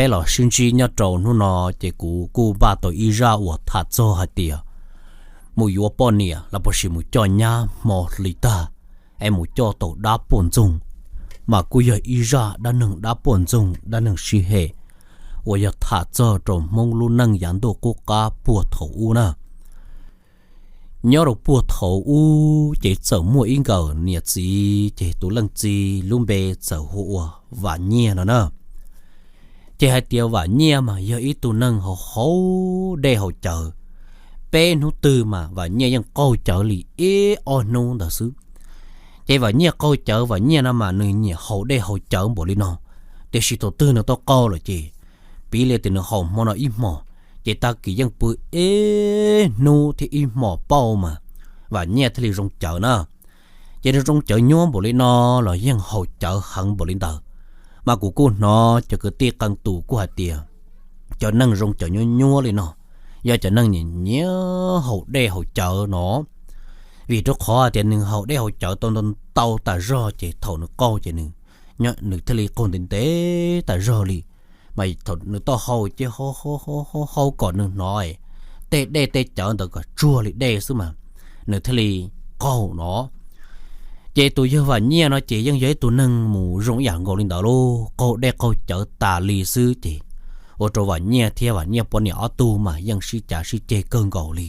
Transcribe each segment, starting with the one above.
peb los sib ntsib nyob rau hnub no, ces kuv kuj npaj tau ib zaj uas tham txog hais tias mus yuav poj niam los puas sis mus coj nyab hmo hli tag es mus coj tau dab poj ntxoog, mas kuj yog ib zaj dab neeg dab poj ntxoog dab neeg sib hem uas yog tham txog rau Hmoob lub neej yav ntuj qub qab puag thaum ub na. Nyob rau puag thaum ub ces txawm muaj ib nkawm niam txiv, ces tus leej txiv lub npe txawm hu ua Vam Nyiaj no na. Ces hais tias Vam Nyiaj mas yog ib tug neeg haus haus dej haus cawv. Peb hnub twg mas Vam Nyiaj yeej qaug cawv li ib ob hnub ntawd xwb. Ces Vam Nyiaj qaug cawv, Vam Nyiaj no mas nws nyiam haus dej haus cawv npaum li no, tiam sis thaum twg nws tau qaug lawm ces piv li tias nws haus hmo no ib hmos, ces tag kis yeej pw ib hnub thiab ib hmos pauj mas Vam Nyiaj thiaj li zoo cawv na. Ces nws zoo cawv nyuab npaum li no los yeej haus cawv heev npaum li ntawd. Mas kuv kuj hnov cov kwv tij qee tus kuj hais tias cov neeg zoo cawv nyuab nyuab li no yog cov neeg nyiam nyiam haus dej haus cawv no. Vim rau qhov hais tias nws haus dej haus cawv tau ntau ntau tas zog ces thaum nws qaug ces nws thiaj li qaug ntev ntev tas zog li. Mas thaum nws tau haus ces haus kom nws hnov tej dej tej cawv ntawd kom tsuag li dej xwb mas nws thiaj li qaug no. Ces tus yawg Vam Nyiaj no ces yeej yog ib tug neeg mus zoo ib yam nkaus li ntawd lauj, qaug dej qaug cawv tas li xwb ces ua rau Vam Nyiaj thiab Vam Nyiaj poj niam ob tug mas yeej sib cav sib ceg kawg nkaus li.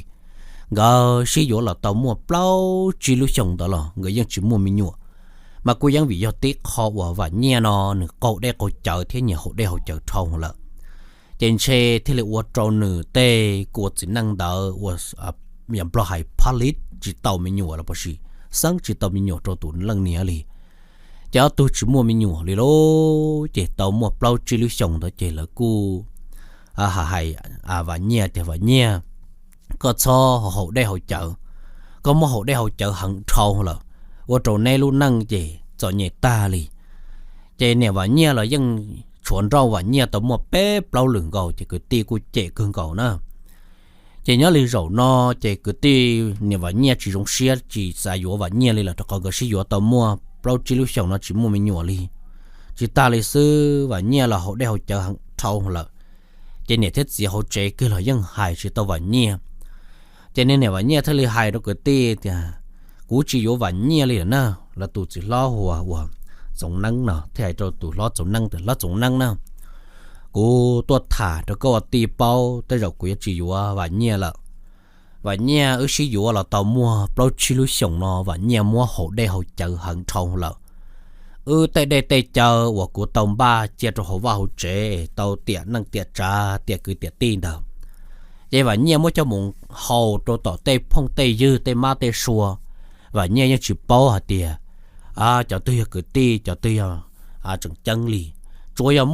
Nkawd sib yuav los tau muaj plaub tsib lub xyoos ntawd los nkawd yeej tsis muaj me nyuam. Mas kuj yeej vim yog tib qho uas Vam Nyiaj no nws qaug dej qaug cawv thiab nyiam haus dej haus cawv dhau lawm, ces ntshe thiaj li ua rau nws tej kua txiv neej ntawd ua yam Nplog hais pha li tsis tau me nyuam los puas sis xeeb tsis tau me nyuam rau tus leej niam li. Ces ob tug tsis muaj me nyuam li lauj, ces tau muaj plaub tsib lub xyoos ntawd ces lawv kuj hais Vam Nyiaj tias, Vam Nyiaj, koj txhob haus dej haus cawv, koj muab haus dej haus cawv heev dhau lawm, ua rau neb lub neej ces txom nyem tag li. Ces niam Vam Nyiaj los yeej tshuav nrauj Vam Nyiaj tau muaj peb plaub lwm nkaus ces kwv tij kuj cem kawg nkaus na. Ces nyob li zaum no ces kwv tij niam Vam Nyiaj tsis zoo siab tsis xav yuav Vam Nyiaj li lawm rau qhov nkawd sib yuav tau muaj plaub tsib lub xyoos no tsis muaj me nyuam li. Tsis tag li xwb Vam Nyiaj los haus dej haus cawv heev dhau lawm, ces niam thiab txiv hauv tsev kiag los yeej hais tsis tau Vam Nyiaj. Ces niag niam Vam Nyiaj thiaj li hais rau kwv tij tias, Kuv tsis yuav Vam Nyiaj li lawm na. Lawv tus txiv hlob hu ua Txoov Neeb no thiaj hais rau tus hlob Txoov Neeb tias, Hlob Txoov Neeb na, kuv tuaj tham rau koj ua tij paub, tej zaum kuv yuav tsis yuav Vam Nyiaj lawm. Vam Nyiaj wb sib yuav los tau muaj plaub tsib lub xyoos no Vam Nyiaj muab haus dej haus cawv heev dhau lawm. Wb tej dej tej cawv uas kuv tau npaj cia rau hauv vaj hauv tsev tau tiam neej tiam tsav tiam kwv tiam tij ntawd, ces Vam Nyiaj muab coj mus haus rau tom tej phooj tej ywg tej mab tej sua. Vam Nyiaj yeej tsis paub hais tias cov twg yog kwv tij cov twg yog tseem ceeb li. Tsuav yog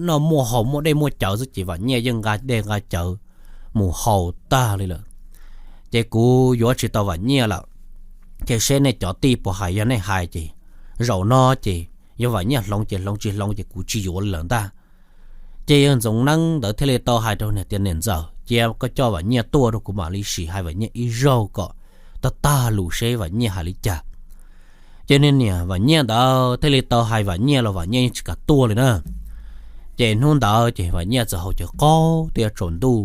noj muaj haus muaj dej muaj cawv xwb ces Vam Nyiaj yeej nqa dej nqa cawv mus haus tag li lawm. Ces kuv yuav tsis tau Vam Nyiaj lawm. Ces seb nej cov tij puas hais, yog nej hais ces zaum no ces yog Vam Nyiaj hloov ces hloov, tsis hloov ces kuv tsis yuav li lawm ntag. Ces yawg Ntxoov Neeb ntawd thiaj li tau hais rau niam tias, Niam ntxawm, cia koj coj Vam Nyiaj tuaj rau kuv mam li sim hais Vam Nyiaj ib zaug kom tag tag lus seb Vam Nyiaj hais li cas. Ces niag niam Vam Nyiaj ntawd thiaj li tau hais Vam Nyiaj los Vam Nyiaj yeej tsis kam tuaj li na. Ces hnub ntawd ces Vam Nyiaj txawm haus cawv qaug tej tsaus ntuj.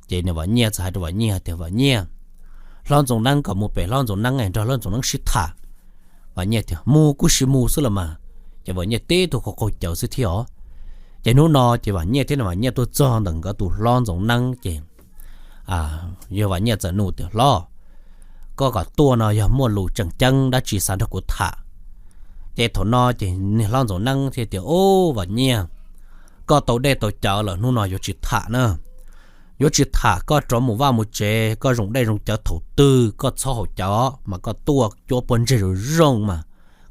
Ces niam Vam Nyiaj txawm hais rau Vam Nyiaj tias, Vam Nyiaj, hlob Ntxoov Neeb kom mus pem hlob Ntxoov Neeb es nrog hlob Ntxoov Neeb sib tham. Vam Nyiaj tias, Mus kuj sis mus xwb los mas. Ces Vam Nyiaj tib tug qaug qaug cawv xwb thiab os. Ces hnub no ces Vam Nyiaj thiab niam Vam Nyiaj tuaj txog ntawm nkawd tus hlob Ntxoov Neeb ces yawg Vam Nyiaj txawm nug tias, Hlob, koj kom tuaj no yog muaj lus tseem ceeb dab tsi xav nrog kuv tham? Ces thaum no ces niag hlob Ntxoov Neeb thiaj tias, Ub, Vam Nyiaj, koj tau dej tau cawv lawm hnub no yuav tsis tham na. Yuav tsis tham, koj rov mus vaj mus tsev, koj zoo dej zoo cawv thaum twg koj txhob haus cawv mas koj tuaj cuab pob ntseg zoo zoo mas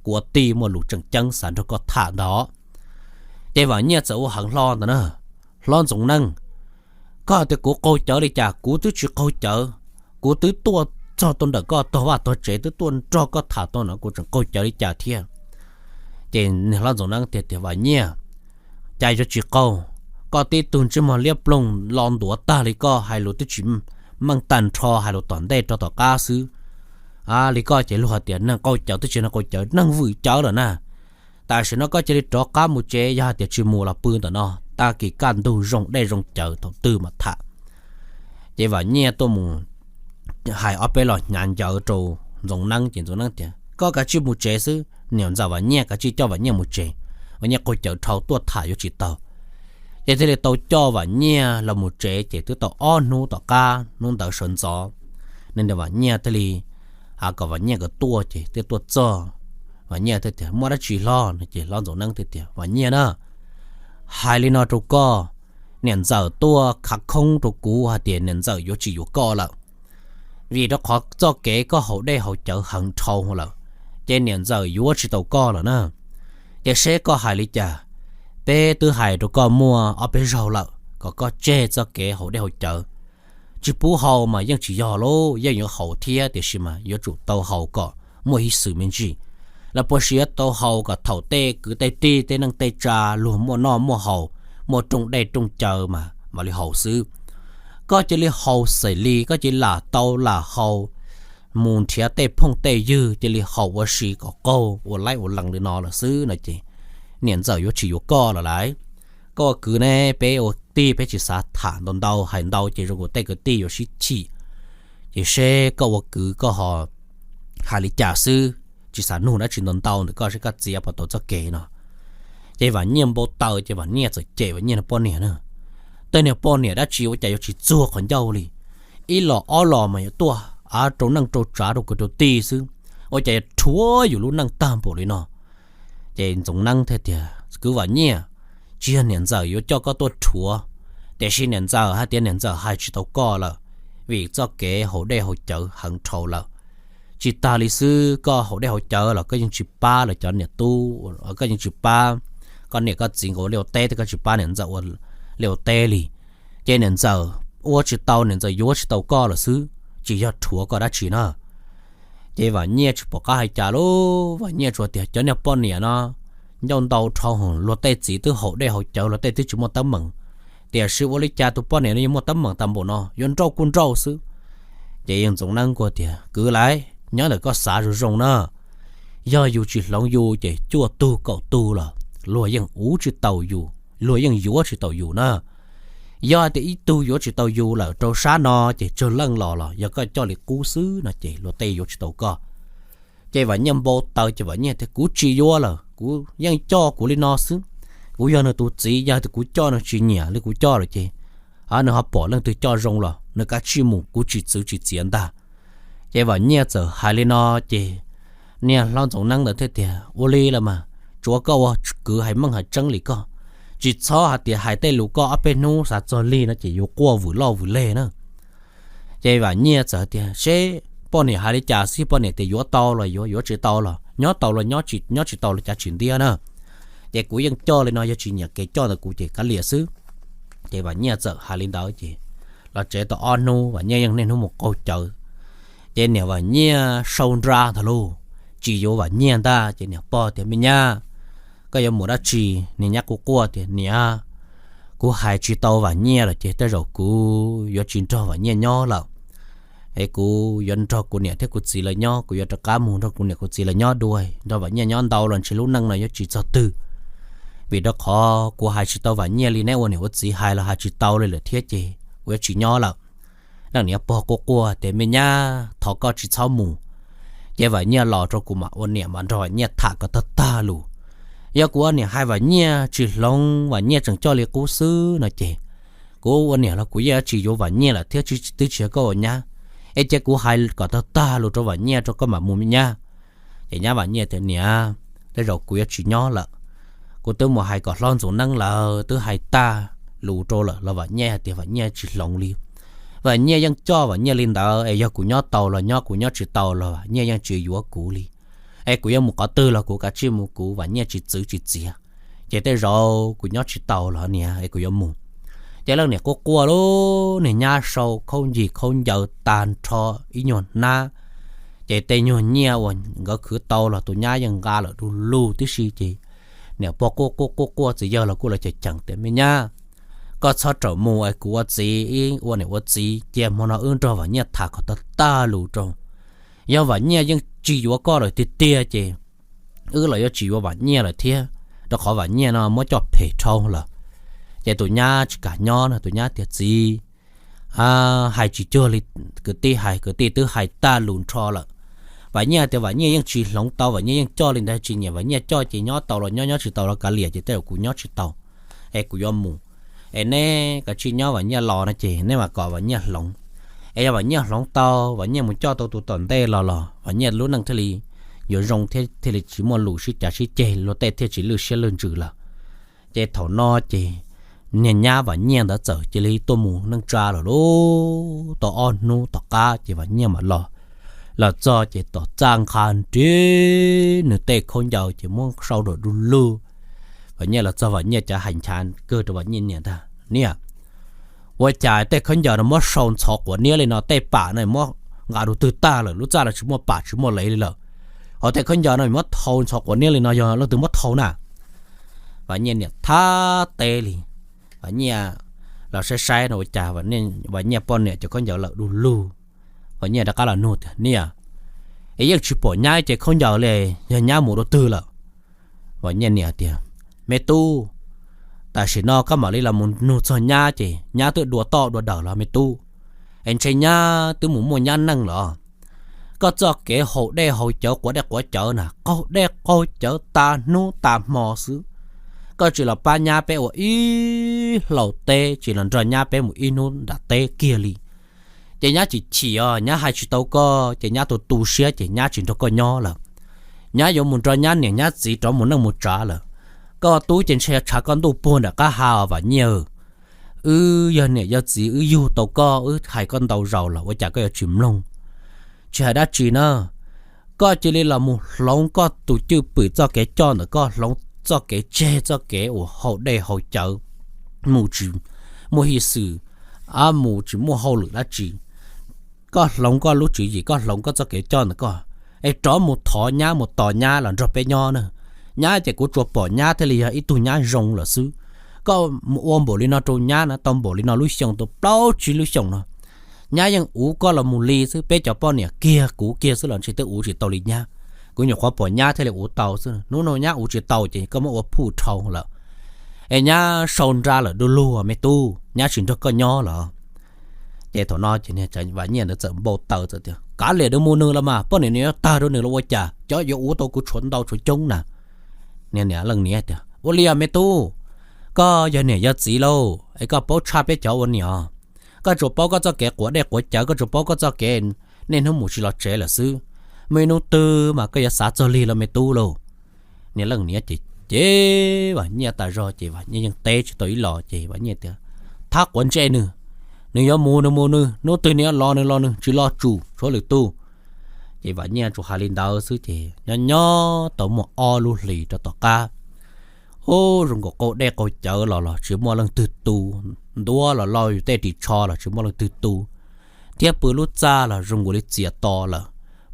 kuv ua tij muaj lus tseem ceeb xav nrog koj tham ntag. Ces Vam Nyiaj txawm ua heev hlo ntawd na, Hlob Ntxoov Neeb, koj hais tias kuv qaug cawv li cas? Kuv twb tsis qaug cawv. Kuv twb tuaj txog tau ntawm koj tog vaj tog tsev, twb tuaj nrog koj tham tau no, kuv tseem qaug cawv li cas thiab? Ces niag hlob Ntxoov Neeb tias, Vam Nyiaj, cas yuav tsis qaug? Koj tib tug ntsej muag liab ploog lo ntuav tag li koj, hais lus twb tsis meej tag nrho, hais lus tom ntej rau tom qab xwb. Li koj ces luag hais tias neeg qaug cawv twb tsis yog neeg qaug cawv, neeg vwm cawv lawm na. Tam sim no koj cia li rov qab mus tsev, yog hais tias tsis mus los pw ntawm no. tag kis kaj ntug zoo dej zoo cawv thaum twg mas tham. Ces Vam Nyiaj tuaj mus hais ob peb los hnyav ncawv rau Ntxoov Neeb ces Ntxoov Neeb tias, Koj kav tsij mus tsev xwb, niam ntxawm Vam Nyiaj kav tsij coj Vam Nyiaj mus tsev. Vam Nyiaj qaug cawv dhau tuaj tham yuav tsis taus. Ces thiaj li tau coj Vam Nyiaj los mus tsev ces twb tau ob hnub tom qab hnub ntawd sawv ntxov, niam Vam Nyiaj thiaj li hais kom Vam Nyiaj nkawd tuaj ces thiaj tuaj txog. Vam Nyiaj thiaj tias, Muaj dab tsi hlob? No ces hlob Ntxoov Neeb thiaj tias, Vam Nyiaj na, hais li no rau koj, niam ntxawm tuaj khav khoob rau kuv hais tias niam ntxawm yuav tsis yuav koj lawm, vim rau qhov txoj kev koj haus dej haus cawv heev dhau lawm, ces niam ntxawm yuav tsis tau koj lawm na. Ces seb koj hais li cas, peb twb hais rau koj muaj ob peb zaug lawm kom koj tseg txoj kev haus dej haus cawv. Tsis pub haus mas yeej tsis yog lauj, yeej yuav haus thiab tiam sis mas yuav tsum tau haus kom muaj ib xwm me ntsis, los puas sis yuav tau haus kom thaum tej kwv tej tij tej neej tej tsa luag muaj noj muaj haus, muaj rooj dej rooj cawv mas mam li haus xwb. Koj cia li haus xes li, koj cia li lam tau lam haus, mus nrhiav tej phooj tej ywg cia li haus ua si kom qaug ua laib ua lees li no lawm xwb no ces niam ntxawm yuav tsis yuav koj lawm lauj. Koj ua kwv ne, peb ua tij peb tsis xav tham ntau ntau, hais ntau ces zoo li tej kwv tij yuav sib chim. Ces seb koj ua kwv koj ho hais li cas xwb, tsis xav nug dab tsi ntau ntau ntawm koj, seb koj txiav puas tau txoj kev no. Ces Vam Nyiaj npau taws ces Vam Nyiaj txawm cem Vam Nyiaj niag poj niam na, Tej niag poj niam dab tsi ua cas yuav tsis txuag qhov ncauj li, ib los ob los mas yuav tuaj av rau neej rau tsav rau kwv rau tij xwb, ua cas yuav rhuav yus lub neej tag npaum li no? Ces Ntxoov Neeb thiaj tias, Kwv Vam Nyiaj, tsis yog niam ntxawm yuav coj koj tuaj rhuav, tiam sis niam ntxawm hais tias niam ntxawm hais tsis tau koj lawm, vim txoj kev haus dej haus cawv heev dhau lawm. Tsis tas li xwb, koj haus dej haus cawv los koj yeej tsis pab lawv cov niam tub, koj yeej tsis pab koj niam koj txiv nkawd ua liaj ua teb thiab koj tsis pab niam ntxawm ua liaj ua teb li. Ces niam ntxawm ua tsis tau, niam ntxawm yuav tsis tau koj lawm xwb, tsis yog rhuav koj dab tsi na. Ces Vam Nyiaj tsis pom qab hais cas lauj, Vam Nyiaj tsuas tias, Cov niag poj niam no ncauj ntau dhau, luag tej txiv twb haus dej haus cawv, luag tej twb tsis muaj teeb meem, tiam sis ua li cas tus poj niam no yuav muaj teeb meem tag npaum no, yuav nrauj kuj nrauj xwb. Ces Ntxoov Neeb kuj tias, Kwv Vam, nyob ntawm koj xav zoo zoo na, yog yus tsis hloov yus ces cuaj tug kaum tug los luag yeej yuav tsis tau yus, luag yeej yuav tsis tau yus na. Yog tias ib tug yuav tsis tau yus lawm rau sab no ces tsawg leej los los yog koj coj li qub xwb no ces luag tej yuav tsis tau koj. Ces Vam Nyiaj npau taws ces Vam Nyiaj tias, Kuv tsis yuav lawm, kuv yeej coj kuv li no xwb. Kuv yog nws tus txiv, yog tias kuv coj nws tsis nyiam li kuv coj lawm ces, a, nws ho pom leej twg coj zoo los nws kav tsij mus, kuv tsis txwv tsis txiav ntag. Ces Vam Nyiaj txawm hais li no ces niag hlob Ntxoov Neeb ntawd thiaj tias, Ua li los mas, tsuav koj ua kwv hais meej hais tseeb li koj, tsis txhob hais tias hais tej lus koj ob peb hnub xav txog lig no ces yuav quaj vwm loj vwm leg na. Ces Vam Nyiaj txawm tias, Seb poj niam hais li cas xwb, poj niam tias yuav tau los yuav, yuav tsis tau los nyob tau los nyob, nyob tsis tau los cav tsis ntiab na. Ces kuv yeej coj li no, yog tsis nyiam kev coj ntawm kuv ces kav liam xwb. Ces Vam Nyiaj txawm hais li ntawd ces los tsev tau ob hnub, Vam Nyiaj yeej niaj hnub mus qaug cawv. Ces niam Vam Nyiaj sau nra ntag lauj, tsis yuav Vam Nyiaj ntag. Ces niam pog tias, Me nyab, koj yuav mus dab tsi? Niag nyab quaj quaj tias, Niam, kuv hais tsis tau Vam Nyiaj lawm ces tej zaum kuv yuav tsis nrog Vam Nyiaj nyob lawm. Es kuv yuav nrog kuv niam thiab kuv txiv lawv nyob, kuv yuav rov qab mus nrog kuv niam kuv txiv lawv nyob dua, nrog Vam Nyiaj nyob ntau los ntshe lub neej no yuav tsis txog twg. Vim rau qhov kuv hais tsis tau Vam Nyiaj li, neb ua niam ua txiv hais los hais tsis tau li lawm thiab ces kuv yuav tsis nyob lawm. Leej niam pog quaj quaj tias, Me nyab, thov koj tsis txhob mus. Ces Vam Nyiaj los rau kuv mam ua niam mam nrog Vam Nyiaj tham kom tag tag lus. Yog kuv ua niam hais Vam Nyiaj tsis hloov, Vam Nyiaj tseem coj li qub xwb no ces kuv ua niam los kuv yeej tsis yuav Vam Nyiaj lawm thiab, twb tsis yog koj ua nyab. Es cia kuv hais kom tag tag lus rau Vam Nyiaj rau koj mam mus me nyab. Ces nyab Vam Nyiaj tias, Niam, tej zaum kuv yuav tsis nyob lawm. Kuv twb mus hais kom hlob Ntxoov Neeb lawv twb hais tag lus rau lawm los Vam Nyiaj hais tias Vam Nyiaj tsis hloov li. Vam Nyiaj yeej coj Vam Nyiaj li ntawd es yog kuv nyob tau los nyob, kuv nyob tsis tau los Vam Nyiaj yeej tsis yuav kuv li. Es kuv yuav mus qhov twg los kuv kav tsij mus, kuv Vam Nyiaj tsis txwv tsis txiav. Ces tej zaum kuv nyob tsis tau los niam, es kuv yuav mus. Ces leej niam quaj quaj lub niag nyab sau khaub ncig khaub ncaws tag nrho ib nyuag hnab. Ces tej nyuag nyiaj uas nkawd khwv tau los tus nyab yeej nqa lawm du lug tib si ces niam pog quaj quaj quaj quaj, txiv yawg los kuj los cheem cheem tias, Me nyab, koj txhob rawm mus es kuv ua txiv, ib ua niam ua txiv cia hmo no wb nrog Vam Nyiaj tham kom tag tag lus rau. Yog Vam Nyiaj yeej tsis yuav koj lawm tiag tiag ces wb los yuav tsis yuav Vam Nyiaj lawm thiab, rau qhov Vam Nyiaj no muab coj phem dhau lawm. Ces tus nyab tsis kam nyob no, tus nyab tias, Txiv, hais tsis cuag li kwv tij hais, kwv tij twb hais tag lus nrho lawm. Vam Nyiaj tias Vam Nyiaj yeej tsis hloov tau, Vam Nyiaj yeej coj li ntawd, tsis nyiam Vam Nyiaj coj ces nyob tau los nyob, nyob tsis tau los kav liam, ces tej zaum kuv nyob tsis tau es kuv yuav mus. Es neb kav tsij nyob Vam Nyiaj los no ces neb mam kom Vam Nyiaj hloov. Es yog Vam Nyiaj hloov tau, Vam Nyiaj mus coj tau tus tom ntej los los Vam Nyiaj lub neej thiaj li yuav zoo thiab thiaj li tsis muaj lus sib cav sib ceg, luag tej thiaj tsis lwj siab lwj ntsws lawm. Ces thaum no ces niag nyab Vam Nyiaj ntawd txawm cia li tuaj mus neej tsa lawm lauj. Tau ob hnub tom qab ces Vam Nyiaj mam los. Los txog ces tom txaj nqha nrib nws tej khaub ncaws ces muab sau nram du lug. Vam Nyiaj los txog Vam Nyiaj cav hais nchav kawg rau Vam Nyiaj niam ntag, Niam, ua cas tej khaub ncaws no muab sau ntxhov quav niab li no, tej pam no muab nqa rau twg tag lawm, lub txaj no tsis muaj pam tsis muaj lev li lawm. Hos tej khaub ncaws no muab thau ntxhov quav niab li no yog leej twg muab thau na? Vam Nyiaj niam thab teb li. Vam Nyiaj los saib saib no ua cas Vam Nyiaj poj niam cov khaub ncaws lawm du lug. Vam Nyiaj rov qab los nug tias, Niam, es yeej tsis pom nyab ib ce khaub ncaws li, yog nyab mus dua twg lawm? Vam Nyiaj niam tias, Me tub, tam sim no koj mam li los mus nug txog nyab ces nyab twb dua toj dua dawm los me tub. Es ntshe nyab twb mus muaj nyab neej los. Koj txoj kev haus dej haus cawv quav dej quav cawv na, qaug dej qaug cawv tas hnub tas hmo xwb. Koj tsis los pab nyab peb ua ib hlau teb, tsis los nrog nyab peb mus ib hnub nram teb kiag li. Ces nyab tsis chim os, nyab hais tsis tau koj ces nyab tu tu siab ces nyab tsis nrog koj nyob lawm. Nyab yuav mus nrog nyab niam nyab txiv rov mus neej mus tsav lawm. Koj tub ces ntshe tshav koj ntuj puag nram qab ha os Vam Nyiaj. Wb yog niam yog txiv wb yug tau koj, wb hais koj ntau zaus los ua cas koj yuav tsis mloog? Tsis hais dab tsi na, koj cia li los mus hloov koj tus cwj pwm txoj kev coj ntawm koj, hloov txoj kev tseg txoj kev uas haus dej haus cawv, mus tsis muaj hwj xwm, mus tsis muaj hauj lwm dab tsi. Koj hloov koj lub tswv yim, koj hloov koj txoj kev coj ntawm koj, es rov mus thov nyab mus tos nyab los nrog peb nyob na. Nyab ces kuv tsuas pom nyab thiaj li yog ib tug nyab zoo lawm xwb. Koj mus ua npaum li no rau nyab na, tau npaum li no lub xyoo, tau plaub tsib lub xyoo no, nyab yeej uv koj los mus li xwb. Peb cov poj niam kiag kuv kiag xwb los ntshe twb uv tsis tau li nyab. Kuv nyuam qhuav pom nyab thiaj li uv tau xwb. Hnub no nyab uv tsis tau ces koj muab ua phuj dhau lawm, es nyab sau nra lawm du lug me tub, nyab tsis nrog koj nyob lawm. Ces thaum no ces Vam Nyiaj ntawd txawm npau taws txawm tias, Kav liam nws mus nws los mas, poj niam nws yuav tag rau nws los ua cas, cov yuav uv tau kuv tshuav ntau tshuav coob na. Niag leej niam tias, Ua li os me tub, koj yog niam yog txiv lauj es koj paub tshaj peb cov ua niam. Koj tsuas paub koj txoj kev quav dej quav cawv, koj tsuas paub koj txoj kev niaj hnub mus tsis los tsev lawm xwb. Muaj ib hnub twg mas koj yuav xav txog li los me tub lauj. Niag leej niam ces cem Vam Nyiaj tas zog ces Vam Nyiaj yeej teb tsis tau ib los ces Vam Nyiaj tias, Thab quav ntsej nws, nws yuav mus nws mus nws, hnub twg nws yuav los nws los nws, tsis los tsum tshuav lwm tus. Ces Vam Nyiaj tsuas hais li ntawd xwb ces nyob nyob tau muaj ob lub hlis rau tom qab, ub, zoo nkaus qaug dej qaug cawv los los tsis muaj leej twg tu, ntuab los lauj yus tej ris tsho los tsis muaj leej twg tu, thiab pw lub txaj los zoo nkaus li txias to lawm,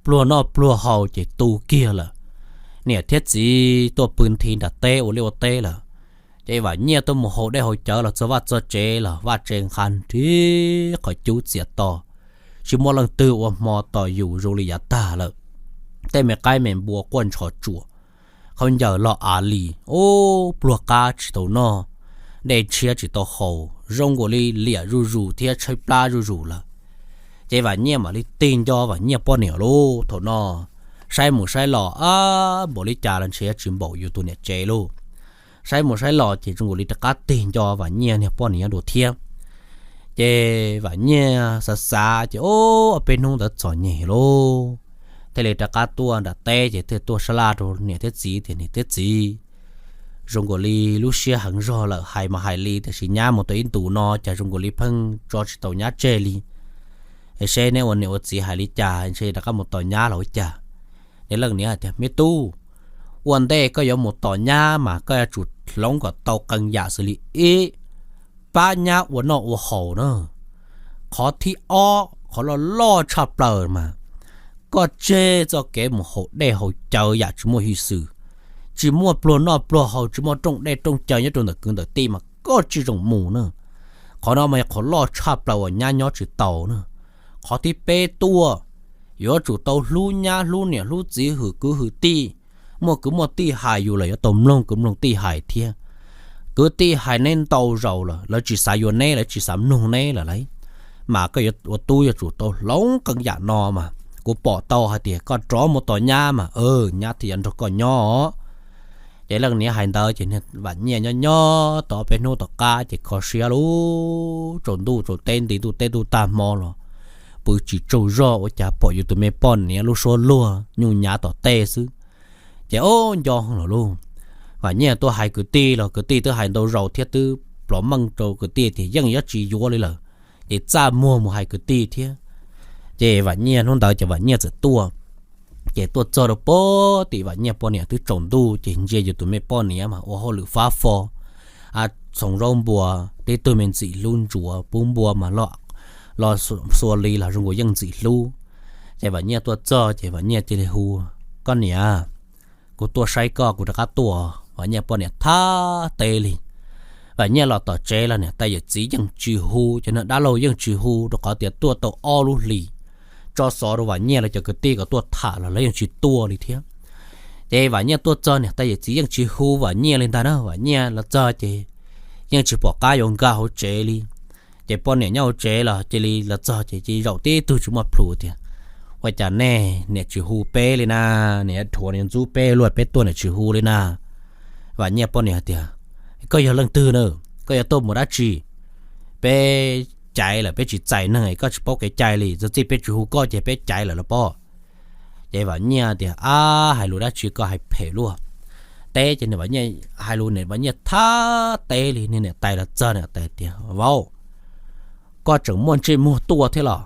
pluag noj pluag haus ces tu kiag lawm. Niam thiab txiv tuaj pw nthi nram teb ua liaj ua teb lawm, ces Vam Nyiaj tuaj mus haus dej haus cawv los txog vaj txog tsev los vaj tsev nqha nrib qhov cub txias to, tsis muaj leej twg ua hmo tos yus zoo li yav tag lawm. Tej me qaib me npua quaj ntshov tsuam, khaub ncaws loj av li, ub, pluag qab tsis tau noj, dej ntshiab tsis tau haus, zoo nkaus li liam zuj zus thiab tshaib plab zuj zus lawm. Ces Vam Nyiaj mam li tig nco Vam Nyiaj poj niam lauj. Thaum no saib mus saib los, ab, npaum li cas los ntshe yuav tsis npaum yus tus niam tsev lauj. Saib mus saib los ces zoo nkaus li rov qab tig nco Vam Nyiaj niag poj niam dua thiab. Ces Vam Nyiaj xav xav ces, ob peb hnub ntawd txom nyem lauj, thiaj li rov qab tuaj nram teb ces thiaj tuaj sab laj rau niam thiab txiv tias, Niam thiab txiv, zoo nkaus li lub siab heev zog lawm, hais mas hais li tiam sis nyab mus tau ib ntus no cas zoo nkaus li pheej tso tsis tau nyab tseg li. Es seb neb ua niam ua txiv hais li cas, ntshe rov qab mus tos nyab los ua cas? Niag leej niam tias, Me tub, ua ntej koj yuav mus tos nyab mas koj yuav tsum hloov kom tau qee yam xws li ib, pab nyab ua noj ua haus na. Qhov thib ob, qhov loj loj tshaj plaws mas koj tseg txoj kev mus haus dej haus cawv yam tsis muaj hwj xwm, tsis muaj pluag noj pluag haus, tsis muaj rooj dej rooj cawv nyob rau ntawm kwv ntawm tij mas koj tsis zoo mus na. Qhov no mas yog qhov loj tshaj plaws uas nyab nyob tsis tau na. Qhov thib peb tuaj, yuav tsum tau hlub nyab hlub niam hlub txiv, hwm kwv hwm tij, muaj kwv muaj tij hais yus los yuav tau mloog kwv mloog tij hais thiab. Kwv tij hais neb ntau zaus lawm, lawv tsis xav yuav neb, lawv tsis xav mloog neb lawm lauj. Mas koj yuav ua tub yuav tsum tau hloov qee yam no mas. Kuv pom tau hais tias koj rov mus tos nyab mas, nyab thiaj yuav nrog koj nyob. Ces leej niam hais ntawd ces Vam Nyiaj nyob nyob tau peb hnub tom qab ces kho siab lauj, tsaus ntuj tsaus teb nti ntuj teb ntuj tag hmo los pw tsis tsaug zog, ua cas pom yus tus me poj niam lub suab luag nyuj nyav tom tej xwb. Ces ob nco los lauj, Vam Nyiaj tuaj hais kwv tij los kwv tij twb hais ntau zaus thiab twb plov meej rau kwv tij tias yeej yuav tsis yuav li lawm, ces txaj muag mus hais kwv tij thiab. Ces Vam Nyiaj hnub ntawd ces Vam Nyiaj txawm tuaj. Ces tuaj txog rau pem tim Vam Nyiaj poj niam twb tsaus ntuj ces ntsia yus tus me poj niam mas ua hauj lwm fab fo, txhoov zaub npua, tib tug me ntxim hlub ntsuav pub npua mas los xua li los zoo nkaus yeej ntxim hlub. Ces Vam Nyiaj tuaj txog ces Vam Nyiaj cia li hu, Koj niam, kuv tuaj saib koj, kuv rov qab tuaj. Vam Nyiaj poj niam thab teb li. Vam Nyiaj los tom tsev los niam tais yawm txiv yeej tsis hu, cov neeg dab laug yeej tsis hu, rau qhov tias tuaj tau ob lub hlis, tso xov rau Vam Nyiaj los cov kwv tij kom tuaj tham los lawv yeej tsis tuaj li thiab. Ces Vam Nyiaj tuaj txog niam tais yawm txiv yeej tsis hu Vam Nyiaj li ntag na, Vam Nyiaj los txog ces yeej tsis pom qab yuav nkag hauv tsev li. Ces poj niam nyob hauv tsev los cia li los txog ces cia li zaum tib tug tsis muaj plhus tias, Ua cas nej niam tsis hu peb li na? Niam dhuav niam ntxub peb luaj, peb tuaj niam tsis hu li na. Vam Nyiaj poj niam tias, Koj yog leej twg na? Koj yuav tuaj mus dab tsi? Peb caiv lawm, peb tsis txais neeg, koj tsis paub kev cai li, txog txij peb tsis hu koj ces peb caiv lawm los pob. Ces Vam Nyiaj tias, Ab, hais lus dab tsi koj hais phem luaj. Teb ces Vam Nyiaj hais lus, Vam Nyiaj thab teb li. Niam tais los txog, niam tais tias, Vauv, koj tseem muaj ntsej muag tuaj thiab los?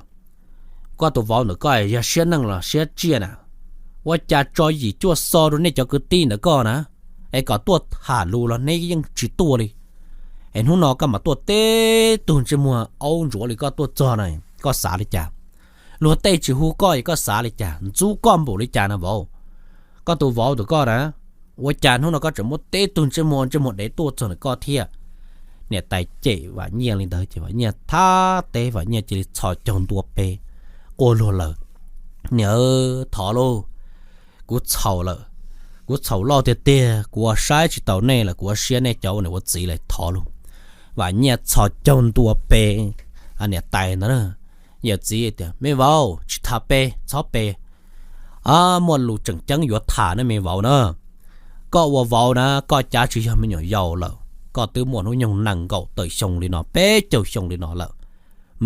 Koj tus vauv ntawm koj yog siab neej los siab tsiaj na? Ua cas tso yim cuaj xo rau nej cov kwv tij ntawm koj na, es kom tuaj tham lus los neb yeej tsis tuaj li. Es hnub no koj mam tuaj tib tug ntsej muag aub ntsuav li koj tuaj txog na, koj xav li cas? Luag tej tsis hu koj es koj xav li cas, ntxub koj npaum li cas na vauv? Koj tus vauv ntawm koj na, ua cas hnub no koj tseem muab tib tug ntsej muag, ntsej muag dev tuaj txog ntawm koj thiab? Niam tais cem Vam Nyiaj li ntawd ces Vam Nyiaj thab teb, Vam Nyiaj cia li txhos caug ntua pes quaj luag lawm, Niam, thov lauj, kuv txhaum lawm, kuv txhaum loj tiag tiag, kuv ua saib tsis taus nej lawm, kuv ua siab nej cov ua niam ua txiv lawm, thov lauj. Vam Nyiaj txhos caug ntua pes niam tais ntawd na. Yawm txiv tias, Me vauv, tsis tham pes, txhob pes, muaj lus tseem ceeb yuav tham ne me vauv na. Koj ua vauv na koj cav tsis yog me nyuam yaus lawm, koj twb muaj hnub nyoog nees nkaum tawm xyoo li no, peb caug xyoo li no lawm,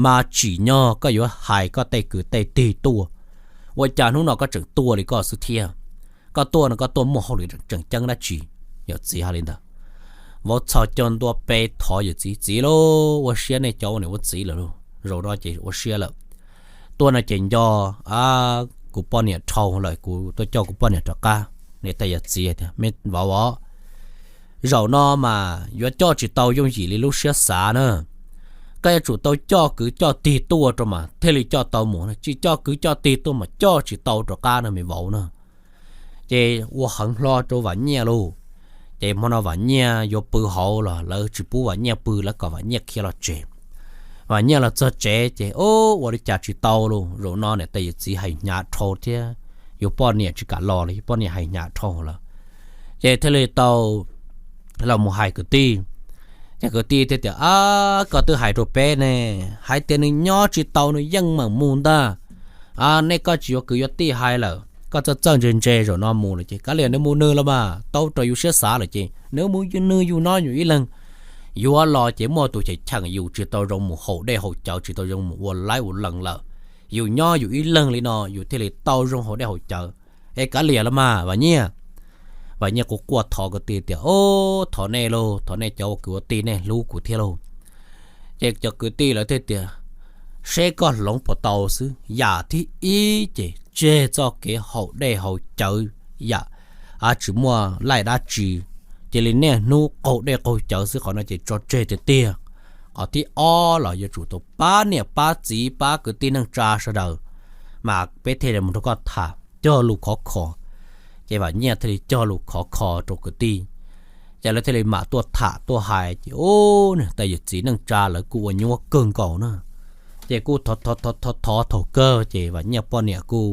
mas tsim nyog koj yuav hais koj tej kwv tej tij tuaj. Ua cas hnub no koj tseem tuaj li koj xwb thiab? Koj tuaj no koj tuaj muaj hauj lwm tseem ceeb dab tsi? Yawm txiv hais li ntawd. Vauv txhos caug ntua pes thov yawm txiv, Txiv lauj, ua siab nej cov ua niam ua txiv lawm lauj, zaum no ces ua siab lawm. Tuaj no ces nco kuv poj niam dhau lawm, kuv tuaj coj kuv poj niam rov qab. Niam tais yawm txiv tias, Me vauv os, zaum no mas yuav coj tsis tau yooj yim li lub siab xav na. Koj yuav tsum tau coj kwv coj tij tuaj rau mas thiaj li coj tau mus, tsis coj kwv coj tij tuaj mas coj tsis tau rov qab no me vauv na. Ces ua heev hlo rau Vam Nyiaj lauj. Ces hmo no Vam Nyiaj yuav pw hauv los lawv tsis pub Vam Nyiaj pw, lawv kom Vam Nyiaj khiav los tsev. Vam Nyiaj los txog tsev ces ua li cas tsis tau lauj, zaum no niam tais yawm txiv hais hnyav dhau thiab, yus poj niam tsis kam los lawm, yus poj niam hais hnyav dhau lawm. Ces thiaj li tau los mus hais kwv tij. Ces kwv tij thiaj tias, Ab, koj twb hais rau peb ne, hais tias nws nyob tsis tau nws yeej meem mus ntag. Nej koj tsis yuav kwv yuav tij hais lawm, koj txawj txawj ntse ntse zaum no mus lawm ces kav liam nws mus nws los mas, tau raws yus siab xav lawm ces nws mus nws yus no yus ib leeg. Yuav los ces muaj tus cheem cheem yus, tsis tau zoo mus haus dej haus cawv, tsis tau zoo mus ua laib ua lees lawm. Yus nyob yus ib leeg li no yus thiaj li tau zoo haus dej haus cawv. Es kav liam los mas Vam Nyiaj. Vam Nyiaj quaj quaj thov kwv tij tias, Ob, thov nej lauj, thov nej cov ua kwv ua tij nej hlub kuv thiab lauj. Ces cov kwv tij lawv thiaj tias, Seb koj hloov puas tau xwb. Yam thib ib ces tseg txoj kev haus dej haus cawv, yam tsis muaj laij dab tsi, cia li niaj hnub qaug dej qaug cawv xwb, qhov no ces tso tseg tiag tiag. Qhov thib ob los yuav tsum tau pab niam pab txiv pab kwv tij neej tsa sawv daws, mas peb thiaj li mus nrog koj tham cog lus khov kho. Ces Vam Nyiaj thiaj li cog lus khov kho rau kwv tij, ces lawv thiaj li mam tuaj tham tuaj hais ces ub, niam tais yawm txiv neej tsa lawv kuj ua nyuaj kawg nkaus na. Ces kuj thov thov thov thaum kawg ces Vam Nyiaj poj niam kuj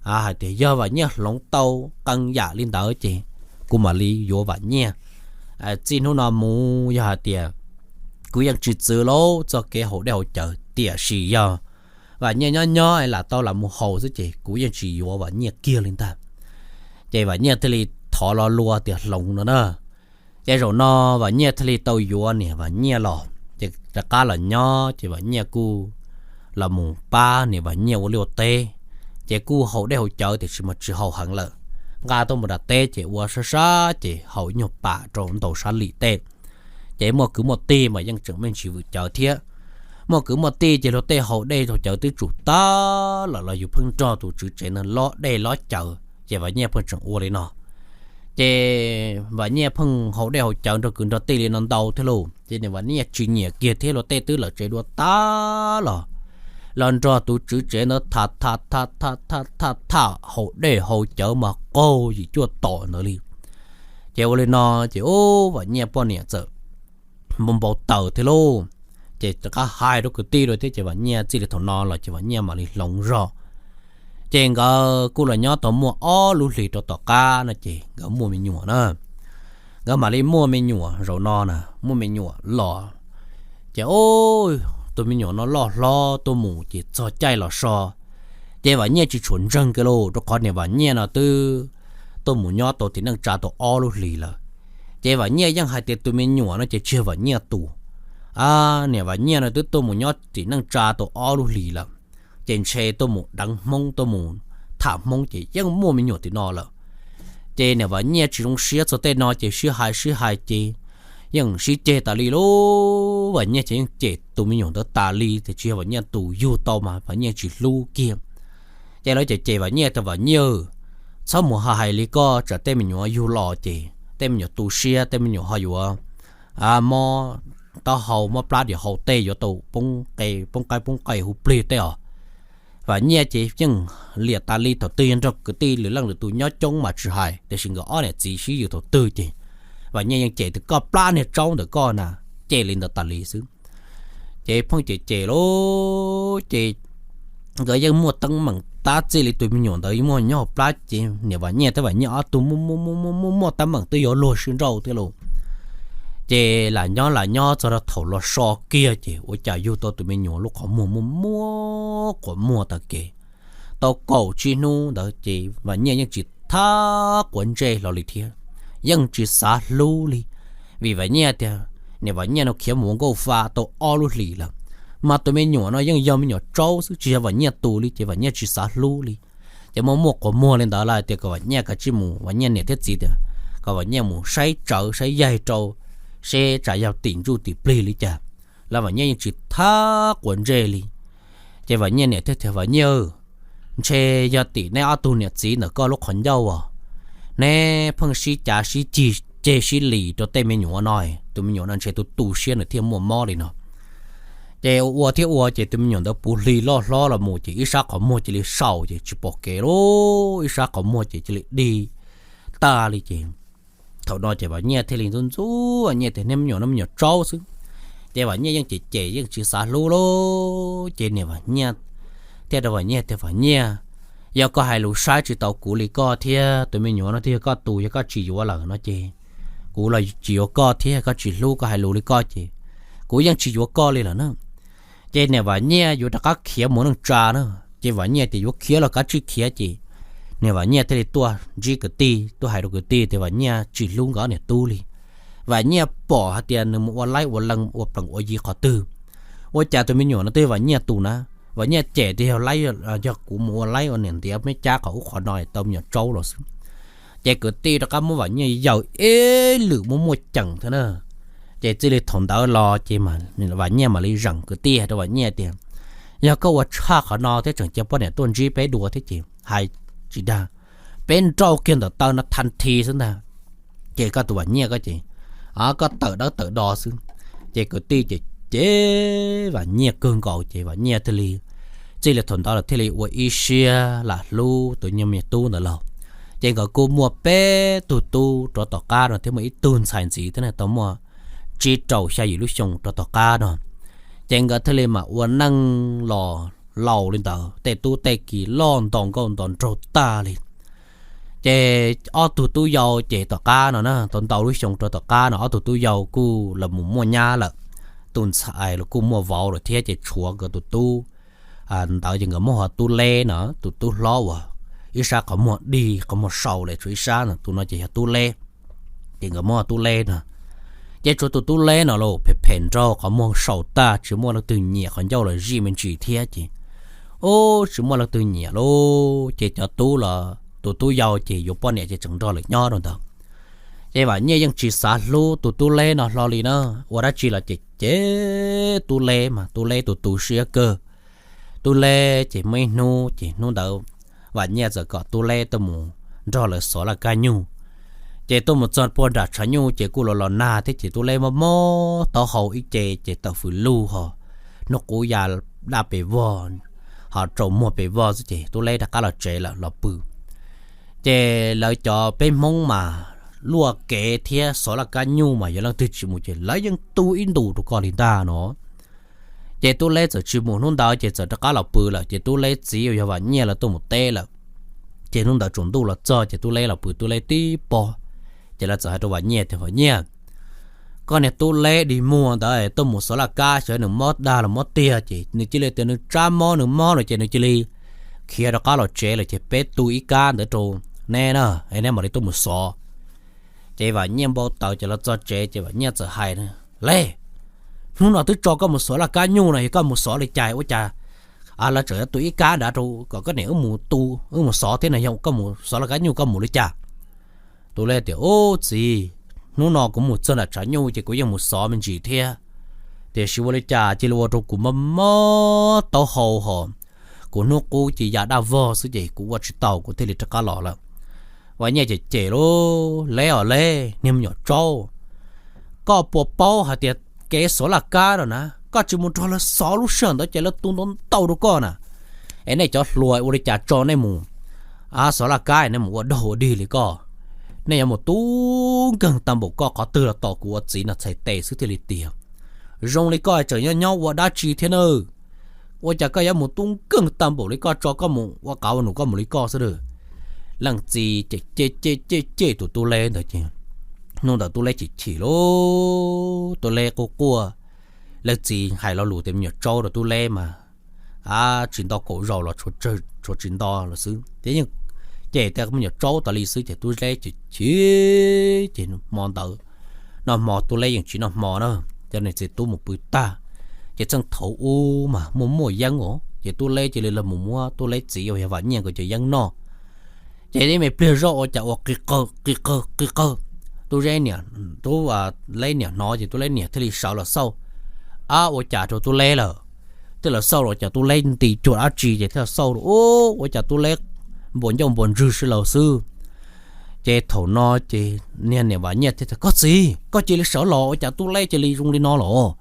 hais tias yog Vam Nyiaj hloov tau qee yam li ntawd ces kuv mam li yuav Vam Nyiaj. txij hnub no mus yog hais tias kuv yeej tsis txwv lawm txoj kev haus dej haus cawv, tiam sis yog Vam Nyiaj nyob nyob lam tau lam mus haus xwb ces kuv yeej tsis yuav Vam Nyiaj kiag li ntag. Ces Vam Nyiaj thiaj li thov lo lus tias hloov no na. Ces zaum no Vam Nyiaj thiaj li tau yuav niam Vam Nyiaj los, ces rov qab los nyob ces Vam Nyiaj kuj los mus pab niam Vam Nyiaj ua liaj ua teb. Ces kuj haus dej haus cawv tiam sis mas tsis haus heev lawm, nqa tuaj mus nram teb ces ua sab sab ces haus ib nyuag pas rau ntau sab lim tej. Ces muaj kwv muaj tij mas yeej tseem me ntsis vwm cawv thiab. Muaj kwv muaj tij ces luag tej haus dej haus cawv twb tsum tag lawm los yus pheej nrog tus tswv tsev no lob dej lob cawv ces Vam Nyiaj pheej tseem ua li no. Ces Vam Nyiaj pheej haus dej haus cawv nrog kwv nrog tij li no ntau thiab lauj, ces niam Vam Nyiaj tsis nyiam kiag thiab, luag tej twb lawm tsev dua tag los, los nrog tus tswv tsev ntawd tham tham tham tham tham tham haus dej haus cawv mas qaug yim cuaj tom ntawd li. Ces ua li no ces ub Vam Nyiaj poj niam txawm npau npau taws thiab lauj. Ces rov qab hais rau kwv tij rau thiab ces Vam Nyiaj txij li thaum no los ces Vam Nyiaj mam li hloov zog. Ces nkawd kuj los nyob tau muaj ob lub hlis rau tom qab no ces nkawd muaj me nyuam na. Nkawd mam li muaj me nyuam zaum no na, muaj me nyuam los. Ces ub, tus me nyuam no loj hlob tuaj mus ces txog caij los so, ces Vam Nyiaj tsis tshua ntseeg kiag lauj, rau qhov niam Vam Nyiaj no twb tuaj mus nyob tau tim neej tsa tau ob lub hlis lawm. Ces Vam Nyiaj yeej hais tias tus me nyuam no ces tsis yog Vam Nyiaj tus. Niam Vam Nyiaj no twb tuaj mus nyob tim neej tsa tau ob lub hlis lawm, ces ntshe tuaj mus deev Hmoob tuaj mus tham Hmoob ces yeej muaj me nyuam tim no lawm. Ces niam Vam Nyiaj tsis zoo siab txog tej no ces sib hais sib hais ces yeej sib ceg tas li lauj. Vam Nyiaj ces yeej cem tus me nyuam ntawd tas li tias tsis yog Vam Nyiaj tus, yug tau mas Vam Nyiaj tsis hlub kiag. Ces lawv cem cem Vam Nyiaj tias Vam Nyiaj, txhob mus hais li koj, tsam tej me nyuam yug los ces tej me nyuam tu siab, tej me nyuam ho yuav mob taub hau mob plab diam hau tej, yuav tau poob qe poob qaib poob qe hu plig tej os. Vam Nyiaj ces yeej liam tas li, thaum twg yog nrog kwv tij lwm leej lwm tus nyob coob mas tsis hais, tiam sis nkawd ob niam txiv sib yws thaum twg ces Vam Nyiaj yeej cem tias koj plab niag tsaub ntawm koj na, cem li ntawd tas li xwb. Ces pheej cem cem lauj, ces nkawd yeej muaj teeb meem tab txij li tus me nyuam ntawd muaj nyob hauv plab ces niam Vam Nyiaj thiab Vam Nyiaj ob tug muaj muaj muaj muaj teeb meem twb yuav luag sib nrauj thiab lauj. Ces lam nyob lam nyob txog rau thaum los so kiag ces ua cas yug tau tus me nyuam lub qhov muag muaj muaj quas muag tag kev. Tau kaum tsib hnub ntawd ces Vam Nyiaj yeej tsis thab quav ntsej hlo li thiab, yeej tsis xav hlub li. Vim Vam Nyiaj tias niam Vam Nyiaj no khiav mus ua nkauj fa tau ob lub hlis lawm, mas tus me nyuam no yeej yog me nyuam tsaub xwb tsis yog Vam Nyiaj tus li ces Vam Nyiaj tsis xav hlub li. Ces muaj muaj quas muag li ntawd lawm tias kom Vam Nyiaj kav tsij mus, Vam Nyiaj niam thiab txiv tias kom Vam Nyiaj mus saib tsawv saib yaig rau seb tsam yog tim ntsuj tim plig li cas. Los Vam Nyiaj yeej tsis thab quav ntsej li. Ces Vam Nyiaj niam thiaj tias Vam Nyiaj, ntshe yog tim neb ob tug niam txiv ntawm koj lub qhov ncauj os, neb pheej sib cav sib ceg sib lis rau tej me nyuam no, tus me nyuam no ntshe tu tu siab nws thiaj muaj mob li no. Ces ua thiab ua ces tus me nyuam ntawd puv hli loj hlob los mus ces ib sab qhov muag cia li saum ces tsis pom kev lauj, ib sab qhov muag ces cia li dig tag li ces thaum no ces Vam Nyiaj thiaj li ntxub ntxub Vam Nyiaj tias niag me nyuam no me nyuam tsaub xwb. Ces Vam Nyiaj yeej cem cem yeej tsis xav hlub lauj. Ces niam Vam Nyiaj thiaj rau Vam Nyiaj tias Vam Nyiaj, yog koj hais lus saib tsis tau kuv li koj thiab tus me nyuam no twb yog koj tus, yog koj tsis yuav lawm no ces kuv los tsis yuav koj thiab, koj tsis hlub koj hais lus li koj ces kuv yeej tsis yuav koj li lawm na. Ces niam Vam Nyiaj yuav rov qab khiav mus neej tsa na, ces Vam Nyiaj tias yuav khiav los kav tsij khiav ces niam Vam Nyiaj thiaj li tuaj ntsib kwv tij, tuaj hais rau kwv tij tias Vam Nyiaj tsis hlub nkawd niam tub li. Vam Nyiaj pom hais tias nws mus ua laib ua leej ua plees ua yi qhov twg, ua cas tus me nyuam no twb yog Vam Nyiaj tus na. Vam Nyiaj cem tias yog laib, yog kuv mus ua laib ua niam ntiav meb cab qhov ub qhov no tau me nyuam tsaub los xwb. Ces kwv tij rov qab muab Vam Nyiaj yaws ib lwm muaj muaj ceem thiab na. Ces txij li thaum ntawd los ces Vam Nyiaj mam li zeem, kwv tij hais rau Vam Nyiaj tias yog koj ua tshaj qhov no thiab tseem cia poj niam tuaj ntsib peb dua thiab ces hais tsis dag, peb nrauj kiag ntawm taw no thaj thi xwb ntag. Ces koj tus Vam Nyiaj koj ces koj tawm dawb tawm do xwb. Ces kwv tij ces cem Vam Nyiaj kawg nkaus ces Vam Nyiaj thiaj li, txij li thaum ntawd los thiaj li ua ib siab lam hlub tus nyuag me tub ntawd lauj. Ces nkawd kuj muaj peb tug tub rov tom qab no thiab muaj ib tug ntxhais ntxiv thiab na, tau muaj tsib rau xya yim lub xyoo rov tom qab no. Ces nkawd thiaj li mam ua neej los laus li ntawd, tej tub tej ki loj nto nkauj nto nraug tag li. Ces ob tug tub yau ces tom qab no na, tau ntau lub xyoo rau tom qab no ob tug tub yau kuj los mus muaj nyab lawm, tus ntxhais los kuj muaj vauv lawm thiab, ces tshuav nkawd tus tub ntawd ces nkawd muab hu ua Tub Leb no, tus tub hlob uas ib sab qhov muag dig qhov muag sau lawm, tshuav ib sab no, tus no ces yog Tub Leb. Ces nkawd muab hu ua Tub Leb no. Ces tshuav tus Tub Leb no los phem phem nraug, qhov muag sau tag, tsis muaj leej twg nyiam, qhov ncauj los zij me ntsis thiab ces, ub, tsis muaj leej twg nyiam lauj. Ces cov tub los tus tub yau ces yuav poj niam ces tseem nrog lawv nyob rau ntawd. Ces Vam Nyiaj yeej tsis xav hlub tus Tub Leb no hlo li na, ua dab tsi los cem cem Tub Leb mas Tub Leb tus tu siab kawg. Tub Leb ces muaj ib hnub ces hnub ntawd Vam Nyiaj txawm kom Tub Leb tuaj mus nrog lawv xov laj kab nyuj. Ces tuaj mus txog puag nram tshav nyuj ces kuj los los nag thiab ces Tub Leb mob mob taub hau ib ce ces tawm fws lug ho, hnub qub ya daj pes vog, ho raus muag pes vog xwb ces Tub Leb rov qab los tsev lawm los pw. Ces lawv cov peb Hmoob mas luaj kev thiab xov laj kab nyuj mas yog leej twg tsis mus ces lawv yeej tu ib ntus rau koj li ntag no. Ces Tub Leb txawm tsis mus hnub ntawd ces txawm rov qab los pw lawm. Ces Tub Leb txiv uas yog Vam Nyiaj lawv tuaj mus teb lawm. Ces hnub ntawd tsaus ntuj los txog ces Tub Leb los pw Tub Leb tib pob. Ces lawv txawm hais rau Vam Nyiaj tias, Vam Nyiaj, koj niag Tub Leb dig muag ntawd tuaj mus xov laj kab, xyov nws mob dag los mob tiag ces nws cia li tias nws tsab mob nws mob lawm ces nws cia li khiav rov qab los tsev lawm ces peb tu ib kab ntawd rau neb na, es neb mam li tuaj mus xov. Ces Vam Nyiaj npau taws ces los txog tsev ces Vam Nyiaj txawm hais, Leb, hnub no twb tso koj mus xov laj kab nyuj no, yog koj mus xov li cas ua cas lawv tseem yuav tu ib kab nrad rau kom koj niam wb mus tu, wb mus xov thiab no, yog koj mus xov laj kab nyuj koj mus li cas? Tub Leb tias, Ub txiv, hnub no kuv mus txog nram tshav nyuj ces kuv yeej mus xov me ntsis thiab, tiam sis ua li cas cia li ua rau kuv mob mob taub hau ho, kuv hnub qub cia ya daj vog xwb ces kuv ua tsis tau kuv thiaj li rov qab los lawm. Vam Nyiaj cem cem lauj, Leb os Leb, niag me nyuam tsaub, koj puas paub hais tias kev xov laj kab no na koj tsis mus nrog lawv xov lub sij hawm ntawd ces lawv tu ntau ntau rau koj na. Es nej cov hluas ua li cas tso nej mus xov laj kab nej mus ua daug ua dig li koj? Nej yuav mus tu nkeeg tag npaum koj qhov twg los tos kuv ua txiv no txhais tes xwb thiaj li tiag. Zoo li koj tseem nyob nyob ua dab tsi thiab na? Ua cas koj yuav mus tu nkeeg tag npaum li koj, tso koj mus ua qav ua num koj mus li koj xwb a. Leej txiv ces cem cem cem cem tus Tub Leb ntawd ces hnub ntawd Tub Leb chim chim lauj, Tub Leb quaj quaj. Leej txiv hais lo lus tias me nyuam tsaub rau Tub Leb mas tsis nto kaum zaus los tshuav tsis nto los xwb ces yeej cem tias me nyuam tsaub tas li xwb ces Tub Leb chim chim ces hmo ntawd noj hmo, Tub Leb yeej tsis noj hmo na, cov niam txiv tub mus pw tag. Ces txheej thaum ub mas muaj muaj yeeb os ces Tub Leb cia li los mus muab Tub Leb txiv uas yog Vam Nyiaj nkawd cov yeeb noj. Ces ib me pliag zoj ua cas ua qi qawg qi qawg qi qawg. Tub Leb niam, Tub Leb niam hnov ces Tub Leb niam thiaj li sawv los xauj. Ab, ua cas rau Tub Leb lawm? Thiaj los xauj los cas Tub Leb nti cuag dab tsi ces thiaj los xauj, ub, ua cas Tub Leb npuas ncauj npuas ntswg si laus xwb. Ces thaum no ces niag niam Vam Nyiaj thiaj tias, Koj txiv, koj cia li sawv los, ua cas Tub Leb cia li zoo li no los?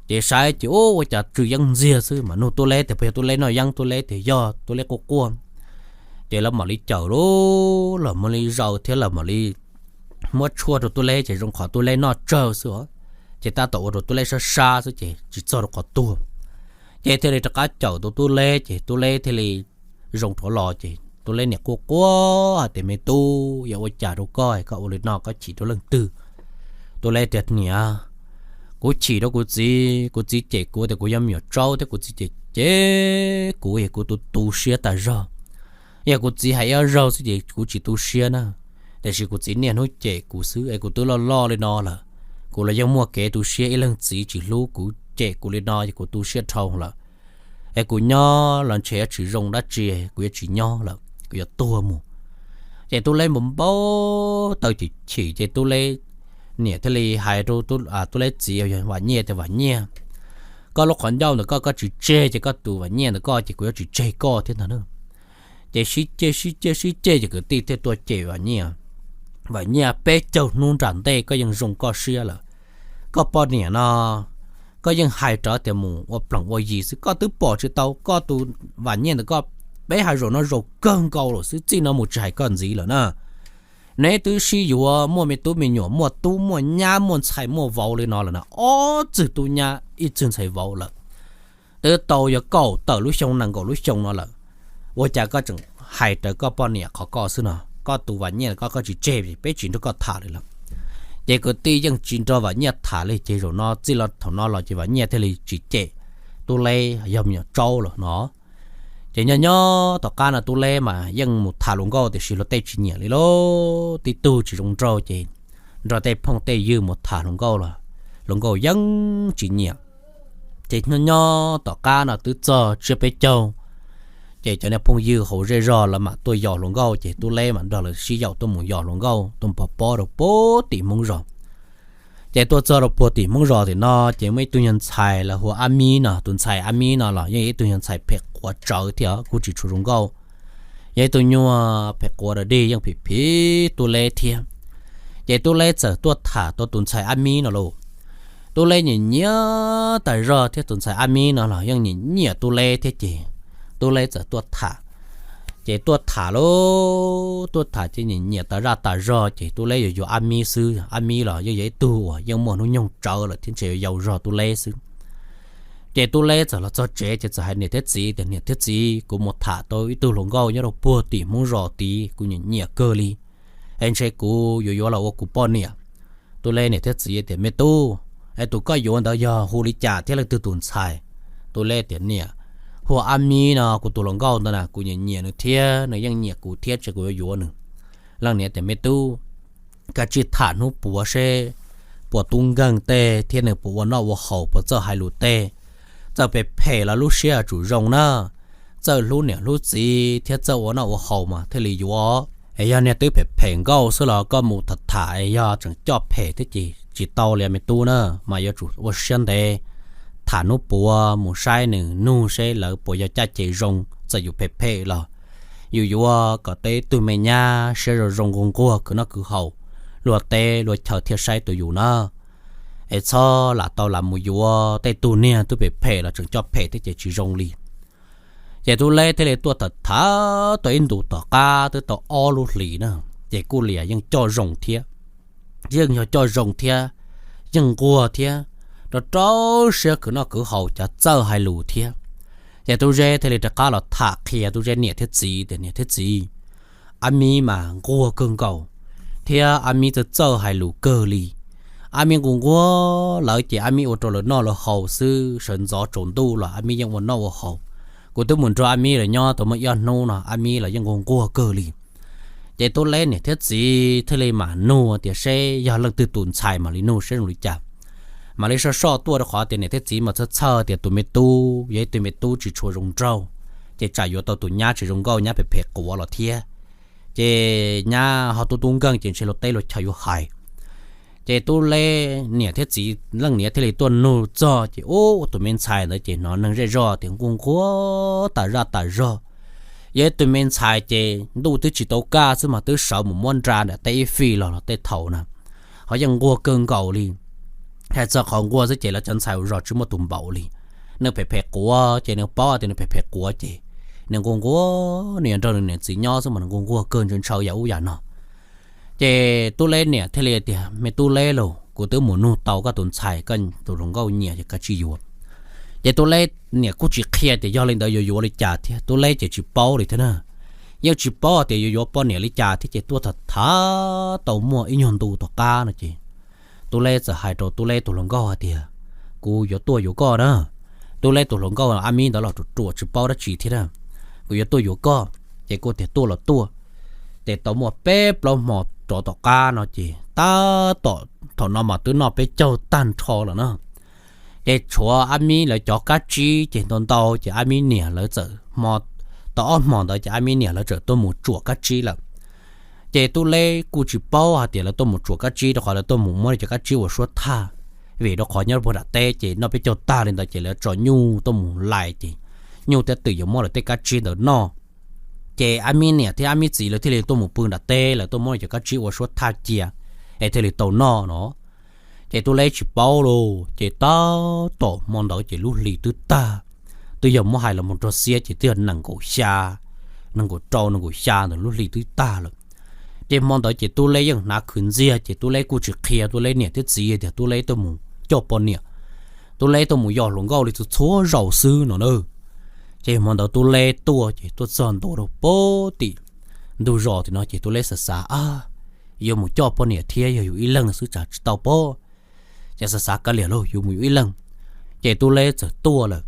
Ces saib ces ub, ua cas tsw yeeb ntxiag xwb mas nug Tub Leb tias puas yog Tub Leb noj yeeb, Tub Leb tias yog, Tub Leb quaj quaj. Ces lawv mam li cawm lauj, lawv mam li zaws thiab lawv mam li muab tshuaj rau Tub Leb ces zoo qhov Tub Leb noj tsawg xwb os. Ces tab tom ua rau Tub Leb sab sab xwb ces tsis txog rau qhov tuag. Ces thiaj li rov qab cawm tau Tub Leb ces Tub Leb thiaj li zoo rov los ces Tub Leb niam quaj quaj hais tias, Me tub, yog ua cas rau koj, koj ua li no koj chim rau leej twg? Tub Leb tias, Niam, kuv chim rau kuv txiv, kuv txiv cem kuv tias kuv yog me nyuam tsaub thiab kuv txiv cem cem kuv es kuv tu tu siab tas zog. Yog kuv txiv hais ib zaug xwb ces kuv tsis tu siab na, tiam sis kuv txiv niaj hnub cem kuv xwb es kuv twb loj loj li no lawm, kuv los yeej muaj kev tu siab, ib leeg txiv tsis hlub kuv cem kuv li no ces kuv tu siab dhau lawm. Es kuv nyob los ntshe yuav tsis zoo dab tsi, kuv yuav tsis nyob lawm, kuv yuav tuag mus. Ces Tub Leb npau npau taws chim chim ces Tub Leb niam thiaj li hais rau Tub Leb txiv yog Vam Nyiaj tias, Vam Nyiaj, koj lub qhov ncauj ntawm koj, koj tsis tseg ces koj tus Vam Nyiaj ntawm koj ces kuv yuav tsis tseg koj thiab ntag na. Ces sib ceg sib ceg sib ceg ces kwv tij thiaj tuaj cem Vam Nyiaj. Vam Nyiaj, peb caug hnub nram ntej koj yeej zoo koj siab lawm. Koj poj niam no koj yeej hais rov tias mus ua plees ua yi xwb, koj twb pom tsis tau koj tus Vam Nyiaj ntawm koj, peb hais zaum no zaum kawg nkaus lawm xwb, txij no mus tsis hais koj ntxiv lawm na. Neb twb sib yuav muaj me tub me nyuam, muaj tub muaj nyab, muaj ntxhais muaj vauv li no lawm na, ob txwg tub nyab ib txwg ntxhais vauv lawm. Twb tau yuav kaum tawm lub xyoo nees nkaum lub xyoo no lawm, ua cas koj tseem hais raws koj poj niam qhov koj xwb no? koj tus Vam Nyiaj koj koj tsis tseg, peb tsis nrog koj tham li lawm. Ces kwv tij yeej tsis nrog Vam Nyiaj tham li, ces zaum no txij thaum no los ces Vam Nyiaj thiaj li tsis cem Tub Leb yog me nyuam tsaub lawm no. Ces nyob nyob tom qab no Tub Leb mas yeej mus tham hluas nkauj tiam sis luag tej tsis nyiam li lauj, tib tug tsis zoo nraug ces nrog tej phooj tej ywg mus tham hluas nkauj los hluas nkauj yeej tsis nyiam. Ces nyob nyob tom qab no twb txog tsiab peb caug, ces cov niag phooj ywg hauv zej zog lawv mam tuaj yos hluas nkauj, ces Tub Leb mam nrog lawv sib yaum tuaj mus yos hluas nkauj tuaj pov pob rau puag tim Hmoob zos. Ces tuaj txog rau puag tim Hmoob zos tim no, ces muaj ib tug nyuag ntxhais lawv hu ua Ab Mib no, tus ntxhais Ab Mib no los yeej yog ib tug nyuag ntxhais phem quav tsawv thiab kuj tsis tshua zoo nkauj, yog ib tug nyuag phem quav dog dig yeej phim phim Tub Leb thiab. Ces Tub Leb txawm tuaj tham tau tus ntxhais Ab Mib no lauj. Tub Leb nyiam nyiam tas zog thiab tus ntxhais Ab Mib no los yeej nyiam nyiam Tub Leb thiab ces Tub Leb txawm tuaj tham. Ces tuaj tham lauj, tuaj tham ces nyiam nyiam tas zaj tas zog ces Tub Leb yuav yuav Ab Mib xwb, Ab Mib los yeej yog ib tug uas yeej muaj hnub nyoog tsawv lawm thiab ntshe yuav yau zog Tub Leb xwb. Ces Tub Leb txawm los txog tsev ces txawm hais niam thiab txiv tias, Niam thiab txiv, kuv mus tham tau ib tug hluas nkauj nyob rau puag tim Hmoob zos tid, kuv nyiam nyiam kawg li, es ntshe kuv yuav yuav los ua kuv poj niam. Tub Leb niam thiab txiv tias, Me tub, es tus koj yuav ntawd yog hu li cas thiab leej twg tus ntxhais? Tub Leb tias, Niam, hu ua Ab Mib no, kuv tus hluas nkauj ntawd na kuv nyiam nyiam nws thiab nws yeej nyiam kuv thiab ces kuv yuav yuav nws. Leej niam tias, Me tub, kav tsij tham hnub puav seb puas tub nkeeg tej thiab nws puas ua noj ua haus, puas txawj hais lus tej. Txawm phem phem los lub siab tsum zoo na, txawj hlub niam hlub txiv thiab txawj ua noj ua haus mas thiaj li yuav. Es yog niag twb phem phem nkauj xwb los koj mus tham tham, yog tseem coj phem thiab ces tsis tau li me tub na, mas yuav tsum ua siab ntev. Tham hnub puav mus saib nws nug seb lawv puas yog caj ces zoo, txawm yus phem phem los yus yuav kom tau ib tug me nyab siab zoo zoo nquag nquag khwv noj khwv haus, luag teb luag chaw thiaj saib tus yus na. Es txhob lam tau lam mus yuav tej tug niag twb phem phem los tseem coj phem thiab ces tsis zoo li. Ces Tub Leb thiaj li tuaj tham tham tau ib ntus tom qab twb tau ob lub hlis na, ces kuj liam yeej coj zoo thiab, yeej yog coj zoo thiab, yeej nquag thiab, rau rau siab khwv noj khwv haus, cov txawj hais lus thiab. Ces Tub Zeb thiaj li rov qab los tham qhia Tub Zeb niam thiab txiv tias, Niam thiab txiv, Ab Mib mas nquag kawg nkaus, thiab Ab Mib txawj txawj hais lus kawg li. Ab Mib nquag nquag lawv ces Ab Mib ua rau lawv noj lawv haus xwb, sawv ntxov tsaus ntuj los Ab Mib yeej ua noj ua haus. Kuv twb mus nrog Ab Mib lawv nyob tau muaj ib ob hnub no Ab Mib los yeej nquag nquag kawg li. Ces Tub Leb niam thiab txiv thiaj li mam nug tias seb yog leej twg tus ntxhais mam li nug seb zoo li cas. Mam li soj soj tuaj rau qhov tias niam thiab txiv mas txhawj txhawj tias tus me tub yog ib tug me tub tsis tshua zoo nraug, ces tsam yuav tau tus nyab tsis zoo nkauj, nyab phem phem quav los thiab. Ces nyab ho tub tub nkeeg ces ntshe luag teb luag chaw yuav hais. Ces Tub Leb niam thiab txiv leej niam thiaj li tuaj nug txog ces ub, tus me ntxhais ntawd ces hnov neeg zej zog tias nquag nquag tas zaj tas zog. Yog ib tug me ntxhais ces ntuj twb tsis tau kaj xwb mas twb sawv mus muab nra nram teb ib fij los los tej thaum na, ho yeej nquag kawg nkaus li. Hais txog qhov nquag xwb ces lawv cov ntxhais hauv zos tsis muaj tus npaum li. Nws phem phem quav ces nws paub tias nws phem phem quav ces nws nquag nquag, nws yog nrog nws niam txiv nyob xwb mas nws nquag nquag kawg, ntshaw ntshaw yam ub yam no. Ces Tub Leb niam thiaj li tias, Me Tub Leb lauj, kuv twb mus nug tau koj tus ntxhais, koj tus hluas nkauj nyiam ces kav tsij yuav. Ces Tub Leb niam kuj tsis qhia tias yog li ntawd yuav yuav li cas thiab, Tub Leb ces tsis paub li thiab na. Yeej tsis paub tias yuav yuav poj niam li cas thiab ces tuaj tham tham tau muaj ib nyuag ntu tom qab no ces Tub Leb txawm hais rau Tub Leb tus hluas nkauj hais tias, Kuv yuav tuaj yuav koj na. Tub Leb tus hluas nkauj Ab Mib ntawd los ruam ruam tsis paub dab tsi thiab na. Kuv yuav tuaj yuav koj. Ces kuj tias tuaj los tuaj. Ces tau muaj peb plaub hmo rov tom qab no ces tab tom thaum no mas twb noj peb caug tag nrho lawm na. Ces tshuav Ab Mib lawv cov kab tsib ces ntau ntau ces Ab Mib niam lawv txawm hmo, tau ob hmo ntawd ces Ab Mib niam lawv txawm tuaj mus tsuam kab tsib lawm. Ces Tub Leb kuj tsis paub hais tias lawv tuaj mus tsuam kab tsib rau qhov lawv tuaj mus muab cov kab tsib ua suab thaj, vim rau qhov nyob puag nram teb ces noj peb caug tag li ntawd ces lawv tso nyuj tuaj mus lais ces nyuj thiaj twm yuav muab lawv tej kab tsib ntawd noj. Ces Ab Mib niam thiab Ab Mib txiv lawv thiaj li tuaj mus pw nram teb, lawv tuaj muab cov kab tsib ua suab thaj cia es thiaj li tau noj no. Ces Tub Leb tsis paub lauj, ces tab tom hmo ntawd ces lub hli twb tag, twb yog muab hais los mus rau xiab ces twb yog nees nkaum xya, nees nkaum rau nees nkaum xya ntawd lub hli twb tag lawm. Ces hmo ntawd ces Tub Leb yeej hnav khwv ntxiag ces Tub Leb kuj tsis qhia Tub Leb niam thiab txiv tias Tub Leb tuaj mus coj poj niam, Tub Leb tuaj mus yos hluas nkauj li txhua txhua zaus xwb no na. Ces hmo ntawd Tub Leb tuaj ces tuaj txog ntua rau puag tim ntug zos tim no ces Tub Leb xav xav, yuav mus coj poj niam thiab yog yus ib leeg xwb tsam tsis tau pob, ces xav xav kav liam lauj, yuav mus yus ib leeg. Ces Tub Leb txawm tuaj lawm.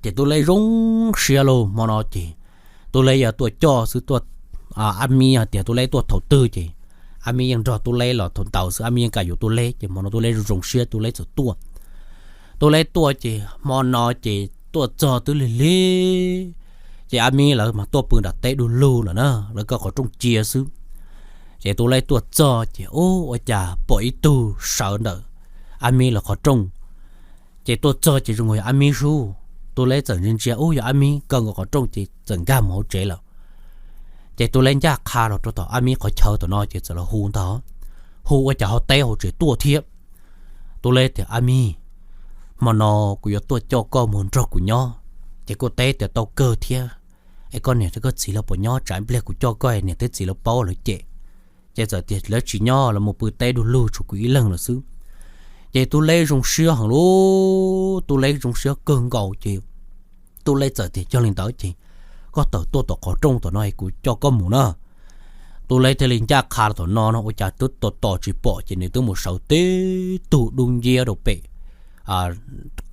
Ces Tub Leb zoo siab lauj, hmo no ces Tub Leb yuav tuaj coj xwb, tuaj, Ab Mib hais tias Tub Leb tuaj thaum twg ces Ab Mib yeej nrog Tub Leb los thaum ntawd xwb, Ab Mib yeej kam yuav Tub Leb, ces hmo no Tub Leb zoo siab Tub Leb txawm tuaj. Tub Leb tuaj ces hmo no ces tuaj txog twb lig lig, ces Ab Mib lawv mas tuaj pw nram teb du lug lawm na, lawv kaw qhov rooj cia xwb. Ces Tub Leb tuaj txog ces ub ua cas pom ib tug sawv ntawm Ab Mib lawv qhov rooj. Ces tuaj txog ces zoo nkaus yog Ab Mib xwb. Tub Leb txawm ntsia ntsia ub yog Ab Mib kaw nkaus qhov rooj ces txawm nkag mus hauv tsev lawm. Ces Tub Leb ncaj qha los rau tom Ab Mib qhov chaw tom no ces txawm los hu ntag, hu ua cas ho teb hauv tsev tuaj thiab. Tub Leb tias, Ab Mib, hmo no kuv yuav tuaj coj koj mus nrog kuv nyob, ces kuj teb tias tau kawg thiab, es koj niam thiab koj txiv lawv puas nyob, tsam pliag kuv coj koj niam thiab txiv lawv paub lawv cem. Ces txawm tias lawv tsis nyob, lawv mus pw teb du lug tshuav kuv ib leeg lawm xwb. Ces Tub Leb zoo siab heev lauj, Tub Leb zoo siab kawg nkaus ces Tub Leb txawm tias, Yog li ntawd ces koj tawm tuaj tom qhov rooj tom no kuv coj koj mus na. Tub Leb thiaj li ncaj qha los tom no no ua cas twb tos tos tsis pom ces nws twb mus sawv tib tug dub nciab rau pem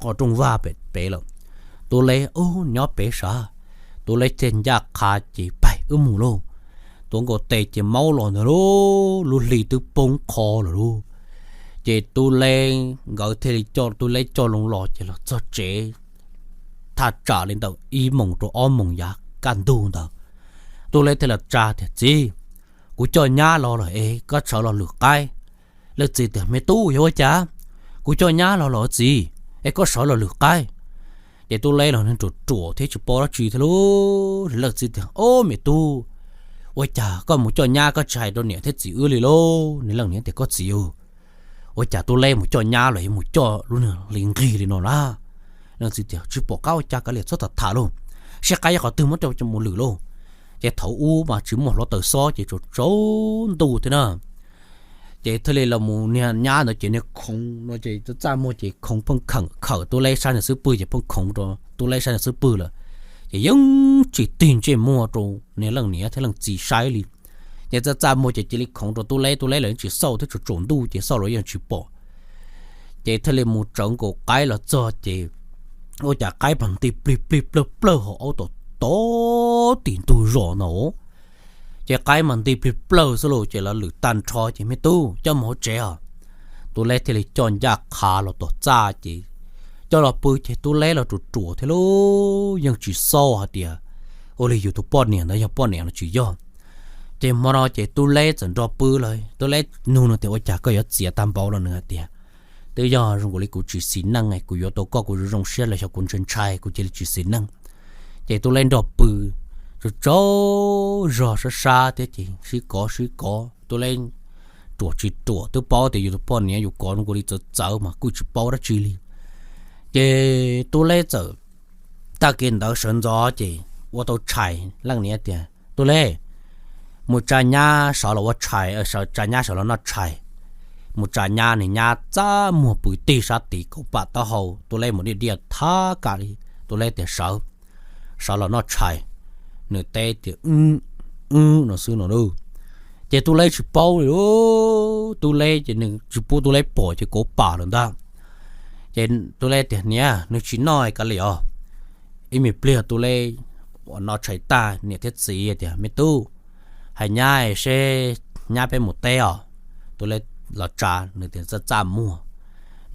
qhov rooj vag pem lawm. Tub Leb, Ub, nyob pem sav. Tub Leb thiaj ncaj qha ces, Pais wb mus lauj. Tuav nkaus tes ces maub los ntag lauj, lub hli twb poob qho lawm lauj. Ces Tub Leb nkawd thiaj li coj Tub Leb coj loo los ces los txog tsev thaj tsam li ntawm ib moos rau ob moos yav kaj ntug ntawd. Tub Leb thiaj los tsa tias, Txiv, kuv coj nyab los lawm es koj sawv los lwm qaib. Leej txiv tias, Me tub, yog ua cas? Kuv coj nyab los lawm txiv, es koj sawv los lwm qaib. Ces Tub Leb los nws ruam ruam thiab tsis paub dab tsi thiab lauj. Leej txiv tias, Ob, me tub, ua cas koj mus coj nyab koj tsis hais rau niam thiab txiv wb li lauj? Nws leej niam tias, Koj txiv, ua cas Tub Leb mus coj nyab los yuav mus coj lub niag hli nqig li no na? Leej txiv tias, Tsis pom qab ua cas, kav liam txhob tham tham lauj, saib qaib qhov twg muab rau mus lwm lauj. Ces thaum ub mas tsis muaj hluav taws xob ces tsaus ntuj thiab na. Ces thiaj li los mus niag nyab ntawd ces niag khoov no ces txaj muag ces khoov pheej khawm Tub Leb sab niag xub pwg ces pheej khoov rau Tub Leb sab niag xub pwg lawm. Ces yeej tsis tig ntsej muag rau niag leej niam thiab leej txiv saib li. Ces txaj txaj muag ces cia li khoov rau Tub Leb, Tub Leb los yeej tsis xauj thiab, tsaus ntuj ces xauj los yeej tsis pom. Ces thiaj li mus tsawv nkaus qaib los txog ces ua cas qaib mas nti plig plig plawg plawg hauv aub tom tod tim ntug zos no. Ces qaib mas nti plig plawg xwb lauj, ces lawv lwm tag nrho ces, Me tub, coj mus hauv tsev os. Tub Leb thiaj li coj ncaj qha los tom txaj ces coj los pw ces Tub Leb los ruam ruam thiab lauj, yeej tsis xauj hais tias ua li yus tus poj niam ntawd yog poj niam los tsis yog. Ces hmo no ces Tub Leb txawm nrog pw lawm, Tub Leb nug nws tias, Ua cas koj yuav txiav tag npaum los? Nws hais tias, Twb yog zoo nkaus li kuv tsis xis neej, kuv yuav tau koj kuv zoo zoo siab los xyov kuv ntshai ntshai kuv cia li tsis xis neej. Ces Tub Leb nrog pw tsaug tsaug zog sab sab thiab ces sib kov sib kov, Tub Leb ruam tsis ruam twb paub tias yus tus poj niam yus kov zoo nkaus li txawv txawv mas kuj tsis paub dab tsi li. Ces Tub Leb txawm tag kis ntawd sawv ntxov ces ua tau tshais, leej niam tias, Tub Leb, mus tsa nyab sawv los ua tshais, tsa nyab sawv los noj tshais. Mus tsa nyab, nws nyab txaj muag pw tig sab tid kauv pam taub hau, Tub Leb mus diaj diaj thab kam li, Tub Leb tias, Sawv, sawv los noj tshais. Nws teb tias, Wb, wb no xwb no lauj. Ces Tub Leb tsis paub li, Tub Leb ces nws tsis pub Tub Leb pom ces kauv pam lawm ntag. Ces Tub Leb tias, Niam, nws tsis noj kav liam os. Ib me pliag Tub Leb uas noj tshais tag, niam thiab txiv tias, Me tub, hais nyab seb nyab peb mus teb os. Tub Leb los tsa, nws tias, Txaj txaj muag.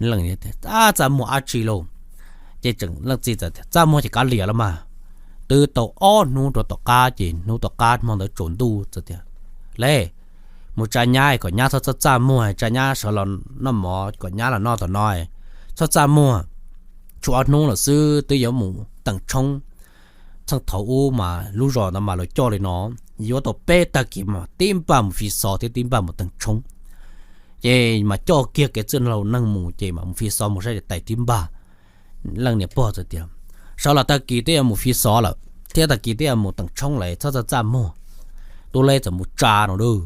Leej niam tias, Txaj txaj muag dab tsi lauj? Ces tseem leej txiv txawm tias, Txaj muag ces kav liam los mas. Twb tau ob hnub rau tom qab ces hnub tom qab hmo ntawd tsaus ntuj txawm tias, Leb, mus tsa nyab kom nyab txhob txaj txaj muag, tsa nyab sawv los noj mov kom nyab los noj tom no, txhob txaj muag. Tshuav ob hnub lawm xwb twb yuav mus teem tshoob. Txheej thaum ub mas lub zos ntawd mas lawv coj li no, yuav tau peb tag kis mas tib npaj mus fi xov thiab tib npaj mus teem tshoob. Ces mas coj kiag kev txwj laus neeg mus ces mas mus fi xov mus saib tais tib npaj. Leej niam pog txawm tias, Sawv los tag kis twb yuav mus fi xov lawm thiab tag kis twb yuav mus teem tshoob lawm, txhob txaj txaj muag. Tub Leb txawm mus tsa no lauj.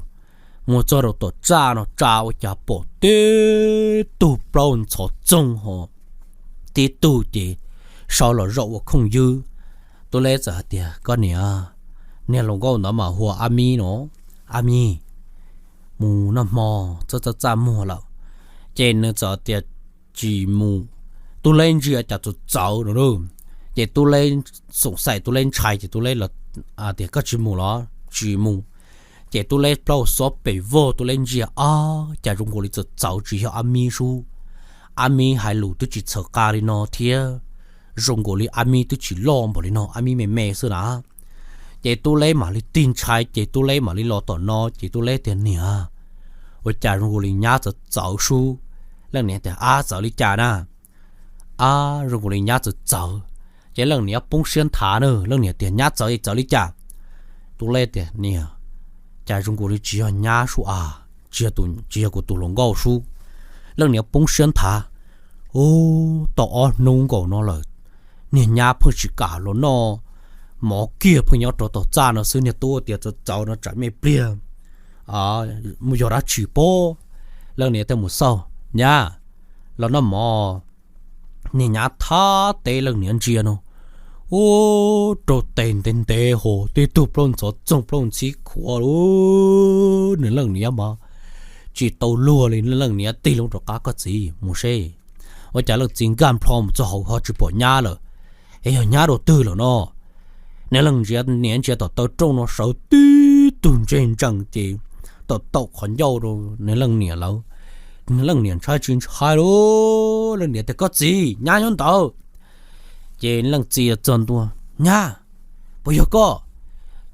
Mus txog rau tom txaj no tsa ua cas pom tib tug plaub ntxhov txoog ho tib tug ces sawv los zaum ua khooj ywb. Tub Leb txawm hais tias, Koj niam, niag hluas nkauj ntawd mas hu ua Ab Mib no, Ab Mib, mus noj hmo, txaj txaj muag lawm. Ces nws txawm tias tsis mus, Tub Leb ntsia cas txawv txawv no. Ces Tub Leb xoom xaim, Tub Leb ntshai ces Tub Leb tias koj tsis mus los? Tsis mus. Ces Tub Leb plaub xob pes vog, Tub Leb ntsia ob cas zoo nkaus li txawv txawv tsis yog Ab Mib sub. Ab Mib hais lus twb tsis txhawv qa li no thiab, zoo nkaus li Ab Mib twb tsis loj npaum li no, Ab Mib me me xwb na. Ces Tub Leb mam li tig ntshai ces Tub Leb mam li los tom no ces Tub Leb tias niam, ua cas zoo nkaus li nyab txawv txawv sub. Leej niam tias ab txawv li cas na? Ab zoo nkaus li nyab txawv txawv. Ces leej niam poob siab nthav na, leej niam tias nyab txawv txawv li cas? Tub Leb tias niam, cas zoo nkaus li tsis yog nyab sub a, tsis yog kuv tus hluas nkauj sub. Leej niam poob siab nthav, ub, tau ob hnub nkaus no lawm, niag nyab pheej tsis kam los noj mov kiag, pheej nyob rau tom txaj no xwb, niag tub tias txawv txawv no tsam me pliag mus yog dab tsi pob. Leej niam thiaj mus xauj, nyab, los noj mov. Niag nyab thab teb leej niam ntsia no, ub, rau tes ntev ntev hos tib tug plaub ntxhov txoog plaub ntxhib khuav lawm. Nws leej niam mas tsis tau luag li, leej niam tig loo rov qab, koj txiv mus seb, ua cas leej txiv nkag nplho mus txog hauv ho tsis pom nyab lawm, es yog nyab dua twg lawm no? Nws leej niam ntsia tom taw rooj no sawv tib tug ntseg ntsees ces tau taum qhov ncauj rau nws leej niam lawm. Nws leej niam ntshai tsis ntshai lauj, leej niam tias koj txiv, nyab nyob ntawd. Ces leej txiv txog ntua, nyab, puas yog koj?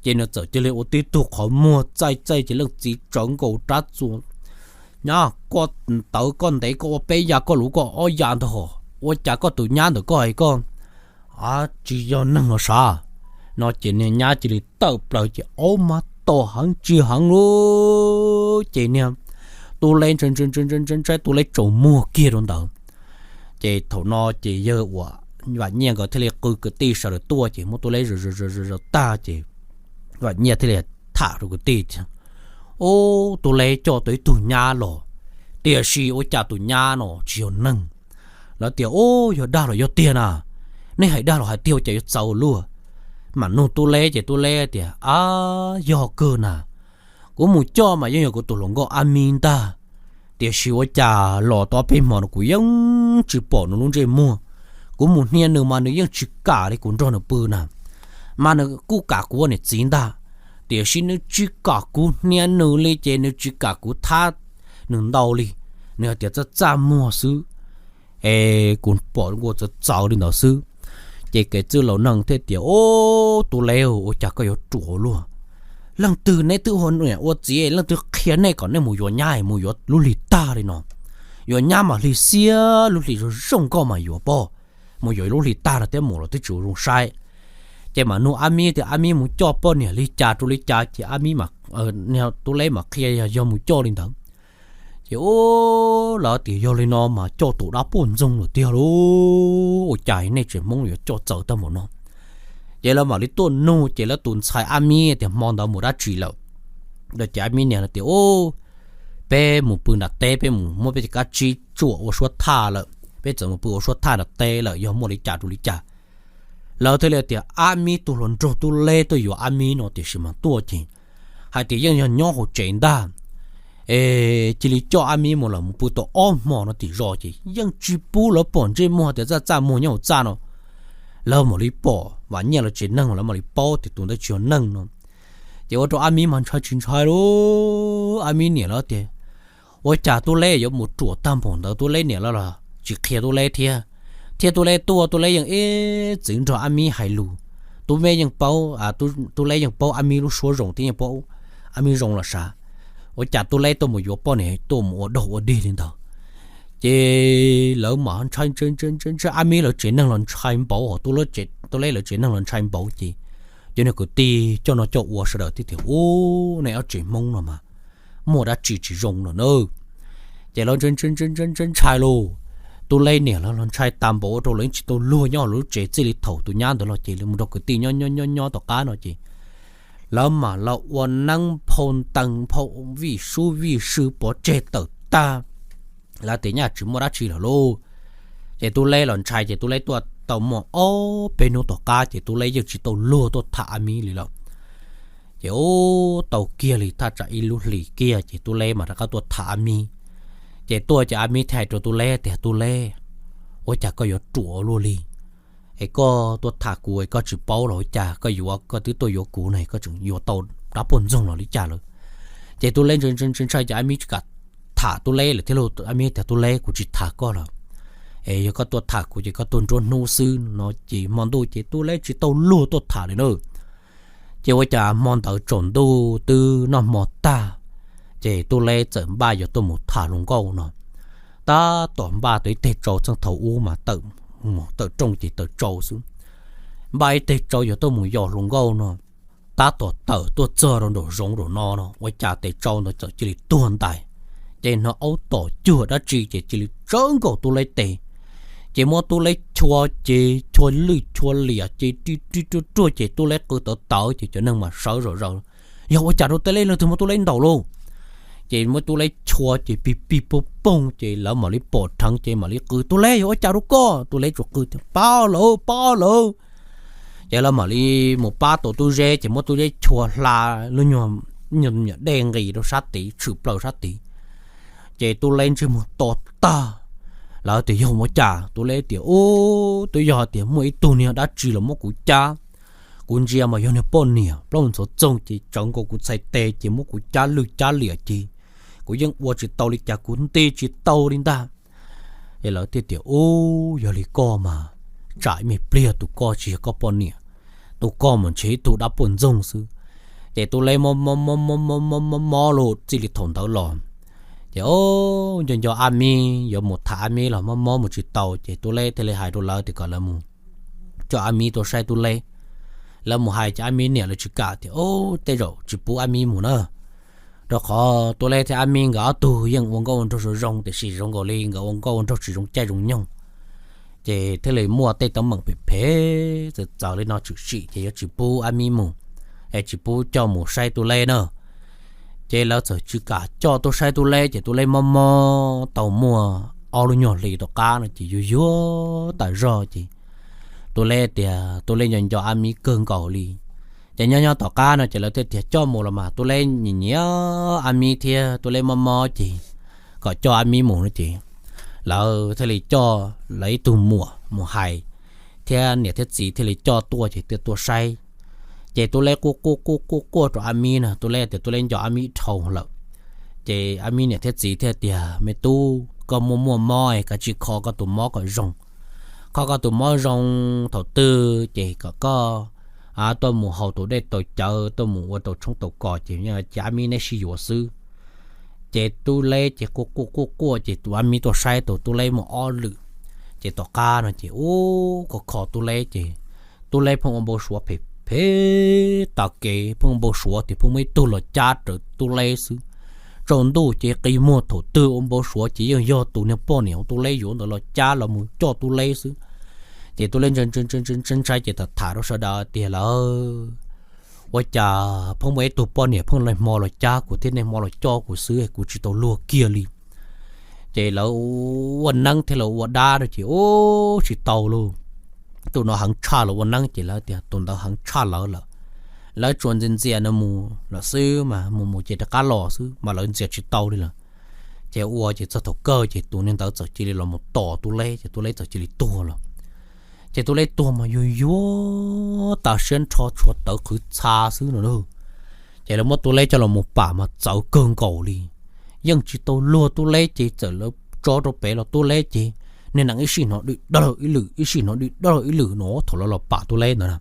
Ces nws txawm cia li ua tib tug qhov muag txaij txaij ces leej txiv tsawv nkaus rab txuas, nyab, koj ntawd koj ntev koj ua peb ya, koj luv koj ob ya ntag hos, ua cas koj tus nyab ntawm koj es koj tsis yog neeg los sav? No ces niag nyab cia li tawm plaws ces aub mab to heev tsis heev lauj. Ces niag Tub Leb ntshai ntshai Tub Leb tsaus muag kiag rau ntawd. Ces thaum no ces yawg uas Vam Nyiaj nkawd thiaj li qw kwv tij sawv daws tuaj ces muab Tub Leb zaws zaws zaws tag ces Vam Nyiaj thiaj li tham rau kwv tij tias, ub, Tub Leb coj tau ib tug nyab los, tiam sis ua cas tus nyab no tsis yog neeg. Lawv tias, ub, yog dag los yog tiag na? Nej hais dag los hais tiag, ua cas yuav txawv luaj? Mam nug Tub Leb ces Tub Leb tias, ab, yog kawg na, kuv mus coj mas yeej yog kuv tus hluas nkauj Ab Mib ntag, tiam sis ua cas los tau ob peb hmo no kuv yeej tsis pom nws lub ntsej muag. Kuv mus hnia nws mas nws yeej tsis kam li kuv nrog nws pw na, mas nws kuj kam kuv ua niam txiv ntag, tiam sis nws tsis kam kuv hnia nws li ces nws tsis kam kuv thab nws ntau li, nws hais tias txaj txaj muag xwb, es kuv pom ua txawv txawv li ntawd xwb. Ces kev txwj laus neeg thiaj tias, ub, Tub Leb, ua cas koj yuav ruam luaj? Leej twg neb twb ua niam ua txiv, leej twg qhia nej kom nej mus yuav nyab mus yuav lub hlis tag li no? Yuav nyab mas hli xiab lub hlis zoo zoo nkauj mas yuav pob, mus yuav lub hlis tag no thiab mus los twb tsis ua zoo saib. Ces mam nug Ab Mib tias Ab Mib mus coj poj niam li cas rau li cas ces Ab Mib, Tub Leb mam qhia yog mus coj li ntawd. Ces ub, lawv tias yog li no mas coj tus dab poj ntxoog lawm tiag lauj, ua cas nej tsev Hmoob yuav coj txawv tag npaum no? Ces lawv mam li tuaj nug ces lawv tus ntxhais Ab Mib tias hmo ntawd mus dab tsi lawm. Ces Ab Mib niam tias, ub, peb mus pw nram teb, peb mus muab peb cov kab tsib tsuam ua suab thaj lawm, peb txawm mus pw ua suab thaj nram teb lawm, yog muaj li cas rau li cas. Lawv thiaj li tias Ab Mib tus hluas nraug Tub Leb tuaj yuav Ab Mib no tiam sis mas tuaj ces hais tias yeej yog nyob hauv tsev ntag, es cia li coj Ab Mib mus lawm, mus pw tau ob hmo no tim zos ces yeej tsis pub lawv pom ntsej muag tias txaj txaj muag nyob hauv txaj no. Lawv mam li pom Vam Nyiaj lawv tsev neeg, lawv mam li paub tias tus ntawd tsis yog neeg no. Ces ua rau Ab Mib mas ntshai tsis ntshai lauj, Ab Mib niam lawv tias, ua cas Tub Leb yuav mus ruam tag npaum ntawd, Tub Leb niam lawv los tsis qhia Tub Leb thiab, thiab Tub Leb tuaj Tub Leb yeej ib txwm nrog Ab Mib hais lus, Tub Leb yeej paub, Tub Leb yeej paub Ab Mib lub suab zoo thiab yeej paub Ab Mib zoo los sav, ua cas Tub Leb tuaj mus yuav poj niam tuaj mus ua dog ua dig li ntawd. Ces lawv mas ntshai ntshai ntshai ntshai, Ab Mib lawv tsev neeg los ntshai npaum, Tub Leb lawv tsev neeg los ntshai npaum ces cov niag kwv tij coj noj coj ua sawv daws thiaj tias, ub, nej ob tsev Hmoob no mas muaj dab tsi tsis zoo lawm na. Ces lawv ntshai ntshai ntshai lauj, Tub Leb niam lawv los ntshai tag npaum ua rau lawv yeej tsis tau luag nyob lub tsev txij li thaum tus nyab ntawd los ces lawv mus nrog kwv tij nyob nyob nyob nyob tom qab no ces lawv mam los ua neeb phau ntees phau vij sub vij sw pov tseg tawm tag. Lawv tias nyaj tsis muaj dab tsi lawm lauj. Ces Tub Leb los ntshai ces Tub Leb tuaj tau muaj ob peb hnub tom qab ces Tub Leb yeej tsis tau luag tuaj tham Ab Mib li lawm. Ces ub, tau kiag li thaj tsam ib lub hlis kiag ces Tub Leb mas rov qab tuaj tham Ab Mib. Ces tuaj ces Ab Mib thiaj hais rau Tub Leb tias, Tub Leb, ua cas koj yuav ruam luaj li? Es koj tuaj tham kuv es koj tsis paub los ua cas? Koj yuav, koj twb tuaj yuav kuv no, koj tseem yuav tau dab poj ntxoog los li cas lawm? Ces Tub Leb ntshai ntshai ces Ab Mib tsis kam tham Tub Leb lawm thiab lauj. Ab Mib tias, Tub Leb, kuv tsis tham koj lawm. Es yog koj tuaj tham kuv ces koj tuaj nruab hnub xwb no. Ces hmo ntuj ces Tub Leb tsis tau luag tuaj tham li na. Ces ua cas hmo ntawd tsaus ntuj twb noj hmo tag, ces Tub Leb txawm npaj yuav tuaj mus tham hluas nkauj no. Tab tom npaj tau ib teg tsau, txheej thaum ub mas tawm, tawm rooj ces tawm tsau xwb. Npaj ib teg tsau yuav tuaj mus yos hluas nkauj no. Tab tom tawm tuaj txog rau nraum zoov rau no no, ua cas tes tsau ntawd txawm cia li tuag ntais. Ces hnov aub tom cuag dab tsi ces cia li tsawv nkaus Tub Leb tes. Ces muab Tub Leb chua, ces chua lwj chua liam ces ri ri ruaj ruaj ces Tub Leb qw tawv tawv ces cov neeg mas sawv zom zaws, Yog ua cas rau Tub Leb, leej twg muab Tub Leb ntaus lauj? Ces muab Tub Leb chua ces pig pig pog poog ces lawv mam li pom dheev ces mam li qw, Tub Leb, yog ua cas rau koj? Tub Leb tsuas qw tias, Pab lawm, pab lawm. Ces lawv mam li mus pab tau Tub Leb ces muab Tub Leb chua hla lub nyuag, nyuag dej nqis rau sab tid, tshwm plaws sab tid. Ces Tub Leb ntsej muag to tag. Lawv tias, Yog ua cas? Tub Leb tias, Ub, twb yog tias muaj ib tug niag dab tsi los muab kuv cab. Kuv ntsia mas yog niag poj niam plaub hau ntxhov txoog ces tsawv nkaus kuv txhais tes ces muab kuv cab lwj cab liam ces kuv yeej ua tsis tau li cas, kuv nti tsis tau li ntag. Es lawv thiaj tias, Ub, yog li koj mas tsam ib me pliag tus koj tsis yog koj poj niam, tus koj mas ntshe ib tug dab poj ntxoog xwb. Ces Tub Leb mob mob mob mob mob mob mob los txij li thaum ntawd los. Ces, o, nco nco Ab Mib, yuav mus tham Ab Mib los mob mob mus tsis tau ces Tub Leb thiaj li hais rau lawv tias kom lawv mus coj Ab Mib tuaj saib Tub Leb. Lawv mus hais ces Ab Mib niam lawv tsis kam tias, O, tej zaum tsis pub Ab Mib mus na. Rau qhov Tub Leb thiab Ab Mib nkawd ob tug yeej ua nkauj ua nraug zoo zoo tiam sis zoo nkaus li nkawd ua nkauj ua nraug tsis zoo caij zoo nyoog. Ces thiaj li muaj tej teeb meem phem phem txawv txawv li no tshwm sim ces yuav tsis pub Ab Mib mus, es tsis pub coj mus saib Tub Leb na. Ces lawv txawm tsis kam coj tuaj saib Tub Leb ces Tub Leb mob mob tau muaj ob lub nyuag hlis tom qab no ces yuag yuag tas zog ces Tub Leb tias Tub Leb nco nco Ab Mib kawg nkaus li. Ces nyob nyob tom qab no ces lawv thiaj tias coj mus los mas Tub Leb nyiam nyiam Ab Mib thiab Tub Leb mob mob ces kom coj Ab Mib mus no ces lawv thiaj li coj lawv ib tug muam mus hais thiab niam thiab txiv thiaj li coj tuaj ces thiaj tuaj saib. Ces Tub Leb quaj quaj quaj quaj quaj rau Ab Mib na, Tub Leb tias Tub Leb nco Ab Mib dhau lawm. Ces Ab Mib niam thiab txiv thiaj tias, Me tub, koj muaj muaj mob es kav tsij kho koj tus mob kom zoo. Kho koj tus mob zoo thaum twg ces kom koj tuaj mus haus tus dej tau cawv, tuaj mus ua tau tshoob tau kos ces cia Ab Mib neb sib yuav xwb. Ces Tub Leb ces quaj quaj quaj quaj ces tus Ab Mib tuaj saib tus Tub Leb muaj ob lwm. Ces tom qab no ces ub, kho kho Tub Leb ces Tub Leb pheej ua npau suav phem phem tas kev, pheej ua npau suav tias pheej muaj ib tug los cab rawv Tub Leb xwb. Tsaus ntuj ces qi muag thaum twg ua npau suav ces yeej yog tus niag poj niam uas Tub Leb yuav ntawd los cab los mus coj Tub Leb xwb. Ces Tub Leb ntshai ntshai ces tham tham rau sawv daws tias, Lawv, ua cas pheej muaj ib tug poj niam pheej niaj hmo los cab kuv thiab niaj hmo los coj kuv xwb, kuv tsis tau luag kiag li. Ces lawv ua neeb thiab lawv ua dab rau ces ub, tsis tau lauj. Tus no heev tshaj lawv ua neeb ces lawv tias tus ntawd heev tshaj lawv lawm. Lawv tsuas ntxias ntxias nws mus lawm xwb mas mus mus ces rov qab los xwb mas lawv ntxias tsis tau li lawm. Ces ua ces txog thaum kawg ces tus niag ntawd txawm cia li los mus tom Tub Leb ces Tub Leb txawm cia li tuag lawm. Ces Tub Leb tuag mas yuag yuag tas siab nrho tshuav tawv qhwv txha xwb no na. Ces lawv muab Tub Leb coj los mus pam mas txawv kawg nkaus li. Yeej tsis tau luag Tub Leb ces txawm lawv tso rau pem los Tub Leb ces niag nees ib sij hnov di dawg ib lwm, ib sij hnov di dawg ib lwm no thaum lawv los pam Tub Leb ntawd na.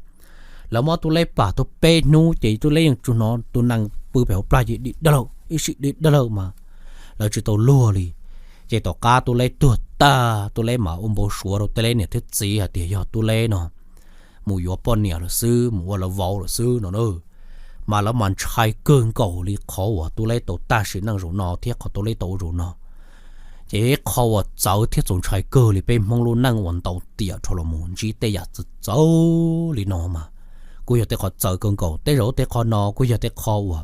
Lawv muab Tub Leb pam tau peb hnub ces Tub Leb yeej tsuas hnov tus nees pw pem hauv plag ces di dawg ib sij di dawg mas lawv tsis tau luag li. Ces tom qab Tub Leb tuag tag, Tub Leb mas ua npau suav rau Tub Leb niam thiab txiv hais tias yog Tub Leb no mus yuav poj niam lawm xwb, mus ua lawv vauv lawm xwb no na. Mas lawv mas ntshai kawg nkaus li qhov uas Tub Leb tau tag sim neej zaum no thiab qhov Tub Leb tau ua zaum no. Ces ib qho uas txawv thiab txaus ntshai kawg li peb Hmoob lub neej uas ntau tiam dhau los mus ntsib tej yam txawv txawv li no mas kuj yog tej qhov txawv kawg nkaus. Tej zaum tej qho no kuj yog tej qho uas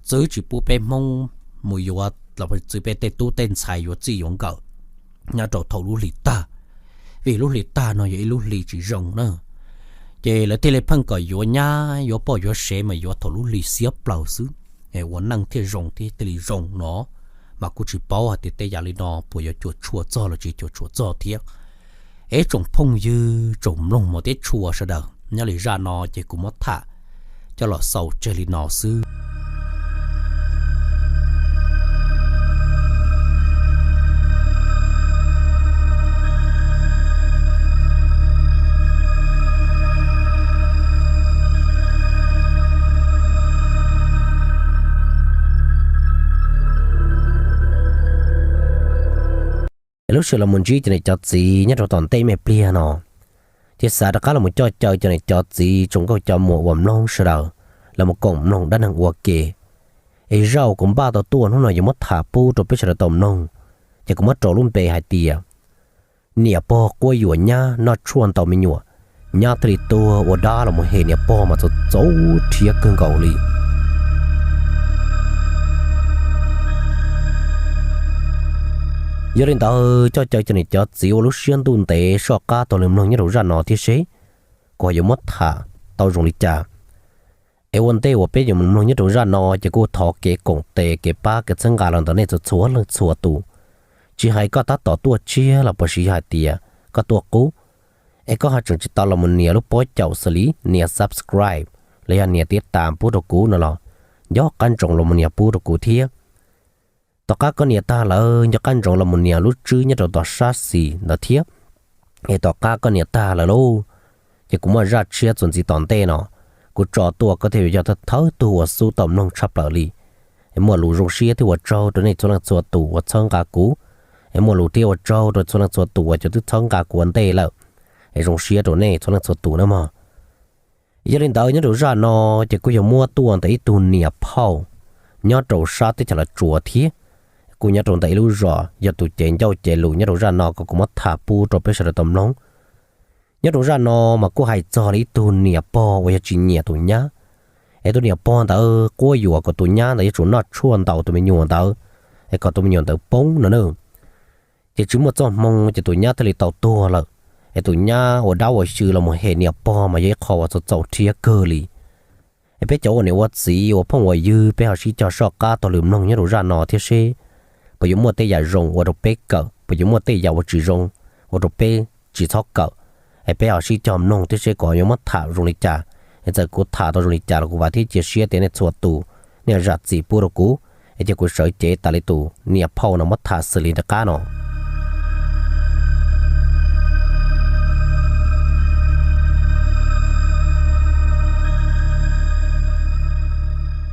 txwv tsis pub peb Hmoob mus yuav los txwv peb tej tub tej ntxhais yuav txij yuav nkawm nyob rau thaum lub hlis tag, vim lub hlis tag no yog ib lub hlis tsis zoo na. Ces lawv thiaj li pheej kom yuav nyab yuav poj yuav sev mas yuav thaum lub hli xiab plaws xwb, ua neej thiaj zoo thiaj li zoo no. Mas kuj tsis paub hais tias tej yam li no puas yuav cuam tshuam txog los tsis cuam tshuam txog thiab. Es tsoom phooj ywg tsoom mloog mos thiab tshua sawv daws, nyob li zaj no ces kuv muab tham coj los xaus tseg li no xwb. Lub sij hawm los mus ntsib cov niam cov txiv nyob rau tom ntej me pliag no, ces xav rov qab los coj caw cov niam cov txiv tsoom nkauj cov muam uas mloog sawv daws los koom mloog dab neeg ua ke. Es zaj uas kuv npaj tau tuaj hnub no yuav muab tham pub rau peb sawv daws tau mloog, ces kuv muab rau lub npe hais tias niam pog quab yuam nyab noj tshuaj ntaus me nyuam, nyab thiaj li tuag ua dab los mus hem niam pog mas txaus txaus rhiab kawg nkaus li. Yog li ntawd coj caw cov niam cov txiv ua lub siab ntuj ntev soj qab taug lw mloog nyob rau zaj no thiab seb kuv ho yuav muab tham tau zoo li cas. Es ua ntej uas peb yuav mus mloog nyob rau zaj no ces kuj thov kev koom tes kev pab kev txhawb nqa los ntawm nej txhua txhua leej txhua tus, tsis hais koj tab tom tuaj tshiab los puas sis yog hais tias koj tuaj qub, es koj ho tseem tsis tau los mus nias lub pob caum xws li nias subscribe los yog nias tiv tas pub rau kuv no los nco qab ntsoov los mus nias pub rau kuv thiab. Tom qab koj nias tag lawm nco qab ntsoov los mus nias lub tswb nyob rau tom sab xis ntawd thiab. Es tom qab koj nias tag lawm lauj, ces kuv muaj zaj tshiab txuas ntxiv tom ntej no kuv tso tuaj koj thiaj yog thawj tug uas xub tau mloog tshaj plaws li. Es muaj lus zoo siab thiab ua tsaug rau nej txhua leej txhua tus uas txhawb nqa kuv. Es muaj lus thiab ua tsaug rau txhua leej txhua tus uas cov twb txhawb nqa kuv ua ntej lawm. Es zoo siab rau nej txhua leej txhua tus na mog. Yog li ntawd nyob rau zaj no ces kuj yog muab tuaj ntawm ib tug niam phauj nyob rau sab teb chaws Los Tsuas thiab, kuj nyob rau ntawm ib lub zos yog tus cev ncauj cev lus nyob rau zaj no kom kuv muab tham pub rau peb sawv daws tau mloog. Nyob rau zaj no mas kuj hais txog li ib tug niam pog uas yog tsis nyiam tus nyab, es tus niam pog ntawd quab yuam kom tus nyab ntawd yuav tsum noj tshuaj ntaus tus me nyuam ntawd, es kom tus me nyuam ntawd poob no na. Ces tsis muaj txoj hmoo ces tus nyab thiaj li tau tuag lawm. Es tus nyab ua dab ua xyw los mus hem niam pog mas yog ib qho uas txaus txaus rhiab kawg li. Es peb cov ua niam ua txiv ua phooj ua ywg peb ho sib cog soj qab taug lw mloog nyob rau zaj no thiab seb puas yuav muaj tej yam zoo ua rau peb kawm, puas yuav muaj tej yam uas tsis zoo ua rau peb tsis txhob kawm. Es peb ho sib cog mloog thiab seb kuv yuav muab tham zoo li cas. Es txawm kuv tham tau zoo li cas los kuv vam thiab cia siab tias nej txhua tus nej zam txim pub rau kuv. Es cia kuv sawv cev tas li tus niam phauj no muab tham xws li nram qab no.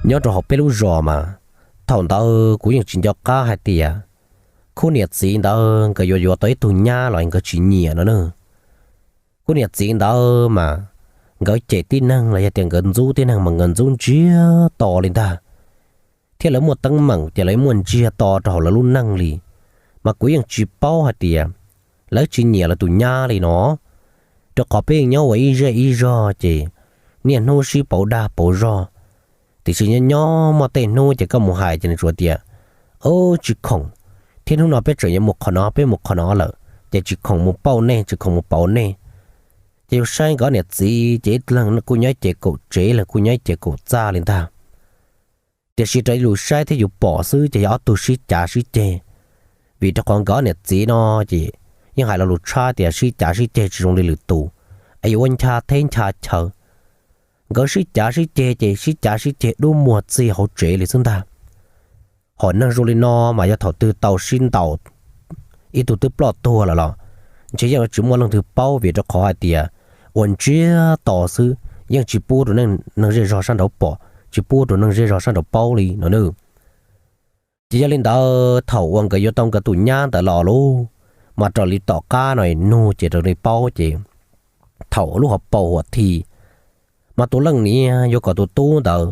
Nyob rau hauv peb lub zos mas, thaum ntawd kuv yeej tsis nco qab hais tias khub niam txiv ntawd nkawd yuav yuav tau ib tug nyab los nkawd tsis nyiam no na. Khub niam txiv ntawd mas nkawd cem tib neeg los yog tias nkawd ntxub tib neeg mas nkawd ntxub ntsiag to li ntag. Thiab lawv muaj teeb meem ces lawv muaj ntsiag to rau hauv lawv lub neej li. Mas kuv yeej tsis paub hais tias lawv tsis nyiam lawv tus nyab li no, rau qhov peb yeej nyob ua ib zej ib zog ces niaj hnub sib pauv dag pauv zog. Tiam sis nyob nyob muaj tej hnub ces koj mus hais ces nws tsuas tias, Ub, tsis khoom, thiab hnub no peb tseem yuav mus qhov no, peb mus qhov no lawm, ces tsis khoom mus pauj nej, tsis khoom mus pauv nej. Ces yus saib nkawd niam txiv ces ib leeg kuj nyob ib ce kaum tsev, ib leeg kuj nyob ib ce kaum txaj li ntag. Tiam sis raws li lus saib thiab yus pom xwb ces yog ob tug sib cav sib ceg. Vim rau qhov nkawd niam txiv no ces yeej hais lo lus tshab tias sib cav sib ceg tsis zoo li lwm tus, es yuav ua ncha theb ncha chaw. Nkawd sib cav sib ceg ces sib cav sib ceg dub muag txig hauv tsev li xwb ntag. Hom neeg zoo li no mas yog thaum twg tau sib ntaus, ib tug twb ploj tuag lawm los ntshe yeej yuav tsis muaj leej twg paub, vim rau qhov hais tias ua ntsiag to xwb, yeej tsis pub rau neeg zej zog sab nraud pom, tsis pub rau neeg zej zog sab nraud paub li no na. Ces yog li ntawd thaum uas nkawd yuav tau nkawd tus nyab ntawd los lauj, mas raws li tom qab no nug ces raws li paub ces thaum lub hauv paus huam thi, mas tus leej niam yuav kom tus tub ntawd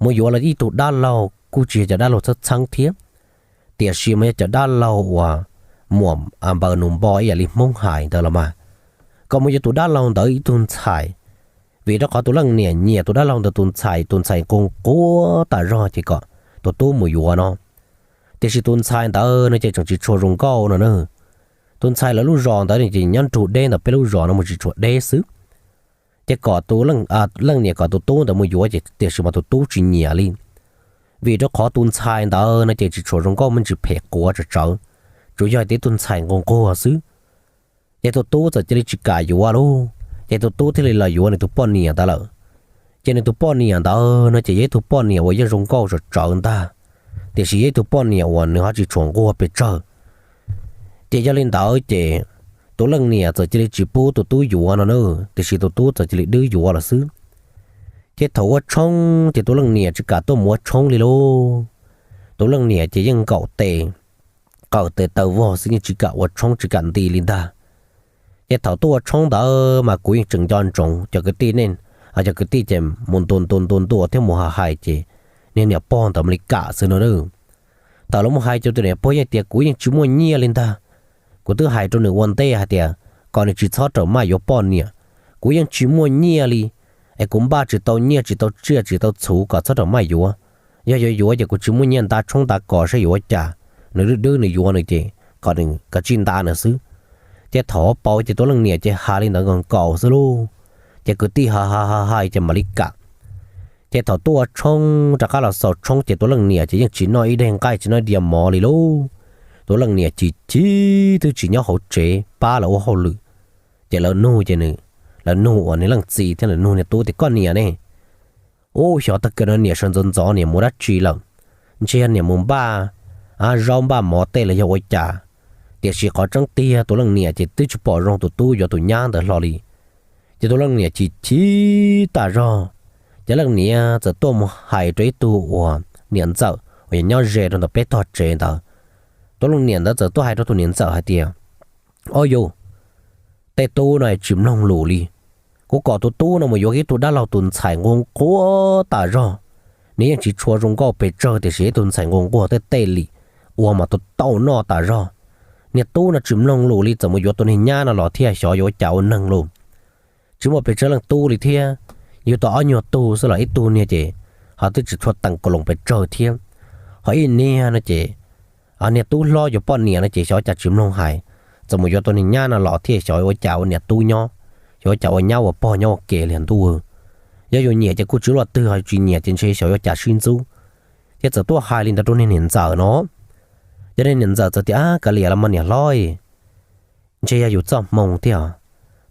mus yuav los ib tug dab laug kuj tsis yog cov dab laug txheeb txheeb thiab, tiam sis mas yog cov dab laug uas muam npaws nus npo ib yam li Hmoob hais ntawd los mas, kom mus yuav tus dab laug ntawd ib tug ntxhais. Vim rau qhov tus leej niam nyiam tus dab laug ntawd tus ntxhais, tus ntxhais nquag nquag tas zog ces kom tus tub mus yuav no. Tiam sis tus ntxhais ntawd no ces tseem tsis tshua zoo nkauj no na. Tus ntxhais lawv lub zos ntawd ces nyob nrug deb ntawm peb lub zos no mus tsis tshua deb xwb. Ces kom tus leej niam kom tus tub ntawd mus yuav ces tiam sis mas tus tub tsis nyiam li, vim rau qhov tus ntxhais ntawd no ces tsis tshua zoo nkauj me ntsis phem quav tsawv tsawv, tsuas yog tias tus ntxhais nquag nquag xwb. Ces tus tub txawm cia li tsis kam yuav lauj, ces tus tub thiaj li los yuav nws tus poj niam ntawd lawm. Ces nws tus poj niam ntawd no ces yog ib tug poj niam uas yeej zoo nkauj tsawv tsawv ntag, tiam sis yog ib tug poj niam uas nws ho tsis tshua nquag pes tsawg. Ces yog li ntawd ces tus leej niam txawm cia li tsis pub tus tub yuav no na, tiam sis tus tub txawm cia li dwb yuav lawm xwb. Ces thaum ua tshoob ces tus leej niam tsis kam tuaj mus ua tshoob li lauj. Tus leej niam ces yeej nkaum tes, qaws tes taw vog xwb, yeej tsis kam ua tshoob tsis kam nti li ntag. Ces thaum tuaj ua tshoob ntawd mas kuv yeej tseem nco ntsoov cov kwv tij ne, cov kwv tij ces mus ntua ntua ntua ntua thiab mus hais hais ces niag niam pog ntawd mam li kam xwb no. Thaum lawv mus hais rau tus niam pog yeej tias kuv yeej tsis muaj nyiaj li ntag. Kuv twb hais rau nws ua ntej hais tias kom nws tsis txhob rawm maj yuav poj niam. Kuv yeej tsis muaj nyiaj li, es kuv npaj tsis tau nyiaj tsis tau tsiaj tsis tau txhuv kom txhob rawm maj yuav. Yog yuav yuav ces kuv tsis muaj nyiaj nta tshoob nta kos saib yuav ua cas. Nws dwb dwb nws yuav nws ces kom nws kav tsij nta nws xwb. Ces thaum pau ces tus leej niam ces hais li ntawd nkaus nkaus xwb lauj. Ces kwv tij hais hais hais hais ces mam li kam. Ces thaum tuaj ua tshoob rov qab los xaus tshoob ces tus leej niam ces yeej tsis noj ib daig nqaij tsis noj ib diav mov li lauj. Tus leej niam chim chim twb tsis nyob hauv tsev pab lawv ua hauj lwm. Ces lawv nug ces nws, lawv nug uas niag leej txiv thiab lawv nug niag tub tias koj niam ne, ub xyov tag kis no niam sawv ntxov ntxov niam mus dab tsi lawm, ntshe yog niam mus npaj zaub npaj mov tej los yog ua cas. Tiam sis qhov tseeb tiag tus leej niam ces twb tsis pom zoo tus tub yuav tus nyab ntawd hlo li. Ces tus leej niam chim chim tas zog, ces leej niam txawm tuaj mus hais rau ib tug uas niam ntxawm uas yog nyob ze rau ntawm peb tog tsev ntawd. Tus leej niam ntawd txawm tuaj hais rau tus niam ntxawm hais tias, o yus, tej tub no tsis mloog lus li. Kuv kom tus tub no mus yuav ib tug dab laug tus ntxhais nquag nquag tas zog, nws yeej tsis tshua zoo nkauj pes tsawg tiam sis ib tug ntxhais nquag nquag tej tej li, ua mas tau tau noj tas zog. Niag tub no tsis mloog lus li, txawm mus yuav tus niag nyab no los thiaj xyov yuav ua cas ua neeg lauj. Tsis muaj pes tsawg leej tub li thiab, yug tau ob nyuag tug xwb los ib tug niag ces ho twb tsis tshua teem kaus loos pes tsawg thiab. Ho ib niag no ces niag tub hlob yuav poj niam no ces xyov cas tsis mloog hais, txawm mus yuav tus niag nyab no los thiaj xyov ua cas ua niam tub nyob, xyov ua cas ua nyab ua pog nyob ua ke li ntuj. Yog yus nyiam ces kuj tsis luaj twg, ho tsis nyiam ces ntshe xyov yuav cas sib ntxub. Thiab txawm tuaj hais li ntawd rau niag niam ntxawm no. Ces niag niam ntxawm txawm tias, kav liam los mas niam hlob, ntshe yog yus txoj hmoo thiab.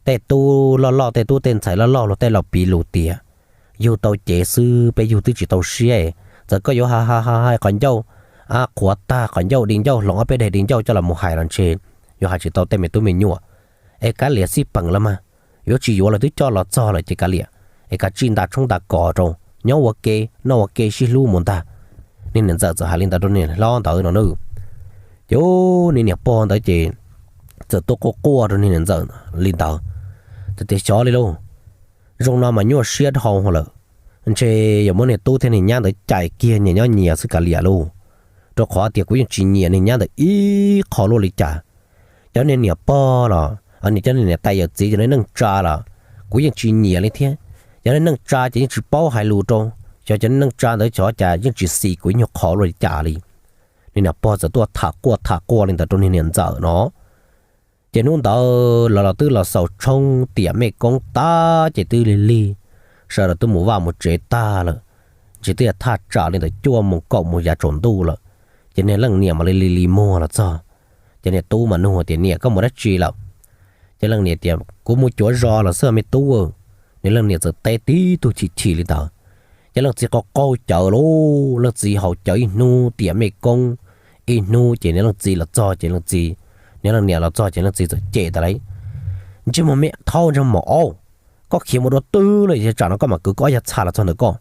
Tej tub loj loj, tej tub tej ntxhais loj loj luag tej laus piv lus tias yug tau cev xwb, peb yug twb tsis tau siab. Txawm koj yuav hais hais hais qhov ncauj qhuav tag, qhov ncauj di ncauj hloov ob peb daim di ncauj coj los mus hais los ntshe yuav hais tsis tau tej me tub me nyuam. Es kav liam xij peem los mas, yuav tsis yuav los twb coj los txog lawm ces kav liam, es kav tsij nta tshoob nta kos rau, nyob ua ke noj ua ke sib hlub mus ntag. Niag niam ntxawm txawm hais li ntawd rau niag hlob ntawd no na. Ces niag niam pog ntawd ces txawm tuaj quaj quaj rau niag niam ntxawm li ntawd, txawm tias xyov li lauj, zoo no mas nyuaj siab dhau lawm, ntshe yuav muab niag tub thiab niag nyab ntawd cais kiag nyias nyob nyias xwb kav liam lauj, rau qhov tias kuv yeej tsis nyiam niag nyab ntawd ib qho luaj li cas. Cov niag niam pog los, cov niag niam tais yawm txiv cov neej tsa los kuv yeej tsis nyiam li thiab. Cov neej tsa ces yeej tsis paub hais lus rau, xyov cov neej tsa ntawd xyov cas yeej tsis xis kuv ib nyuag qho luaj li cas li. Niag niam pog txawm tuaj tham quaj tham quaj li ntawd rau niag niam ntxawm no. Ces hnub ntawd lawv los twb los xaus tshoob tiam mej koob tag ces twb lig lig, sawv daws twb mus vaj mus tsev tag lawm, ntshe twb yog thaj tsam li ntawm cuaj moos kaum moos yav tsaus ntuj lawm. Ces niag leej niam mam li li li muag los txog. Ces niag tub mas nug tias, niam, koj mus dab tsi lawm? Ces leej niam tias, kuv mus cuav zos los xwb me tub. Niag leej niam txawm teb tib tug chim chim li ntawd. Ces leej txiv qaug qaug cawv lauj, leej txiv haus cawv ib hnub tiam mej koob, ib hnub ces niag leej txiv los txog ces leej txiv, niag leej niam los txog ces leej txiv txawm cem tas li, ntsej muag me thaub ntsej muag aub, koj khiav mus dua twg lawm es tsam no koj mam kwv koj ob yag txha los txog ntawm koj?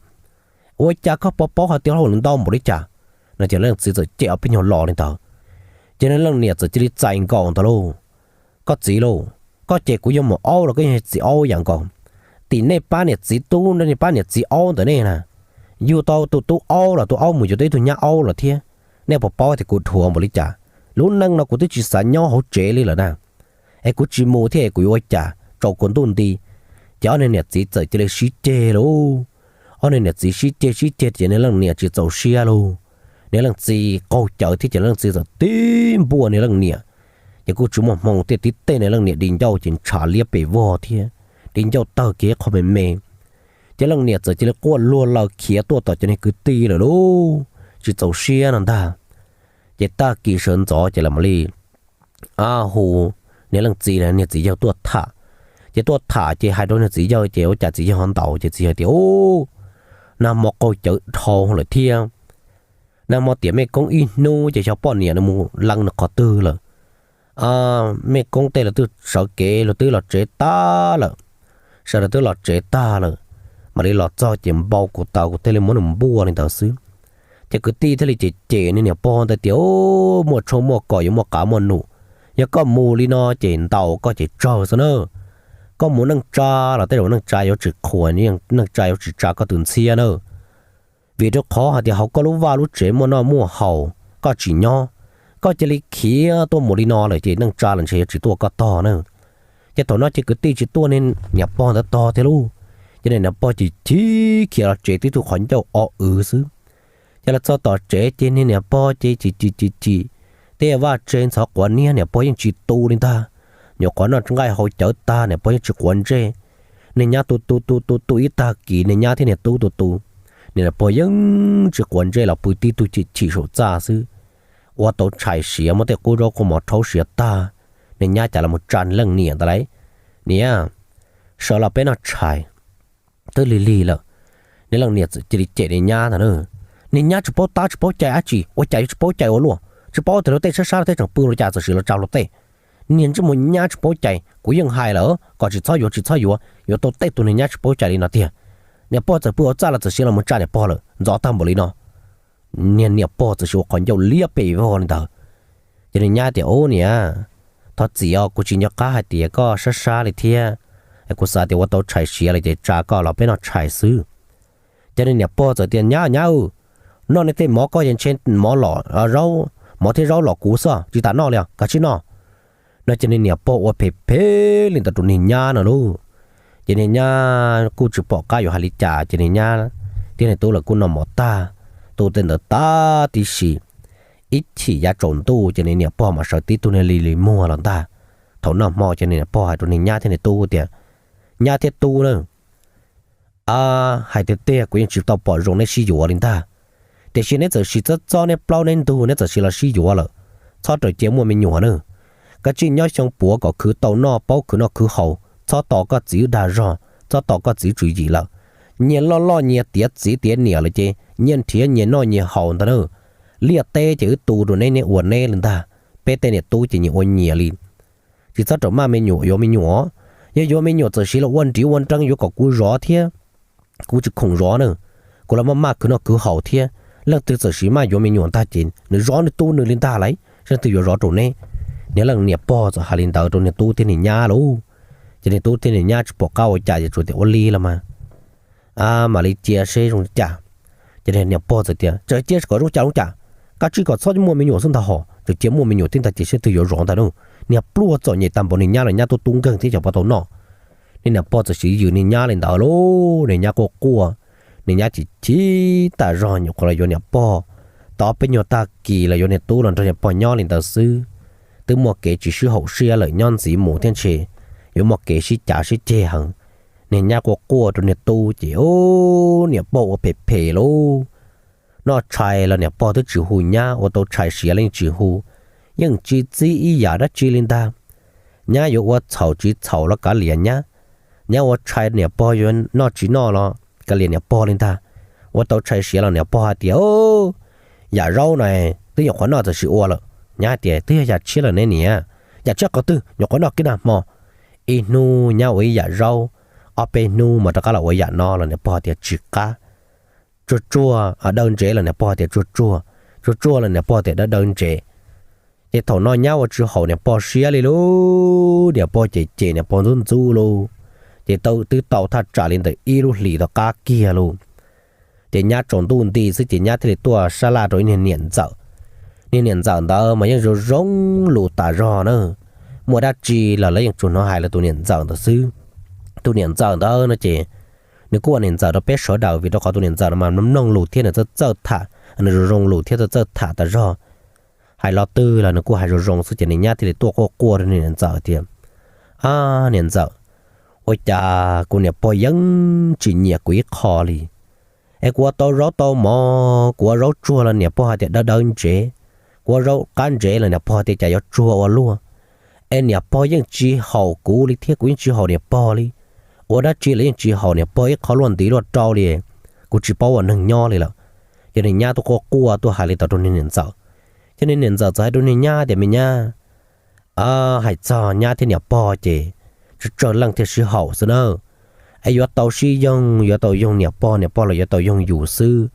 Ua cas koj paub paub hais tias hauj lwm ntau npaum li cas? No ces leej txiv txawm cem ob peb nyuag lo li ntawd. Ces niag leej niam txawm cia li txais nkaus ntawd lauj, koj txiv lauj, koj cem kuv yuav mus aub los koj yeej txiv aub yam nkaus. Tim nej pab niam txiv tub, nej pab niam txiv aub ntawm nej na, yug tau tus tub aub los tus aub mus yuav tau ib tug nyab aub lawm thiab. Nej puas paub tias kuv dhuav npaum li cas? Lub neej no kuv twb tsis xav nyob hauv tsev li lawm na, es kuv tsis mus thiab es kuv yuav ua cas, tsaus kuv ntuj nti. Ces ob niag niam txiv txawm cia li sib ceg lauj. Ob niag niam txiv sib ceg sib ceg ces niag leej niam tsis txaus siab lauj. Niag leej txiv qaug cawv thiab ces leej txiv txawm tib npuaj niag leej niam. Ces kuj tsis muaj hmoo thiaj tib tej niag leej niam di ncauj ces ntshav liab pes vog thiab, li ncauj tawg kiag qhov me me. Ces leej niam txawm cia li quaj luag laws khiav tuaj tom cov niag kwv tij lawm lauj, tsis txaus siab no ntag. Ces tag kis sawv ntxov ces lawv mam li hu niag leej txiv, niag txiv yawg tuaj tham. Ces tuaj tham ces hais rau niag txiv yawg ces ua cas txiv yawg ho ntaus ces txiv yawg tias, Ub, nag hmo qaug cawv dhau lawm thiab. Nag hmo tiam mej koob ib hnub ces xyov poj niam nws mus lees nws qhov twg lawm. Mej koob tej lawv twb sawv kev, lawv twb los tsev tag lawm, sawv daws twb los tsev tag lawm, mam li los txog ces npau kuv taws kuv thiaj li muab nws npuaj li ntawd xwb. Ces kwv tij thiaj li cem cem niag niam pog ntawd tias, Muaj tshoob muaj kos yuav muaj qav muaj num, yog koj mus li no ces ntaus koj ces tsawg xwb na. Koj mus neej tsa los tej zaum neej tsa yuav tsis qhuas, neej tsa yuav tsis tsa koj tus ntxhiab na. Vim rau qhov hais tias hauv koj lub vaj lub tsev muaj noj muaj haus, koj tsis nyob, koj cia li khiav tuaj mus li no lawm ces neej tsa los ntshe yuav tsis tuaj koj tog na. Ces thaum no ces kwv tij tsis tuaj niag niam pog ntawd tog thiab lauj. Ces niag niam pog ces chim khiav los tsev tib tug qhov ncauj o w xwb. Ces los txog tom tsev ces niag niam pog ces chim chim chim chim, tej vaj tse ntxhov quav niab niam pog yeej tsis tu li ntag. Nyuam qhuav noj nqaij haus cawv tag niam pog yeej tsis quav ntsej. Niag nyab tu tu tu tu tu ib tag kis, niag nyab thiab niag tub tu tu, niag niam pog yeej tsis quav ntsej los pw tib tug chim chim saum txaj xwb. Ua tau tshais siav muab tej qub zaub qub mov rhaub siav tag, niag nyab cas los mus tsa leej niam ntawd lauj, Niam, sawv los peb noj tshais, twb lig lig lawm. Niag leej niam txawm cia li cem niag nyab ntag na, Niag nyab tsis paub tab tsis paub cai dab tsi, ua cas yuav tsis paub cai ua luaj, tsis paub tias luag tej sab sab luag tej tseem pw los cas txawm sim los tsa luag tej. Niag ntsej muag nyab tsis paub cai, kuv yeej hais lawm kom tsis txhob yuav tsis txhob yuav, yuav tau tej tus niag nyab tsis paub cai li no tiag. Niam pog txawm pw hauv txaj los txawm sim los mus tsa niam pog lawm, ntxov tag npaum li no. Niag niam pog txawm sim ua qhov ncauj liab pes vog li ntawd. Ces niag nyab tias, Ub niam, thov txim os, kuv tsis nco qab hais tias koj sab sab li thiab, kuv xav tias ua tau tshais siav lawm ces tsa koj los peb noj tshais xwb. Ces niag niam pog txawm tias, Nyab, nyab, noj nej tej mov koj ces ntshe mov los zaub, mov thiab zaub los kuv xwb, tsis tas noj li os, kav tsij noj. No ces niag niam pog ua phem phem li ntawd rau niag nyab no lauj. Ces niag nyab kuj tsis pom qab yuav hais li cas ces niag nyab thiab niag tub lawv kuj noj mov tag, tu tej ntawd tag tib si. Ib chim yav tsaus ntuj ces niag niam pog mam sawv tib tug niag lig lig muag los ntag. Thaum noj hmo ces niag niam pog hais rau niag nyab thiab niag tub tias, Nyab thiab tub na, hais tiag tiag kuv yeej tsis tau pom zoo neb sib yuav li ntag. Tiam sis neb txawm sim txob txob neb plaub neb ntug neb txawm sim los sib yuav lawm, txhob raws cia muaj me nyuam na. Kav tsij nyob xyoo puav kom khwv tau noj paub khwv noj khwv haus, txhob tos koj txiv dag zog, txhob tos koj txiv tswv yim lawm. Nyias loj loj nyias tiav txiv tiav niam lawm ces nyias nrhiav nyias noj nyias haus ntag na. Liaj teb ces wb tu rau neb, neb ua neb li ntag. Peb tej niam tub ces nyias ua nyias li. Tsis txhob rawm maj me nyuam yuav me nyuam. Yog yuav me nyuam txawm sim los ua nrhiav ua nreeb yuav kom kuv zov thiab. Kuv tsis khoom zov na. Kuv los maj maj khwv noj khwv haus thiab. Leej twg txawm sim maj yuav me nyuam ntag ces nws zov nws tu nws li ntag lauj, leej twg yuav zov rau neb. Niag leej niam pog txawm hais li ntawd rau niag tub thiab niag nyab lauj. Ces niag tub thiab niag nyab tsis pom qab ua cas ces tsuas tias ua li los mas mam li cia seb zoo li cas. Ces niag niam pog txawm tias, Tseem cia kom zoo cas zoo cas, kav tsij kom txhob muaj me nyuam xwb ntag hos, tseem cia muaj me nyuam thiab ntag ces seb twg yuav zov ntag lauj. Niag pluag txom nyem tag npaum niag nyab los nyab tub tub nkeeg thiab xyov puas tau noj. Niag niam pog txawm sim yws niag nyab li ntawd lauj, niag nyab quaj quaj, niag nyab chim chim tas zog nyuam qhuav los yuav niam pog. Tau ob peb nyuag tag kis los yuav niag tub los nrog niag pog nyob li ntawd xwb. Twb muaj kev tsis sib haum siab lawm nyob ntxiv mus thiab ntshe yuav muaj kev sib cav sib ceg heev. Niag nyab quaj quaj rau niag tub ces niam pog ua phem phem lauj. Noj tshais los niam pog twb tsis hu nyab, ua tau tshais siav los yeej tsis hu, yeej tsis txib ib yam dab tsi li ntag. Nyab yuav ua txhaum tsis txhaum los kav liam nyab. Nyab ua tshais niam pog yuav noj tsis noj los kav liam niam pog li ntag. Ua tau tshais siav los niam pog hais tias, Yam zaub na, twb nyuam qhuav noj txawm sim ua lawm. Nyab hais tias, Twb yog yam tshiab lawm ne niam. Yam tshiab qhov twg, nyuam qhuav noj kiag nag hmo. Ib hnub nyab ua ib yam zaub, ob peb hnub mas rov qab los ua yam no los niam pog tias tsis qab. Tsuag tsuag dawb ntsev los niam pog tias tsuag tsuag, tsuag tsuag los niam pog tias dawb dawb ntsev. Ces thaum no nyab ua tsis haum niam pog siab li lauj, niam pog cem cem niam pog ntxub ntxub lauj. Ces tau twb tau thaj tsam li ntawm ib lub hlis tom qab kiag lauj. Ces nyab tsaus ntuj nti xwb ces nyab thiaj li tuaj sab laj rau ib niag niam ntxawm. Niag niam ntxawm ntawd mas yeej zoo zoo lus tas zog na, muaj dab tsi los lawv yeej tsuas hnov hais lawv tus niam ntxawm ntawd xwb. Tus niam ntxawm ntawd no ces nws kuj ua niam ntxawm rau peb sawv daws vim rau qhov tus niam ntxawm no mas mloog lus thiab nws txawj txawj tham, nws zoo zoo lus thiab txawj txawj tham tas zog. Hais lo twg los nws kuj hais zoo zoo xwb ces niag nyab thiaj li tuaj quaj quaj rau niag niam ntxawm tias, Ab niam ntxawm, Ua cas kuv niam pog yeej tsis nyiam kuv ib qho li. Es kuv ua tau zaub tau mov, kuv ua zaub tsuag los niam pog hais tias dawb dawb ntsev, kuv ua zaub qab ntsev los niam pog hais tias cas yuav tsuag ua luaj. Es niam pog yeej tsis haum kuv li thiab kuv yeej tsis haum niam pog li. Ua dab tsi los yeej tsis haum niam pog ib qho luaj ntiv luaj rau li. Kuv tsis paub ua neeg nyob li lawm. Ces niag nyab tuaj quaj quaj tuaj hais li ntawd rau niag niam ntxawm. Ces niag niam ntxawm txawm hais rau niag nyab tias, me nyab, hais txog nyab thiab niam pog ces tsawg tsawg leej thiaj sib haum xwb na. Es yuav tau sib yoog, yuav tau yoog niam pog, niam pog los yuav tau yoog yus xwb.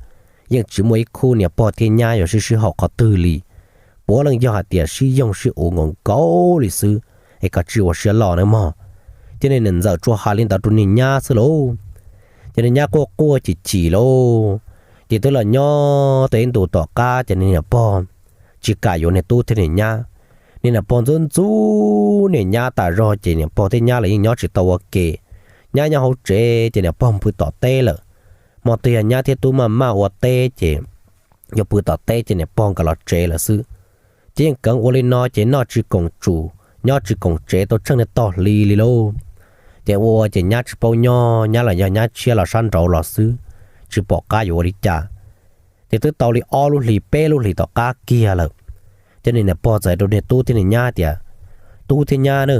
Yeej tsis muaj ib khub niam pog thiab nyab yuav sib sib haum qhov twg li. Puav leej yog hais tias sib yoog sib uv nkaus nkaus li xwb, es koj tsis ua siab loj nawb mog. Ces niag niam ntxawm tsuas hais li ntawd rau niag nyab xwb lauj. Ces niag nyab quaj quaj chim chim lauj. Ces twb los nyob tau ib ntus tom qab ces niag niam pog tsis kam yuav niag tub thiab niag nyab. Niag niam pog ntxub ntxub niag nyab tas zog ces niam pog thiab nyab los yeej nyob tsis tau ua ke. Nyab nyob hauv tsev ces niam pog pw tom teb lawm. Hmo twg yog nyab thiab tub maj maj ua teb ces yuav pw tom teb ces niam pog nkawd los tsev lawm xwb. Ces yeej kheev ua li no ces noj tsis koom tsum nyob tsis koom tsev tau tsheej niag tog hli li lauj. Ces ua ces nyab tsis paub nyob, nyab los yog nyab tshiab los sab nraud los xwb, tsis pom qab yuav ua li cas. Ces twb tau li ob lub hlis peb lub hlis tom qab kiag lawm. Ces niag niam pog txawm hais rau niag tub thiab niag nyab tias, tub thiab nyab na,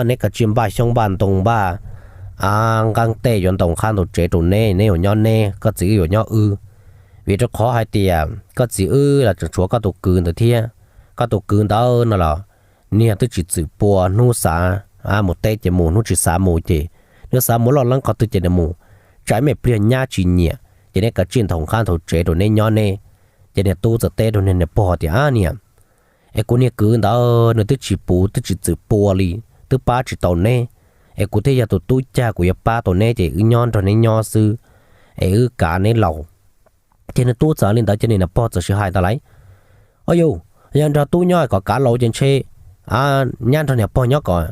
neb kav tsij npaj xyoob npaj ntoo npaj nqeeb tej yuav ntoo qhab ntoo tsev rau neb, neb yuav nyob neb, koj txiv wb yuav nyob wb. Vim rau qhov hais tias koj txiv wb los tseem tshuav koj tus kwv ntawd thiab. Koj tus kwv ntawd no los niag twb tsis txwm pua, hnub xav mus teb ces mus, hnub tsis xav mus ces, hnub xav mus loj leeb qhov twg ces nws mus. Tsam ib me pliag nyab tsis nyiam ces neb kav tsij ntoo qhab ntoo tsev rau neb nyob neb. Ces niag tub txawm teb rau niag niam pog tias, ab niam, es kuv niag kwv ntawd nws twb tsis puv twb tsis txwm pua li, twb pab tsis tau neb. Es kuv thiaj yog tus tub cag kuv yuav pab tau neb ces wb nyob nrog neb nyob xwb, es wb kav neb laus. Ces niag tub txawm li ntawd ces niag niam pog txawm sib hais ntawd lais, o yus, yog nrog tub nyob kom kav laus ces ntshe nyab nrog niam pog nyob kom,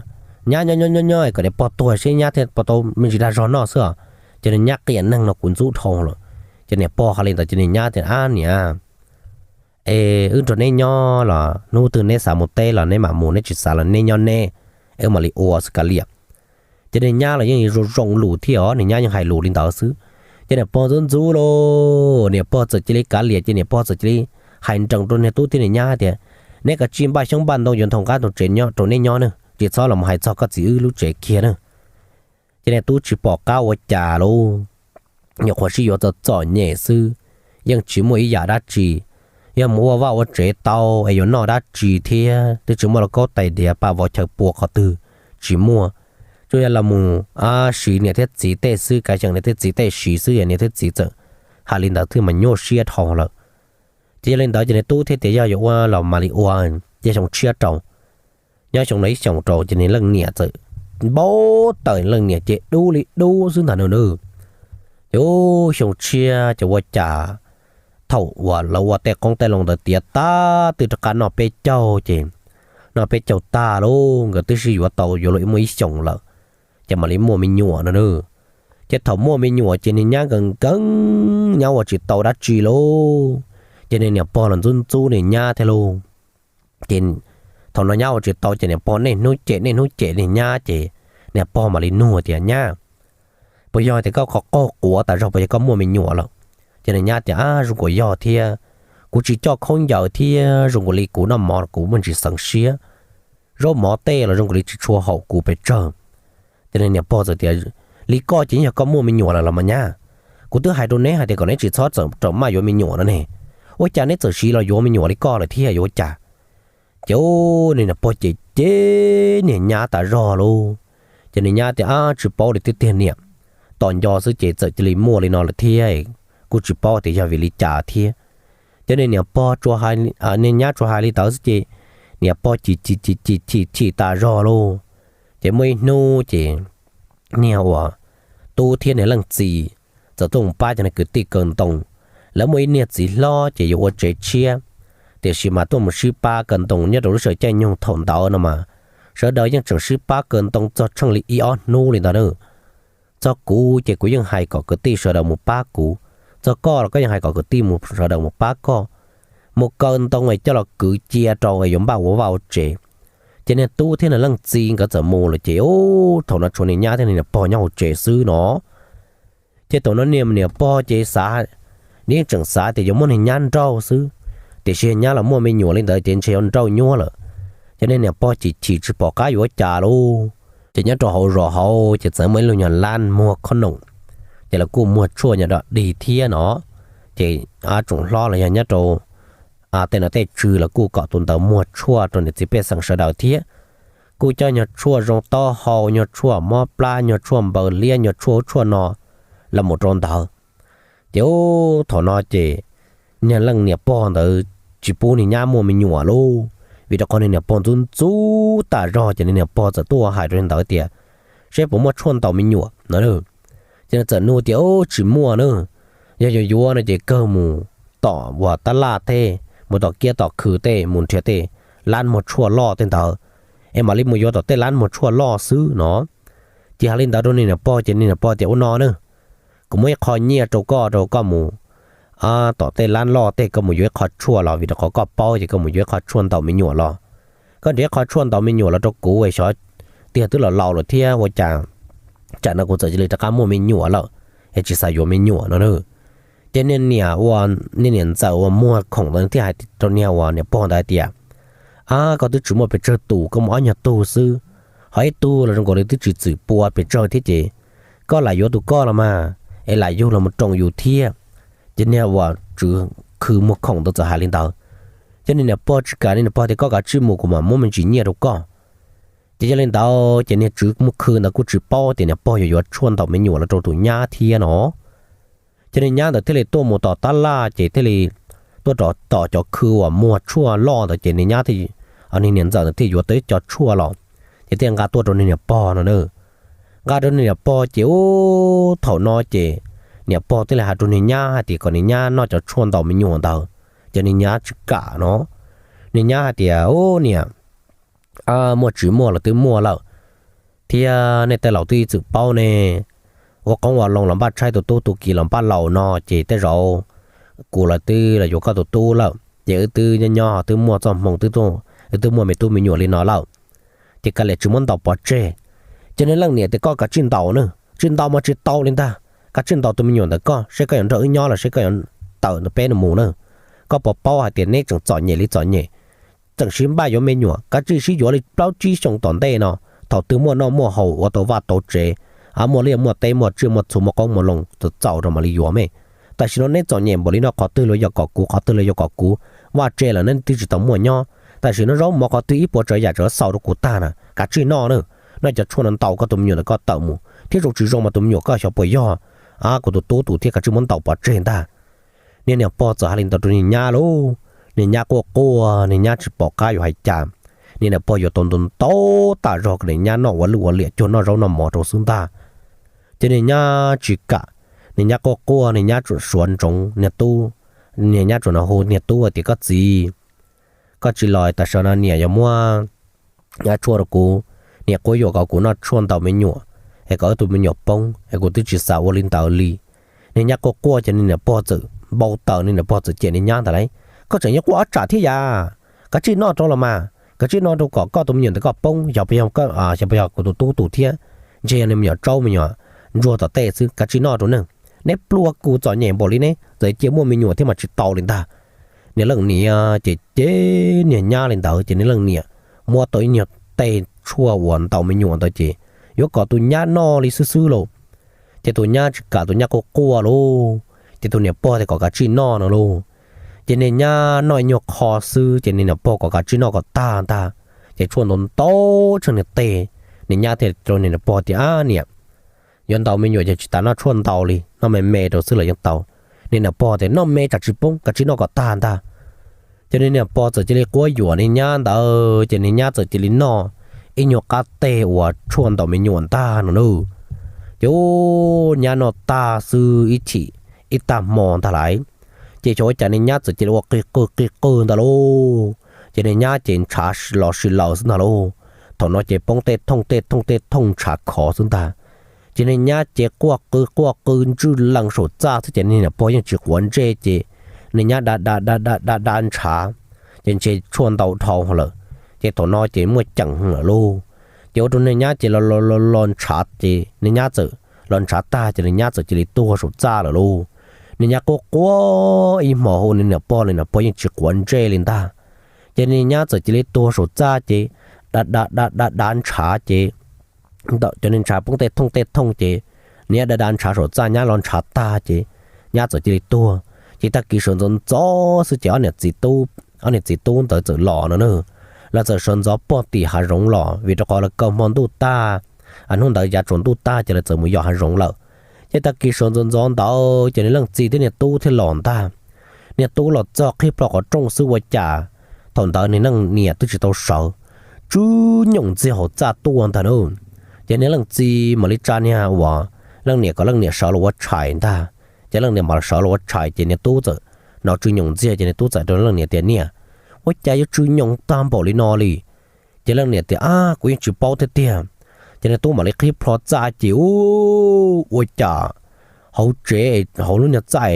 nyab nyob nyob nyob nyob kom niam pog tuag seb nyab thiaj pog tau me ntsis dag zog noj xwb os. Ces niag nyab qias neeg no kuv ntxub dhau lawm. Ces niam pog hais li ntawd ces niag nyab tias, ab niam, es wb nrog neb nyob los hnub twg neb xav mus teb los neb mam mus, neb tsis xav los neb nyob neb, es wb mam li ua xwb kav liam. Ces niag nyab los yeej zoo zoo lus thiab os, niag nyab yeej hais lus li ntawd xwb. Ces niam pog ntxub ntxub lauj, niam pog txawm cia li kav liam ces niam pog txawm cia li hais nrees rau niag tub thiab niag nyab tias, neb kav tsij npaj xyoob npaj ntoo yuav ntoo qab ntoo tsev rau neb nyob na, tsis txhob los hais txog koj txiv wb lub tsev kiag na. Ces niag tub tsis pom qab ua cas lauj, nyuam qhuav sib yuav txom txom nyem xwb, yeej tsis muaj ib yam dab tsi. Yog mus ua vaj ua tsev tau es yuav noj dab tsi thiab, twb tsis muaj lauj kaub tais diav paj vov chaw pua qhov twg, tsis muaj. Tsuas yog los mus siv niam thiab txiv tej xwb, kav xyeem niam thiab txiv tej siv xwb, yog niam thiab txiv txawm hais li ntawd thiaj mas nyuaj siab dhau lawm. Ces yog li ntawd ces niag tub thiaj tias yog yuav ua los mam li ua, ces xyoo tshiab rau. Nyob xyoo no ib xyoos rau ces niag leej niam txawm npau taws, leej niam ces dub li dub xwb ntag no na. Ces xyoo tshiab ces ua cas thaum uas lawv ua tej qoob tej loo ntawd tiav tag twb rov qab noj peb caug ces, noj peb caug tag lauj, nkawd twb sib yuav tau yuav luag muaj ib xyoos lawm, ces mam li muaj me nyuam no na. Ces thaum muaj me nyuam ces niag nyab nkees nkees, nyab ua tsis tau dab tsi lauj. Ces niag niam pog los ntxub ntxub niag nyab thiab lauj. Ces thaum no nyab ua tsis tau ces niam pog niaj hnub cem niaj hnub cem niag nyab ces niam pog mam li nug tias, nyab, puas yog tias koj qhov qaug quav tas zog, puas yog koj muaj me nyuam lawm? Ces niag nyab tias, ab, zoo nkaus yog thiab, kuv tsis coj khaub ncaws thiab zoo nkaus li kuv noj mov kuv muaj ntsis xeev siab, zaub mov tej los zoo nkaus li tsis tshua haum kuv pes tsawg. Ces niag niam pog txawm tias, li koj ces yog koj muaj me nyuam lawm los mas nyab, kuv twb hais rau neb hais tias kom neb tsis txhob txawm maj yuav me nyuam no ne, ua cas neb txawm siv los yuav me nyuam li koj lawm thiab yuav ua cas? Ces niag niam pog ces cem niag nyab tas zog lauj. Ces niag nyab tias, ab, tsis paub li tiag tiag niam, tos nco xwb ces txawm cia li muaj li no lawm thiab, kuj tsis paub tias yog vim li cas thiab. Ces niag niam pog, niag nyab tsuas hais li ntawd xwb ces niam pog chim chim chim chim chim tas zog lauj. Ces muaj ib hnub ces niag uas tub thiab niag leej txiv txawm tuaj mus pab cov niag kwv tij kaw ntoo. Lawv muaj ib niag txiv hlob ces yuav ua tsev tshiab, tiam sis mas tuaj mus sib pab kaw ntoo nyob rau lub sij hawm caij nyoog thaum ntawd no mas, sawv daws yeej tseem sib pab kaw ntoo txog tsheej li ib ob hnub li ntawd na. Txog kuv ces kuv yeej hais kom kwv tij sawv daws mus pab kuv, txog koj los koj yeej hais kom kwv tij sawv daws mus pab koj, mus kaw ntoo es coj los kwv cia rau es yuav npaj ua vaj ua tsev. Ces niag tub thiab niag leej txiv nkawd txawm mus lawm ces thaum no tshuav niag nyab thiab niag niam pog nyob hauv tsev xwb no. Ces thaum no niag niam pog ces xav, nws yeej tseem xav tias yuav muab niag nyab nrauj xwb, tiam sis nyab los muaj me nyuam li ntawd ces ntshe yuav nrauj nyuab lawm. Ces niag niam pog chim chim tsis pom qab yuav ua cas lauj. Ces nyob rau hauv zos hauv ces txawm muaj ib lub nyuag lab muag khob noom, ces lawv kuj muag tshuaj nyob do dig thiab no. Ces tsoom hlob los yog nyob rau tej nom tej tswv los kuj kom tus ntawd muag tshuaj rau niam txiv pej xeem sawv daws thiab. Kuj coj nyuag tshuaj zoo taub hau, nyuag tshuaj mob plab, nyuag tshuaj npaws liab, nyuag tshuaj ub tshuaj no los mus rau ntawd. Ces thaum no ces niag leej niam pog ntawd tsis pub niag nyab muaj me nyuam lauj, vim rau qhov niag niam pog ntxub ntxub tas zog ces niag niam pog txawm tuaj hais rau niag ntawd tias seb puas muaj tshuaj ntaus me nyuam no. Ces nws txawm nug tias tsis muaj na, yog yuav yuav no ces kawg mus tom uas tab laj tej, mus tom kiab tom khw tej mus nrhiav tej lab muag tshuaj loj tej ntawd, es mam li mus yuav tom tej lab muag tshuaj loj xwb no. Ces hais li ntawd rau niag niam pog ces niag niam pog tias ua no na, kuv muab ib qho nyiaj rau koj rau koj mus tom tej lab loj tej koj mus yuav ib qho tshuaj los vim rau qhov koj paub ces koj mus yuav ib qho tshuaj ntaus me nyuam los. Koj nrhiav ib qho tshuaj ntaus me nyuam los rau kuv es xyov tiag twb los laus lawm thiab ua cas tsam no kuv txawm cia li rov qab muaj me nyuam lawm, es tsis xav yuav me nyuam no na. Ces niag niam ua, niag niam ntxawm uas muag khoom ntawd thiaj hais rau niag uas niam pog ntawd hais tias, a koj twb tsis muaj pes tsawg tus, koj muaj ob nyuag tug xwb, ho ib tug los zoo nkaus li twb tsis txwm pua pes tsawg thiab ces koj lam yuav tus koj los mas, es lam yug los mus roos yus thiab. Ces niag uas tswv khw muag khoom ntawd txawm hais li ntawd. Ces niag niam pog tsis kam, niag niam pog tias koj kav tsij mus kuv mam muab me ntsis nyiaj rau koj. Ces yog li ntawd ces niag tswv muag khw ntawd kuj tsis paub tias niam pog yuav yuav tshuaj ntaus me nyuam los rau tus nyab thiab no. Ces niag nyab ntawd thiaj li tuaj mus tom tab laj ces thiaj li tuaj rov tom cov khw uas muag tshuaj loj ntawd ces niag nyab thiaj, niag niam ntxawm ntawd thiaj yuav tau ib co tshuaj los, ces thiaj nqa tuaj rau niag niam pog no na. Nqa rau niag niam pog ces ub thaum no ces niam pog thiaj li hais rau niag nyab hais tias kom niag nyab noj cov tshuaj ntaus me nyuam ntawd. Ces niag nyab tsis kam no, niag nyab hais tias ub niam, muaj tsis muaj los twb muaj lawm, thiab nej tej laus twb ib txwm paub ne, ua qoob ua loo los npaj tshaib, tus tub tus ki los npaj laus no ces tej zaum kuv los twb los yuav koj tus tub lawm ces wb twb nyob nyob twb muaj txoj hmoo, wb twb muaj me tub me nyuam li no lawm, ces kav liam tsis muab ntaus pov tseg. Ces niag leej niam tias koj kav tsij ntaus na, tsis ntaus mas tsis tau li ntag, kav tsij ntaus tus me nyuam ntawm koj seb koj yuav nrog wb nyob los seb koj yuav tawm ntawm peb no mus na. Koj puas paub hais tias neb tseem txom nyem li txom nyem, tseem sib npaj yuav me nyuam, kav tsij sib yuav li plaub tsib xyoo tom ntej no, thaum twg muaj noj muaj haus ua tau vaj tau tsev, muaj liaj muaj teb muaj tsiaj muaj txhu muaj qoob muaj loo txaus txaus rau mam li yuav me. Tam sim no neb txom nyem npaum li no qhov twg los yog kom kuv, qhov twg los yog kom kuv, vaj tse lawm neb twb tsis tau muaj nyob, tam sim no zaub mov qhov twg ib puas tsav yam tseem xaus rau kuv tag na, kav tsij noj na, noj cov tshuaj no ntaus koj tus me nyuam ntawm koj tawm mus thiab, zoo tsis zoo mas tus me nyuam koj xyov puas yog kuv tus tub tus thiab, kav tsij muab ntaus pov tseg ntag. Niag niam pog txawm hais li ntawd rau niag nyab lauj, niag nyab quaj quaj, niag nyab tsis pom qab yuav hais cas. Niag niam pog yuav tau ntau ntau tas zog kom niag nyab noj ua lwj ua liam cuag noj zaub noj mov rau xwb ntag. Ces niag nyab tsis kam, niag nyab quaj quaj, niag nyab tsuas suav ntsoov niag tub, niag nyab tsuas hu niag tub tias koj txiv, koj tsis los tam sim no niam yuav muab tshuaj rau kuv, niam quab yuam kom kuv noj tshuaj ntaus me nyuam, es kom wb tus me nyuam poob es kuv twb tsis xav ua li ntawd li. Niag nyab quaj quaj ces niag niam pog txawm npau taws, niag niam pog txawm cem niag nyab ntawd lauj, koj tseem yuav quaj ob tsam thiab yam, kav tsij noj rau los mas, kav tsij noj rau kom koj tus me nyuam ntawm koj poob, xyov puas yog kuv tus tub tus thiab, ntshe yog niag me nyuam tsaub me nyuam ntsuag tom tej xwb, kav tsij noj rau ne. Neb pluag kuv txom nyem npaum li ne, txawm cia muaj me nyuam thiab mas tsis tau li ntag. Niag leej niam ces cem niag nyab li ntawd ces niag leej niam muab tau ib nyuag teg tshuaj uas ntaus me nyuam ntawd ces yuav kom tus nyab noj li xwb xwb lauj. Ces tus nyab tsis kam, tus nyab quaj quaj lauj, ces tus niam pog tias kom kav tsij noj no lauj. Ces niag nyab noj ib nyuag qho xwb ces niag niam pog kom kav tsij noj kom tag ntag. Ces tshuaj ntau ntau tsheej niag teg, niag nyab thiaj rau niag niam pog tias ab niam, yuav ntaus me nyuam ces tsis tas noj tshuaj ntau li, noj me me rau xwb los yeej tau. Niag niam pog tias noj me tsam tsis poob, kav tsij noj kom tag ntag. Ces niag niam pog txawm cia li quab yuam niag nyab ntawd ces niag nyab txawm cia li noj ib nyuag qab teg uas tshuaj ntaus me nyuam ntag no na. Ces ub nyab noj tag xwb ib chim ib tag hmo ntag lauj, ces xyov ua cas niag nyab txawm cia li ua qig qwg qig qwg ntag lauj. Ces niag nyab ces ntshav los si laws xwb ntag lauj. Thaum no ces poob tej thooj tej thooj tej thooj ntshav khov xwb ntag. Ces niag nyab ces quaj qw quaj qw ntswj lees saum txaj xwb ces niag niam pog yeej tsis quav ntsej ces niag nyab da da da da da da ntshav, ces ntshe tshuaj ntau dhau lawm. Ces thaum no ces muaj ceem lawm lauj. Ces ua rau niag nyab ces los los los los ntshav ces niag nyab txawm los ntshav tag ces niag nyab txawm cia li tuag saum txaj lawm lauj. Niag nyab quaj quaj ib hmo hu niam pog li, niam pog yeej tsis quav ntsej li ntag. Ces niag nyab txawm cia li tuag saum txaj ces da da da da dav ntshav ces ntawm cov niag ntshav poob tej thooj tej thooj ces niag nyab da da ntshav saum txaj, nyab los ntshav tag ces nyab txawm cia li tuag. Ces tag kis sawv ntxov ntxov xwb ces ob niam txiv tub, ob niag txiv tub ntawd txawm los no na. Lawv txawm sawv ntxov puag tim hav zoov los vim rau qhov lawv kaw hmo ntuj tag, hnub ntawd yav tsaus ntuj tag ces lawv txawm mus yos hav zoov lawm. Ces tag kis sawv ntxov ntxov ntawd ces niag leej txiv thiab niag tub thiaj los ntag. Niag tub los txog qhib plho qhov rooj xwb ua cas thaum ntawd niag leej niam twb tsis tau sawv, tsw nyoos ntxiag hauv txaj tuaj ntag na. Ces niag leej txiv mam li tsa niag uas leej niam kom leej niam sawv los ua tshais ntag. Ces leej niam mam sawv los ua tshais ces niag tub txawm hnov tsw nyoos ntxiag ces niag tub txawm rau leej niam tias, Niam, ua cas yuav tsw nyoos tag npaum li no li? Ces leej niam tias, Ab, kuv yeej tsis paub thiab tiag. Ces niag tub mam li qhib plho txaj ces ua cas hauv tsev, hauv lub niag txaj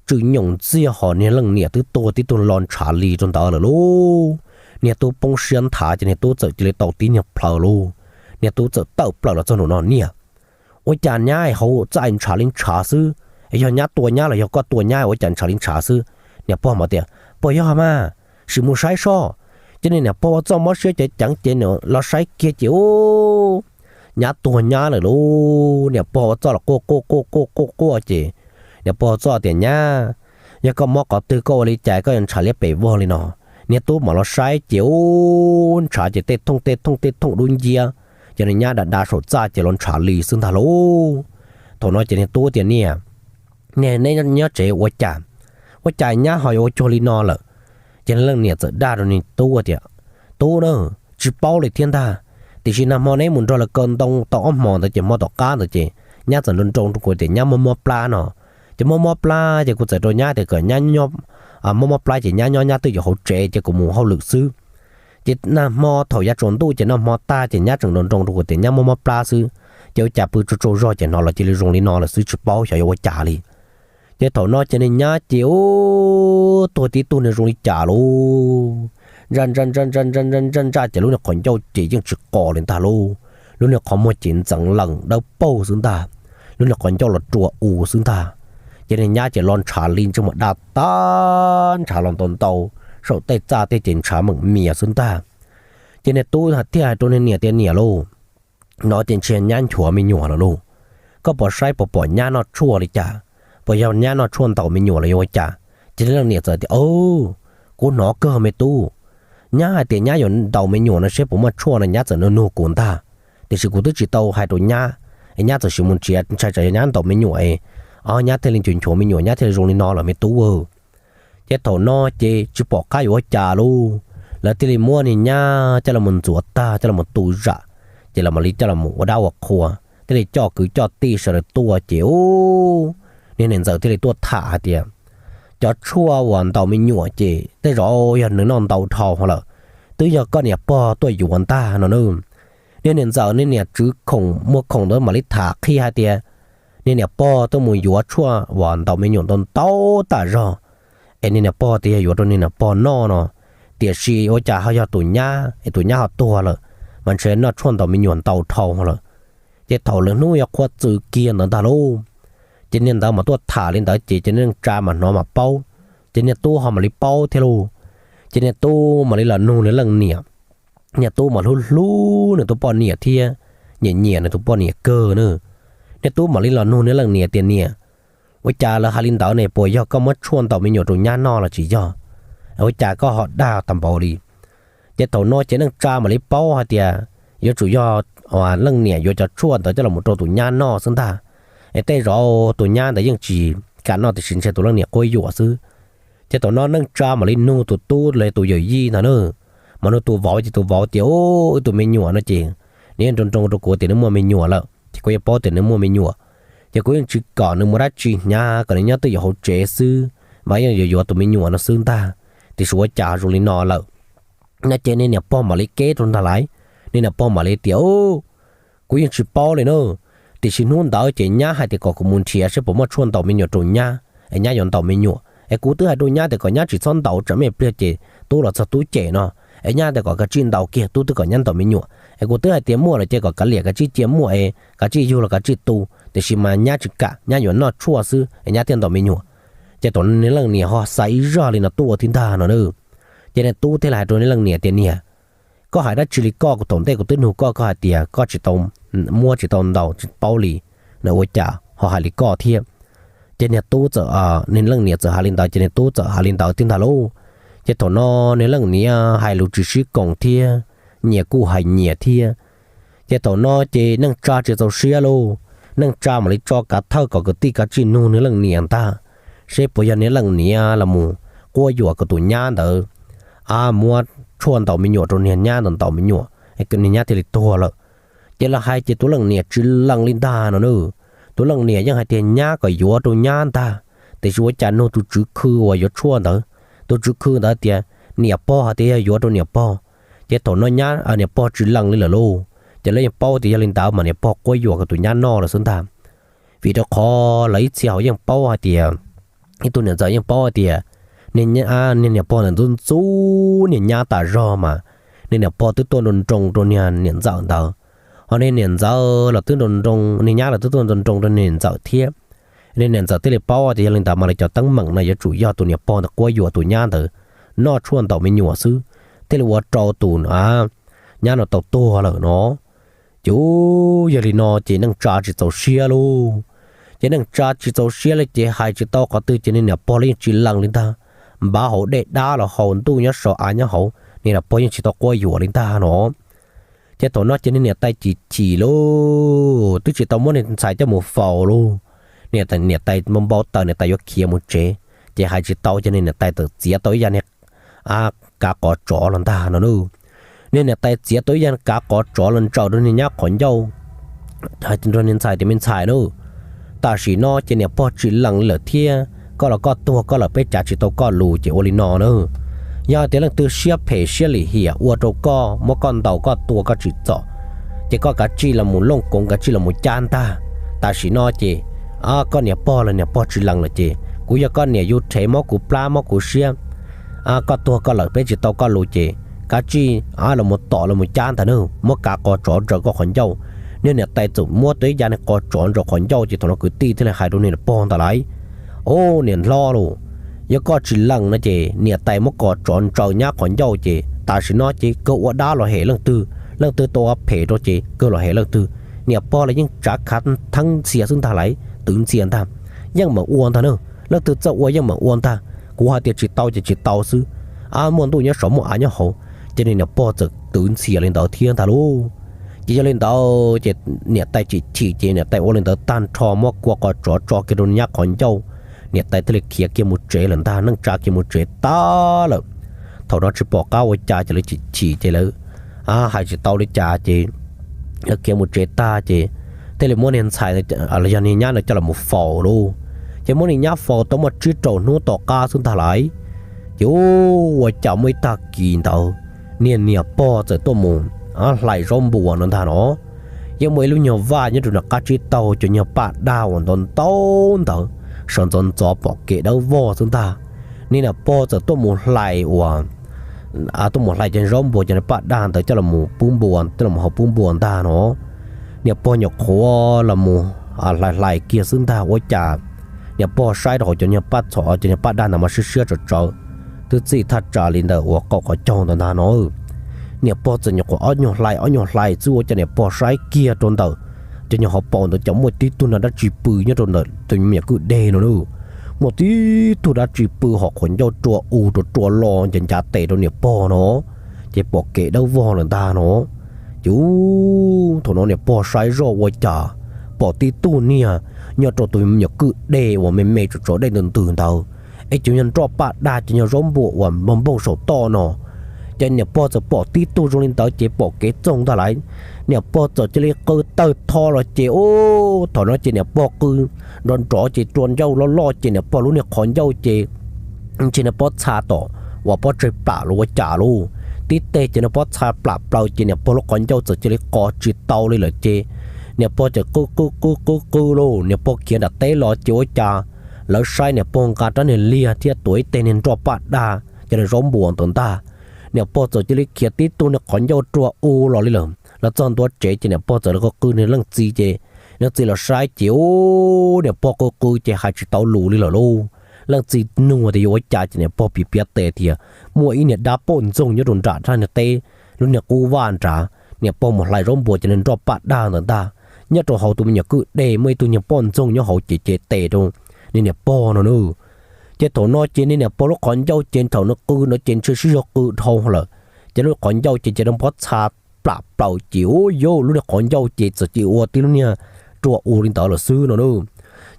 tsw nyoos ntxiag ho niag leej niam twb tuag tib tug lo ntshav li rau ntawd lawm lauj. Niag tub poob siab nthav ces niag tub txawm cia li tau tib niag plhaw lauj. Niag tub txawm tawm plaws los txog nraum no, Niam, ua cas nyab hauv txaj ntshav li ntshav xwb? Yog nyab tua nyab los yog koj tua nyab ua cas ntshav li ntshav xwb? Niam pog mam tias, Puas yog mas? Sim mus saib soj. Ces niag niam pog ua txuj mob siab ceev ceev ces los saib kiag ces ub, nyab tuag nyab lawm lauj. Niam pog ua txuj los quaj quaj quaj quaj quaj quaj ces niam pog ua txuj tias, Nyab, yog koj mob qhov twg koj ua li cas koj yuav ntshav liab pes vog li no? Niag tub mam los saib ces ub, ntshav ces tej thooj tej thooj tej thooj dub nciab, ces niag nyab da da saum txaj ces los ntshav li xwb ntag lauj. Thaum no ces niag tub tias, Niam, niag neb nyob tsev ua cas, ua cas nyab ho yuav ua cuag li no lawm? Ces leej niam txawm dag rau niag tub tias, Tub na, tsis paub li thiab ntag, tiam sis nag hmo neb mus nrog lawv kaw ntoo tau ob hmos ntawd ces hmo tom qab ntawd ces nyab txawm nroo nroo rau kuv tias nyab mob mob plab no. Ces mob mob plab ces kuv txawm rau nyab tias kom nyab nyob, mob mob plab ces nyab nyob nyab twj ywm hauv tsev ces kuv mus hauj lwm xwb. Ces nag hmo thaum yav tsaus ntuj ces noj hmo tag ces nyab tseem nroo nroo rau kuv tias nyab mob mob plab xwb, ces ua cas pw tsaug tsaug zog ces hnov los cia li zoo li no lawm xwb, tsis paub xyov yuav ua cas li. Ces thaum no ces niag nyab ces ub, tuag tib tug niag zoo li cas lauj. Ntsaj ntsaj ntsaj ntsaj ntsaj ntsaj ntsaj ntsaj ces lub niag qhov ncauj ces yeej tsis qos li ntag lauj. Lub niag qhov muag ces ntxeev lees dawb paug xwb ntag, lub niag qhov ncauj los rua u xwb ntag. Ces niag nyab ces los ntshav li ntsej muag da tag ntshav los ntau ntau, saum tej txaj tej ces ntshav meem mias xwb ntag. Ces niag tub thiaj hais rau niag niam tias, Niam lauj, no ces ntshe nyab nchuav me nyuam lawm lauj. Koj puas saib puas pom nyab noj tshuaj li cas? Puas yog nyab noj tshuaj ntaus me nyuam los yog ua cas? Ces leej niam txawm tias, Kuv hnov kawg me tub, nyab hais tias nyab yuav ntaus me nyuam no seb puas muaj tshuaj no nyab txawm nug nug kuv ntag. Tiam sis kuv twb tsis tau hais rau nyab, es nyab txawm sim mus nrhiav, ntshai tsam yog nyab ntaus me nyuam es, o, nyab thiaj li nchuav nchuav me nyuam nyab thiaj li zoo li no lawm me tub. Ces thaum no ces tsis pom qab yuav ua cas lauj, lawv thiaj li muab niag nyab coj los ntxuav tag coj los tu zam, ces lawv mam li coj los ua dab ua qhua, thiaj li coj kwv coj tij sawv daws tuaj ces ub, niag niam ntxawm thiaj li tuaj tham hais tias, Cov tshuaj uas ntaus me nyuam ces tej zaum yog nws noj ntau dhau lawm, twb yog koj niam pog tuaj yuav ntag no na. Niag niam ntxawm niag niam tswv khoom muag khoom ntawd mam li tham qhia hais tias, niag niam pog tuaj mus yuav tshuaj uas ntaus me nyuam ntau ntau tam zog, es niag niam pog tias yog yuav rau niag niam pog noj no, tiam sis ua cas ho yog tus nyab es tus nyab ho tuag lawm, mas ntshe noj tshuaj ntaus me nyuam ntau dhau lawm. Ces thaum lawv hnub yuav qhua txws kiag ntawd ntag lauj, ces niag ntawd mas tuaj tham li ntawd ces ces niag neej tsa mas hnov mas paub, ces niag tub ho mam li paub thiab lauj. Ces niag tub mam li los nug niag leej niam, niag tub mas hlub hlub nws tus poj niam thiab nyiam nyiam nws tus poj niam kawg na. Niag tub mam li los nug niag leej niam tias, Niam, ua cas lawv hais li ntawd ne, puas yog koj muab tshuaj ntaus me nyuam rau nyab noj los tsis yog? Ua cas koj ho dag tag npaum li? Ces thaum no ces neej tsa mam li paub hais tias yuav tsum yog leej niam yuav cov tshuaj ntawd coj los rau tus nyab noj xwb ntag. Es tej zaum tus nyab ntawd yeej tsis kam noj tiam sis ntshe tus leej niam quab yuam xwb. Ces thaum no neej tsa mam li nug tus tub los tus yawm yij ntawd na, mas nug tus vauv ces tus vauv tias, Ub, wb tus me nyuam no ces nws yeej nroo nroo rau kuv tias nws muaj me nyuam lawm ces kuv yeej paub tias nws muaj me nyuam. Ces kuv yeej tsis kom nws mus dab tsi hnyav, kom nws nyob twj ywm hauv tsev xwb, mas yeej yuav yuav tus me nyuam no xwb ntag. Tiam sis ua cas zoo li no lawm? No ces niag niam pog mam li keb rau ntag lauj. Niag niam pog mam li tias, Kuv yeej tsis paub li na, tiam sis hnub ntawd ces nyab hais tias kom kuv mus nrhiav seb puas muaj tshuaj ntaus me nyuam rau nyab es nyab yuav ntaus me nyuam, es kuv twb hais rau nyab tias kom nyab tsis txhob ntaus tsam me pliag ces tub los txog tub cem no, es nyab tias kom kav tsij ntaus kiag, tub twb kom nyab ntaus me nyuam es kuv twb hais tias muaj lawm ces kom kav liam kav tsij cia muaj es kav tsij yug los kav tsij tu, tiam sis mas nyab tsis kam, nyab yuav noj tshuaj xwb es nyab thiaj ntaus me nyuam. Ces thaum no niag leej niam ho xav ib zog li no tuaj thiab ntag no na. Ces niag tub thiaj li hais rau niag leej niam tias, Niam, koj hais dab tsi li koj? Kuv thaum ntej kuv twb nug koj, koj hais tias koj tsis tau muab tsis tau ntaus tsis paub li, no ua cas ho hais li koj thiab? Ces niag tub txawm, niag leej niam txawm hais li ntawd ces niag tub txawm hais li ntawd thiab ntag lauj. Ces thaum no niag leej niam hais lus tsis sib koom thiab, nyias kuj hais nyias thiab. Ces thaum no ces neej tsa tsis txaus siab lauj, neej tsa mam li tso kav thawj kom kwv tij kav tsij nug niag leej niam ntag, seb puas yog niag leej niam los mus quab yuam kom tus nyab ntawd, a, muab tshuaj ntaus me nyuam rau niag nyab ntawd ntaus me nyuam, niag nyab thiaj li tuag lawm. Ces lawv hais ces tus leej niam tsis lees li ntag no na. Tus leej niam yeej hais tias nyab kom yuav rau nyab ntag, tiam sis ua cas nug tus tswv khw uas yuav tshuaj ntawd, tus tswv khw ntawd tias niam pog hais tias yog yuav rau niam pog. Ces thaum no nyab, niam pog tsis lees li lawm lauj, ces lawv yeej paub tias yog li ntawd mas niam pog quab yuam kom tus nyab noj lawm xwb ntag. Vim rau qhov lawv ib txhia hauv yeej paub hais tias, ib tug niam ntxawm yeej paub hais tias niag niam pog ntawd ntxub ntxub niag nyab tas zog mas, niag niam pog twb tuaj nroo nroo rau niag niam ntxawm ntawd, ho niag niam ntxawm los twb nroo nroo, niag nyab los twb tuaj nroo nroo rau niag niam ntxawm thiab. Niag niam ntxawm thiaj li paub tias yog li ntawd mas lawv cov teeb meem no yuav tsum yog tus niam pog ntawd quab yuam tus nyab ntawd noj tshuaj ntaus me nyuam xwb, thiaj li ua rau tus nyab no tau tuag lawm no. Ces yog li no ces neej tsa tsis txaus siab lauj. Ces neej tsa tsis txaus siab li ces hais tsis tau qhov twg ces niag niam pog los yeej tsis lees li ntag. Npav hauv dej dab los haus, ntuj nyob saud av nyob hauv, niag niam pog yeej tsis tau quab yuam li ntag no. Ces thaum no ces niag niam tais chim chim lauj, twb tsis tau muab niag ntxhais coj mus faus lauj. Niag niam tais npau taws, niam tais yuav khiav mus tsev, ces hais tsis tau ces niag niam tais txawm txiav tau ib yam niag kav qov tsov los ntag no na. Niag niam tais txiav tau ib yam kav qov tsov los ntsaws rau niag nyab qhov ncauj, hais rau niag ntxhais tias, Me ntxhais na, tam sim no ces niam pog tsis lees li lawm thiab, koj los koj tuag koj lawm, peb cav tsis tau koj lus ces ua li no na. Yog tias leej twg siab phem siab lim hiam ua rau koj, muab koj ntaus koj tua koj tsim txom, ces koj kav tsij los mus looj koov, kav tsij los mus cab ntag. Tam sim no ces koj niam pog los niam pog tsis lees lawm ces kuv yog koj niam yus rhev, mob kuv plab mob kuv siab, koj tuag koj lawm peb tsis tau koj lus ces kav tsij los mus tom los mus cab ntag na, muab kav qov tsov ntsaws koj qhov ncauj. Niag niam tais txawm muab tau ib yam niag qov tsov ntsaws qhov ncauj ces thaum no kwv tij thiaj li hais rau niag niam pog ntawd lais, O, niam hlob lauj, yog koj tsis lees no ces niam tais muab qov tsov ntsaws nyab qhov ncauj ces tam sim no ces kawg ua dab los hem leej twg, leej twg tau ua phem rau ces kawg los hem leej twg. Niam pog los yeej tsav khav theeb ntxhias xwb ntag lais, twv ntxhias ntag, yeej meem ua ntag na. Leej twg txawj ua yeej meem ua ntag, kuv hais tias tsis tau ces tsis tau xwb. A, muaj ntuj nyob saud muaj av nyob hauv, ces niag niam pog txawm twv ntxhias li ntawd thiab ntag lauj. Ces yog li ntawd ces niam tais chim chim ces niam tais ua li ntawd tag nrho muab kua qov tsov tso kiag rau nyab qhov ncauj, niam tais thiaj li khiav kiag mus tsev lawm ntag, neej tsa khiav mus tsev tag lawm. Thaum no tsis pom qab ua cas ces lawv chim chim ces lawv hais tsis tau li cas ces lawv khiav mus tsev tag ces thiaj li muab niag ntxhais los yog niag nyab no coj los faus lauj. Ces muab niag nyab faus tau muaj tsib rau hnub tom qab xwb ntag lais, ces ua cas muaj ib tag kis ntawd niag niam pog txawm tuaj mus hlais zaub npua no ntag no. Yeej muaj ib lub nyuag vaj nyob rau nram qab tsib taug, cov nyuag paj daj uas ntau ntau ntawd, sawv ntxov ntxov pom kev dawb vog xwb ntag. Niag niam pog txawm tuaj mus hlais uas tuaj mus hlais cov zaub npua, cov paj daj ntawd coj los pub npua, coj los haus pub npua ntag no. Niam pog nyuam qhuav los mus hlais hlais kiag xwb ntag ua cas niam pog saib rau hauv cov nyuag paj txhom, cov nyuag paj daj ntawd mas siab siab tsawv tsawv, twb txij thaj tsam li ntawm uas qaum qhov caug ntawd ntag no. Niam pog txawm nyuam qhuav ob nyuag hlais ob nyuag hlais xwb ua cas niam pog saib kiag rau ntawm cov nyuag hauv paus ntawd cas muaj tib tug nrag dab tsi pw nyob rau ntawm tus me nyuam kwj deg no na. Muaj tib tug dab tsi pw hauv qhov ncauj rua u rua rua los ncav ncav tes rau niam pog no, ces pom kev dawb vog lawm ntag no. Ces thaum no niam pog saib zoj ua cas pom tib tug niag nyob rau tus me nyuam kwj deg uas me me tsov tsov dej ntws ntws ntawd, es cov nyuag nroj paj daj cov nyuag zaub npua uas npog npooj saum toj no. Ces niam pog txawm pom tib tug zoo li ntawd ces pom kev txoog ntag lais, niam pog txawm cia li qw tawg tho los ces, thaum no ces niam pog qw nrov nrov ces rua ncauj loj loj ces niam pog lub niag qhov ncauj ces ntshe niag pob txha tom uas pob tseg plam los ua cas lauj, tib teg ces niag pob txha plam plaws ces niam pog lub qhov ncauj txawm cia li qos tsis tau li lawm ces niam pog txawm qw qw qw qw qw lauj, niam pog khiav nram teb los ces ua cas lawv saib niam pog nqa rab niag liag thiab tuav ib teg niag nroj paj daj cov niag zaub npua ntawd ntag. niam pog txawm cia li khiav tib tug niag qhov ncauj rua u los li lawm. Los txog ntua tsev ces niam pog txawm los qw qw niag leej txiv ces leej txiv los saib ces u, niam pog qw qw ces hais tsis tau lus li lawm lauj. Leej txiv nug tias yuav ua cas ces niam pog piav piav tes tias muaj ib niag dab poj ntxoog nyob rau nram thaj niag teb, lub niag qub vaj nrad, niam pog mus hlais zaub npua ces nws nroj paj daj ntawd ntag. Nyob rau hauv tus me nyuam kwj deg muaj ib tug niag poj ntxoog nyob hauv ces cev tes rau niag niam pog no na. Ces thaum no ces niag niam pog lub qhov ncauj ces thaum nws qw ntawd ces ntshe sib zog qw dhau lawm, ces lub qhov ncauj ces ces rau pob txha plam plaws ces u, yus lub niag qhov ncauj ces txawm cia ua tib lub niag rua u li ntawd lawm xwb no na.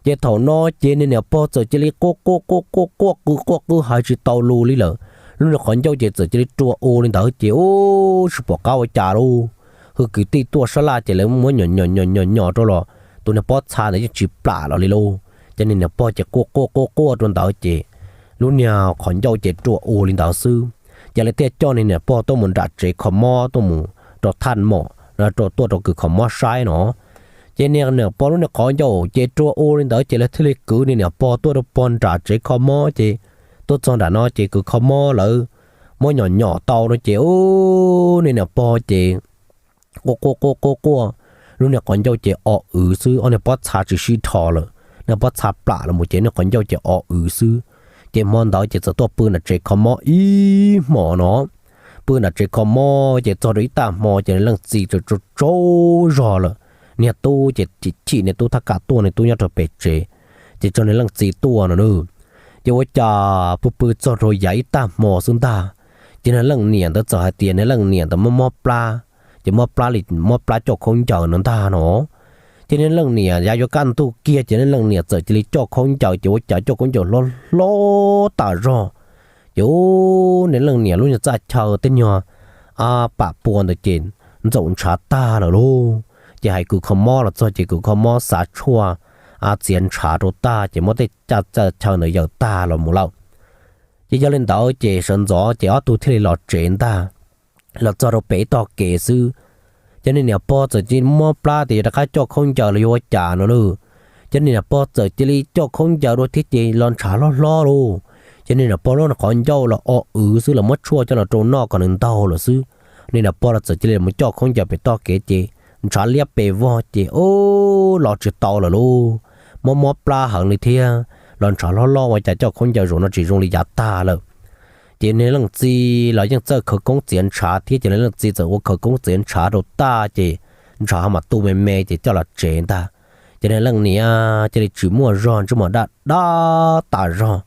Ces thaum no ces niag niam pog txawm cia li quaj quaj quaj quaj quaj qw quaj qw hais tsis tau lus li lawm. Lub niag qhov ncauj ces txawm cia li rua u li ntawd ces u, tsis pom qab ua cas lauj. Hwj kwv tij tuaj sab laj ces lawv muab nyom nyom nyom nyom rau los tus niag pob txha ntawd yeej tsis plam los li lauj. Ces niag niam pog ces quaj quaj quaj quaj rau ntawd ces lub niag qhov ncauj ces rua u li ntawd xwb. Ces lawv thiaj coj niag niam pog tuaj mus nram tsev kho mob tuaj mus rau thaj mom, rau tuaj rau kws kho mob saib no. Ces niag niam pog lub niag qhov ncauj ces rua u li ntawd ces lawv thiaj li kwv niag niam pog tuaj rau pog nram tsev kho mob ces tuaj txog nram no ces kws kho mob lawv muab nyom nyom tau no ces u, niag niam pog ces quaj quaj quaj quaj quaj, lub niag qhov ncauj ces o wv xwb, ob niag pob txha tsis sib dhos lawm, niag pob txha plam los mus ces niag qhov ncauj ces o wv xwb. Ces hmo ntawd ces txawm tuaj pw nram tsev kho mob ib hmos no. Pw nram tsev kho mob ces txog rau ib tag hmo ces niag leej txiv tsaug tsaug zog lawm. Niag tub ces chim chim niag tub thaj kam tuaj, niag tub nyob rau pem tsev, ces tso niag leej txiv tuaj no na. Ces ua cas pw pw txog rau yav ib tag hmo xwb ntag, ces niag leej niam ntawd txawm hais tias niag leej niam ntawd mob mob plab, ces mob plab li mob plab coj khaub ncaws no ntag no. Ces niag leej niam yav yuav kaj ntug kiag ces niag leej niam txawm cia li coj khaub ncaws, ces ua cas coj khaub ncaws hlob hlob tas zog. Ces u, niag leej niam lub niag txaj chaw tej nyuag pam pua ntawd ces ntxaum ntshav tag lawm lauj. Ces hais kws kho mob los txog ces kws kho mob xav tshuaj txiav ntshav rau tag ces muab tej txaj chaw ntawd yawm tag los mus lawm. Ces yog li ntawd ces sawv ntxov ces ob tug thiaj li los tsev ntag. Los txog rau pem ib tog kev xwb, ces niag niam pog txawm cia li mob plab tias yuav rov qab coj khaub ncaws los yuav ua cas no lauj. Ces niag niam pog txawm cia li coj khaub ncaws dua thiab ces los ntshav hlob hlob lauj. Ces niag niam pog lub qhov ncauj los o wv xwb, los muab tshuaj coj los rau noj kom nws ntaug lawm xwb. Niag niam pog los txawm cia li mus coj khaub ncaws pem tog kev ces ntshav liab pes vog ces u, los tsis tau lawm lauj. Mob mob plab heev li thiab, los ntshav hlob hlob ua cas coj khaub ncaws zaum no tsis zoo li yav tag lawm. Ces niag leej txiv los yeej txawj khawv koob txiav ntshav thiab ces niag leej txiv txawm ua khawv koob txiav ntshav rau tag ces ntshav ho mam tu me me ces coj los tsev ntag. Ces niag leej niam cia li tsis muaj zog, ntsej muag daj daj tas zog.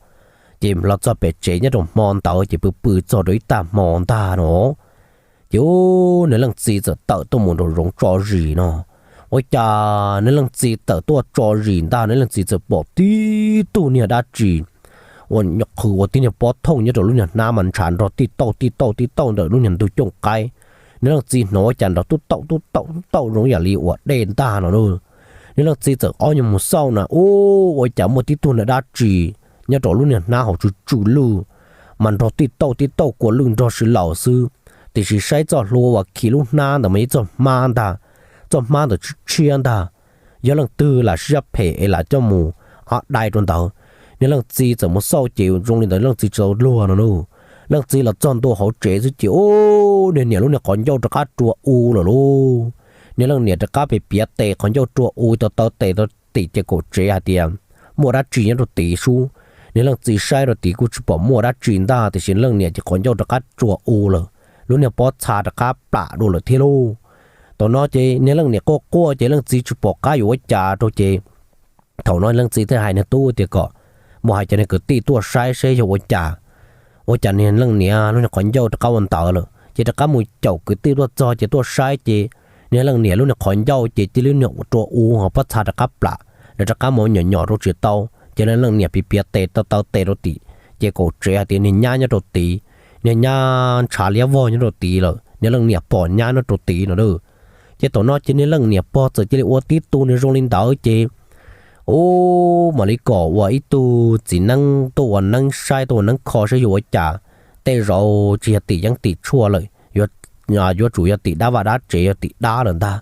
Ces los txog pem tsev nyob rau hmo ntawd ces pw pw txog rau ib tag hmo ntag no, ces u, niag leej txiv txawm tawm tuaj mus nraum zoov tso zis no. Ua cas niag leej txiv tawm tuaj tso zis ntag, niag leej txiv txawm pom tib tug niag dab tsi uas nyuam qhwv ua tib niag pob thooj nyob rau lub niag hnab mas ntshav nrog tij tauj tij tauj tij tauj ntawm lub niag ntug cooj qaib. Niag leej txiv hnov ua cas nrog tub tauj tub tauj tub tauj zoo yam li uas dej ntag no lauj. Niag leej txiv txawm ob nyuag mus xauj na, u, ua cas muaj tib tug niag dab tsi nyob rau lub niag hnab hauv tsw tsw lwj, mas nrog tij tauj tij tauj kua lwj nrog si laus xwb. Tiam sis saib txoj hlua uas khi lub hnab ntawd mas yog txoj hmab ntag, txoj hmab ntawd tshiab tshiab ntag. Yog leej twg lam siab phem es lam coj mus ob dai rau ntawd. Niag leej txiv txawm mus xauj ces zoo li ntawd leej txiv tsis tau luag no lauj. Leej txiv los txog ntua hauv tsev xwb ces u, niag niam lub niag qhov ncauj rov qab rua u lawm lauj. Niag leej niam rov qab piav piav tes qhov ncauj rua u tau taw tes rau tim ces kaum tsev hais tias muaj dab tsi nyob rau tid sub. Niag leej txiv saib rau tid kuj tsis pom muaj dab tsi ntag, tiam sis leej niam ces qhov ncauj rov qab rua u lawm, lub niag pob txha rov qab plam dua lawm thiab lauj. Thaum no ces niag leej niam quaj quaj ces leej txiv tsis pom qab yuav ua cas rau ces thaum no leej txiv thiaj hais niag tub tias kom mus hais cov niag kwv tij tuaj saib seb yog ua cas, ua cas niag leej niam lub niag qhov ncauj rov qab ua ntawd lawm. Ces rov qab mus caum kwv tij tuaj txog ces tuaj saib ces niag leej niam lub niag qhov ncauj ces cia li niag rua u ho pob txha rov qab plam, nws rov qab mus nyom nyom rau tsis tau. Ces niag leej niam piav piav tes taw taw tes rau tim ces kaum tsev hais tias niag nyab nyob rau tid, niag nyab ntshav liab vog nyob rau tid lawm, niag leej niam pom nyab nyob rau tid no lauj. Ces thaum no ces niag leej niam pog txawm cia li ua tib tug niag zoo li ntawd ces u, mam li kom ua ib tug txiv neeb tuaj ua neeb saib tuaj ua neeb kho saib yog ua cas. Tej zaum tsis yog tim yeeb tim tshuaj lawm, yuav tsum yog tim dab vaj dab tsev, yog tim dab lawm ntag.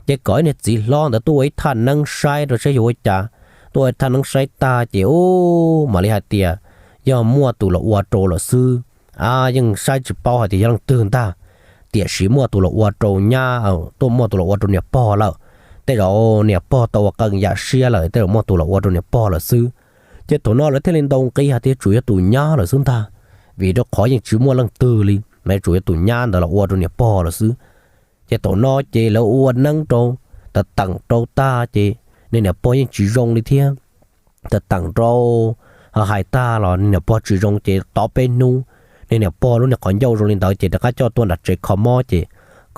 Ces kom ib niag txiv hlob ntawd tuaj ua ib thaj neeb saib rau saib yog ua cas. Tuaj ua ib thaj neeb saib tag ces u, mam li hais tias yog muaj tus los ua rau lawm xwb. yeej saib tsis paub hais tias yog leej twg ntag, tiam sis muaj tus los ua rau nyab, tuaj muaj tus los ua rau niam pog lawm. Tej zaum niam pog tau ua qee yam siab lawm, tej zaum muaj tus los ua rau niam pog lawm xwb. Ces thaum no lawv thiaj li ntaus nqi hais tias tsuas yog tus nyab lawm xwb ntag, vim rau qhov yeej tsis muaj leej twg li mas tsuas yog tus nyab ntawd los ua rau niam pog lawm xwb. Ces thaum no ces lawv ua neeb rau, tawm teem rau tag ces niag niam pog yeej tsis zoo li thiab. Tawm teem rau, ho hais tag los niag niam pog tsis zoo ces tau peb hnub, niag niam pog lub niag qhov ncauj zoo li ntawd ces rov qab coj tuaj nram tsev kho mob ces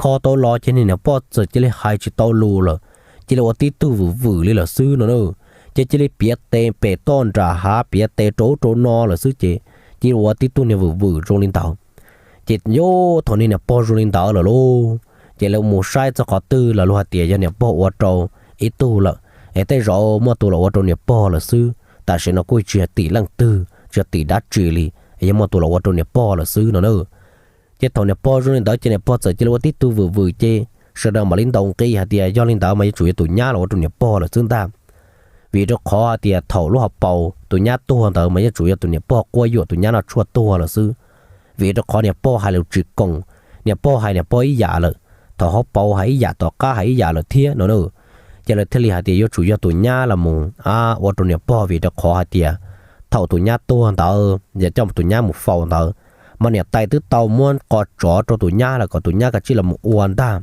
kho tau los ces niag niam pog txawm cia li hais tsis tau lus lawm, cia li ua tib tug vwm vwm li lawm xwb no na. Ces cia li piav tes pem toj nram hav, piav tes rau ub rau no lawm xwb ces cia li ua tib tug niag vwm vwm zoo li ntawd. Ces yuav thaum niag niam pog zoo li ntawd lawm lauj, ces lawv mus saib txog qhov twg los luag hais tias yog niam pog ua rau ib tug lawm, es tej zaum muaj tus los ua rau niam pog lawm xwb. Tam sim no kuj tsis yog tim leej twg, tsis yog tim dab tsi li, es yog muaj tus los ua rau niam pog lawm xwb no na. Ces thaum niam pog zoo li ntawd ces niam pog txawm cia li ua tib tug vwm vwm ces sawv daws mam li ntaus nqi hais tias yog li ntawd mas yuav tsum yog tus nyab los ua rau niam pog lawm xwb ntag. Vim rau qhov hais tias thaum lub hauv paus tus nyab tuag ntawd mas yuav tsum yog tus niam pog quab yuam tus nyab no tshuaj tuag lawm xwb. Vim rau qhov niam pog hais lus tsis koom, niam pog hais niam pog ib yam lawm, thaum hauv paus hais ib yam, tom qab hais ib yam lawm thiab no na. Ces lawv thiaj li hais tias yuav tsum yog tus nyab los mus ua rau niam pog, vim rau qhov hais tias thaum tus nyab tuag ntawd yog coj tus nyab mus faus ntawd, mas niam tais twb tau muab qos tsov rau tus nyab lawm kom tus nyab kav tsij los mus ua ntag.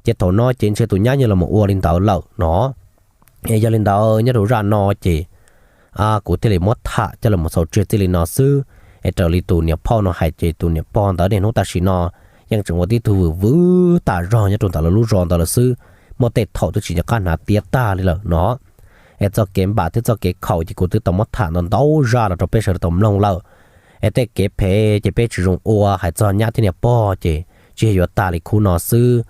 Ces thaum no ces ntshe tus nyab yeej los mus ua li ntawd lawm no. Yog li ntawd nyob rau zaj no ces kuv thiaj li muab tham coj los mus xaus tseg txij li no xwb. Es raws li tus niam phauj no hais ces tus niam pog ntawd niaj hnub tam sim no yeej tseem ua tib tug vwm vwm tas zog nyob rau ntawm lawv lub zos ntawd lawm xwb. Muaj tej thaum twb tsis nco qab hnav tiab tag li lawm no. Es txoj kev npam thiab txoj kev khaum ces kuv twb tau muab tham ntau ntau zaj los rau peb sawv daws tau mloog lawm. Es tej kev phem ces peb tsis zoo ua, hais txog nyab thiab niam pog ces tsis yog yuav tag li khub no xwb.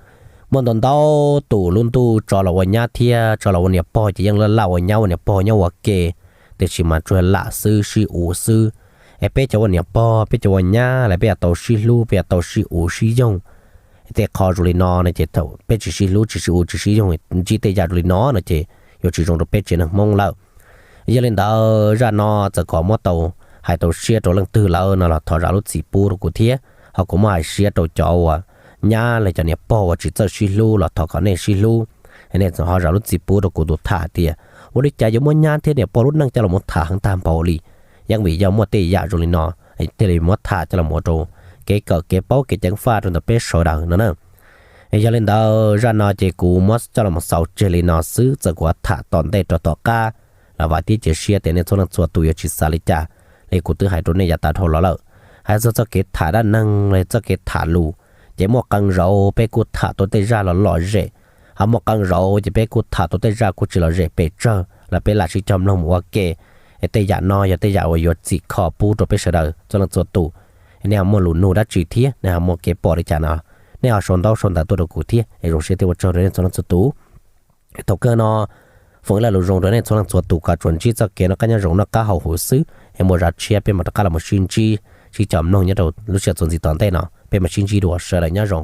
Muaj ntau ntau tus lub ntuj tso los ua nyab thiab tso los ua niam pog ces yeej laj laj ua nyab ua niam pog nyob ua ke, tiam sis mas tsuas lam xwb sib uv xwb. Es peb cov ua niam pog peb cov ua nyab los peb yuav tau sib hlub, peb yuav tau sib uv sib yoog. Tej qho zoo li no no ces thaum peb tsis sib hlub tsis sib uv tsis sib yoog ntsib tej yam zoo li no no ces yuav tsis zoo rau peb tsev neeg Hmoob lawm. Yog li ntawd zaj no txawm kom muab tau hais tau siab rau leej twg lawm no los thov zam lub txim pub rau kuv thiab. Ho kuv muab hais siab rau cov uas nyab los cov niam pog uas tsis txawj sib hlub los thov kom nej sib hlub. Nej ho zam lub txim pub rau kuv tus tham tias ua li cas yuav muab nyab thiab niam pog lub neej coj los mus tham heev tag npaum li. Yeej vim yog muaj tej yam zoo li no thiaj li muab tham coj los mus ua rau kev kawm kev paub kev ceev faj rau ntawm peb sawv daws no na. Yog li ntawd zaj no ces kuv muab coj los mus xaus tseg li no xwb, txawm kuv tham tom ntej rau tom qab los vam thiab cia siab tias nej txhua leej txhua tus yuav tsis xav li cas li kuv twb hais rau nej yav tas dhau los lawm. Hais txog txoj kev tham dab neeg los txoj kev tham lus, ces muaj qee zaus peb kuj tham tau tej zaj los lom zem, ho muaj qee zaus ces peb kuj tham tau tej zaj kuj tsis lom zem pes tsawg los peb lam sib cog mloog mus ua ke. Es tej yam no yog tej yam uas yuav txhim kho pub rau peb sawv daws txhua leej txhua tus. Nej ho muaj lus nug dab tsi thiab nej ho muaj kev pom li cas no, nej ho sau ntaub sau ntawv tuaj rau kuv thiab es zoo siab thiab ua tsaug rau nej txhua leej txhua tus. Thaum kawg no foom ib lo lus zoo rau nej txhua leej txhua tus kom tsuas ntsib txoj kev noj qab nyob zoo noj qab haus huv xwb, es muaj zaj tshiab peb mam rov qab los sib ntsib sib cog mloog nyob rau lub sij hawm txuas ntxiv tom ntej no, peb mam sib ntsib dua, sawv daws nyob zoo.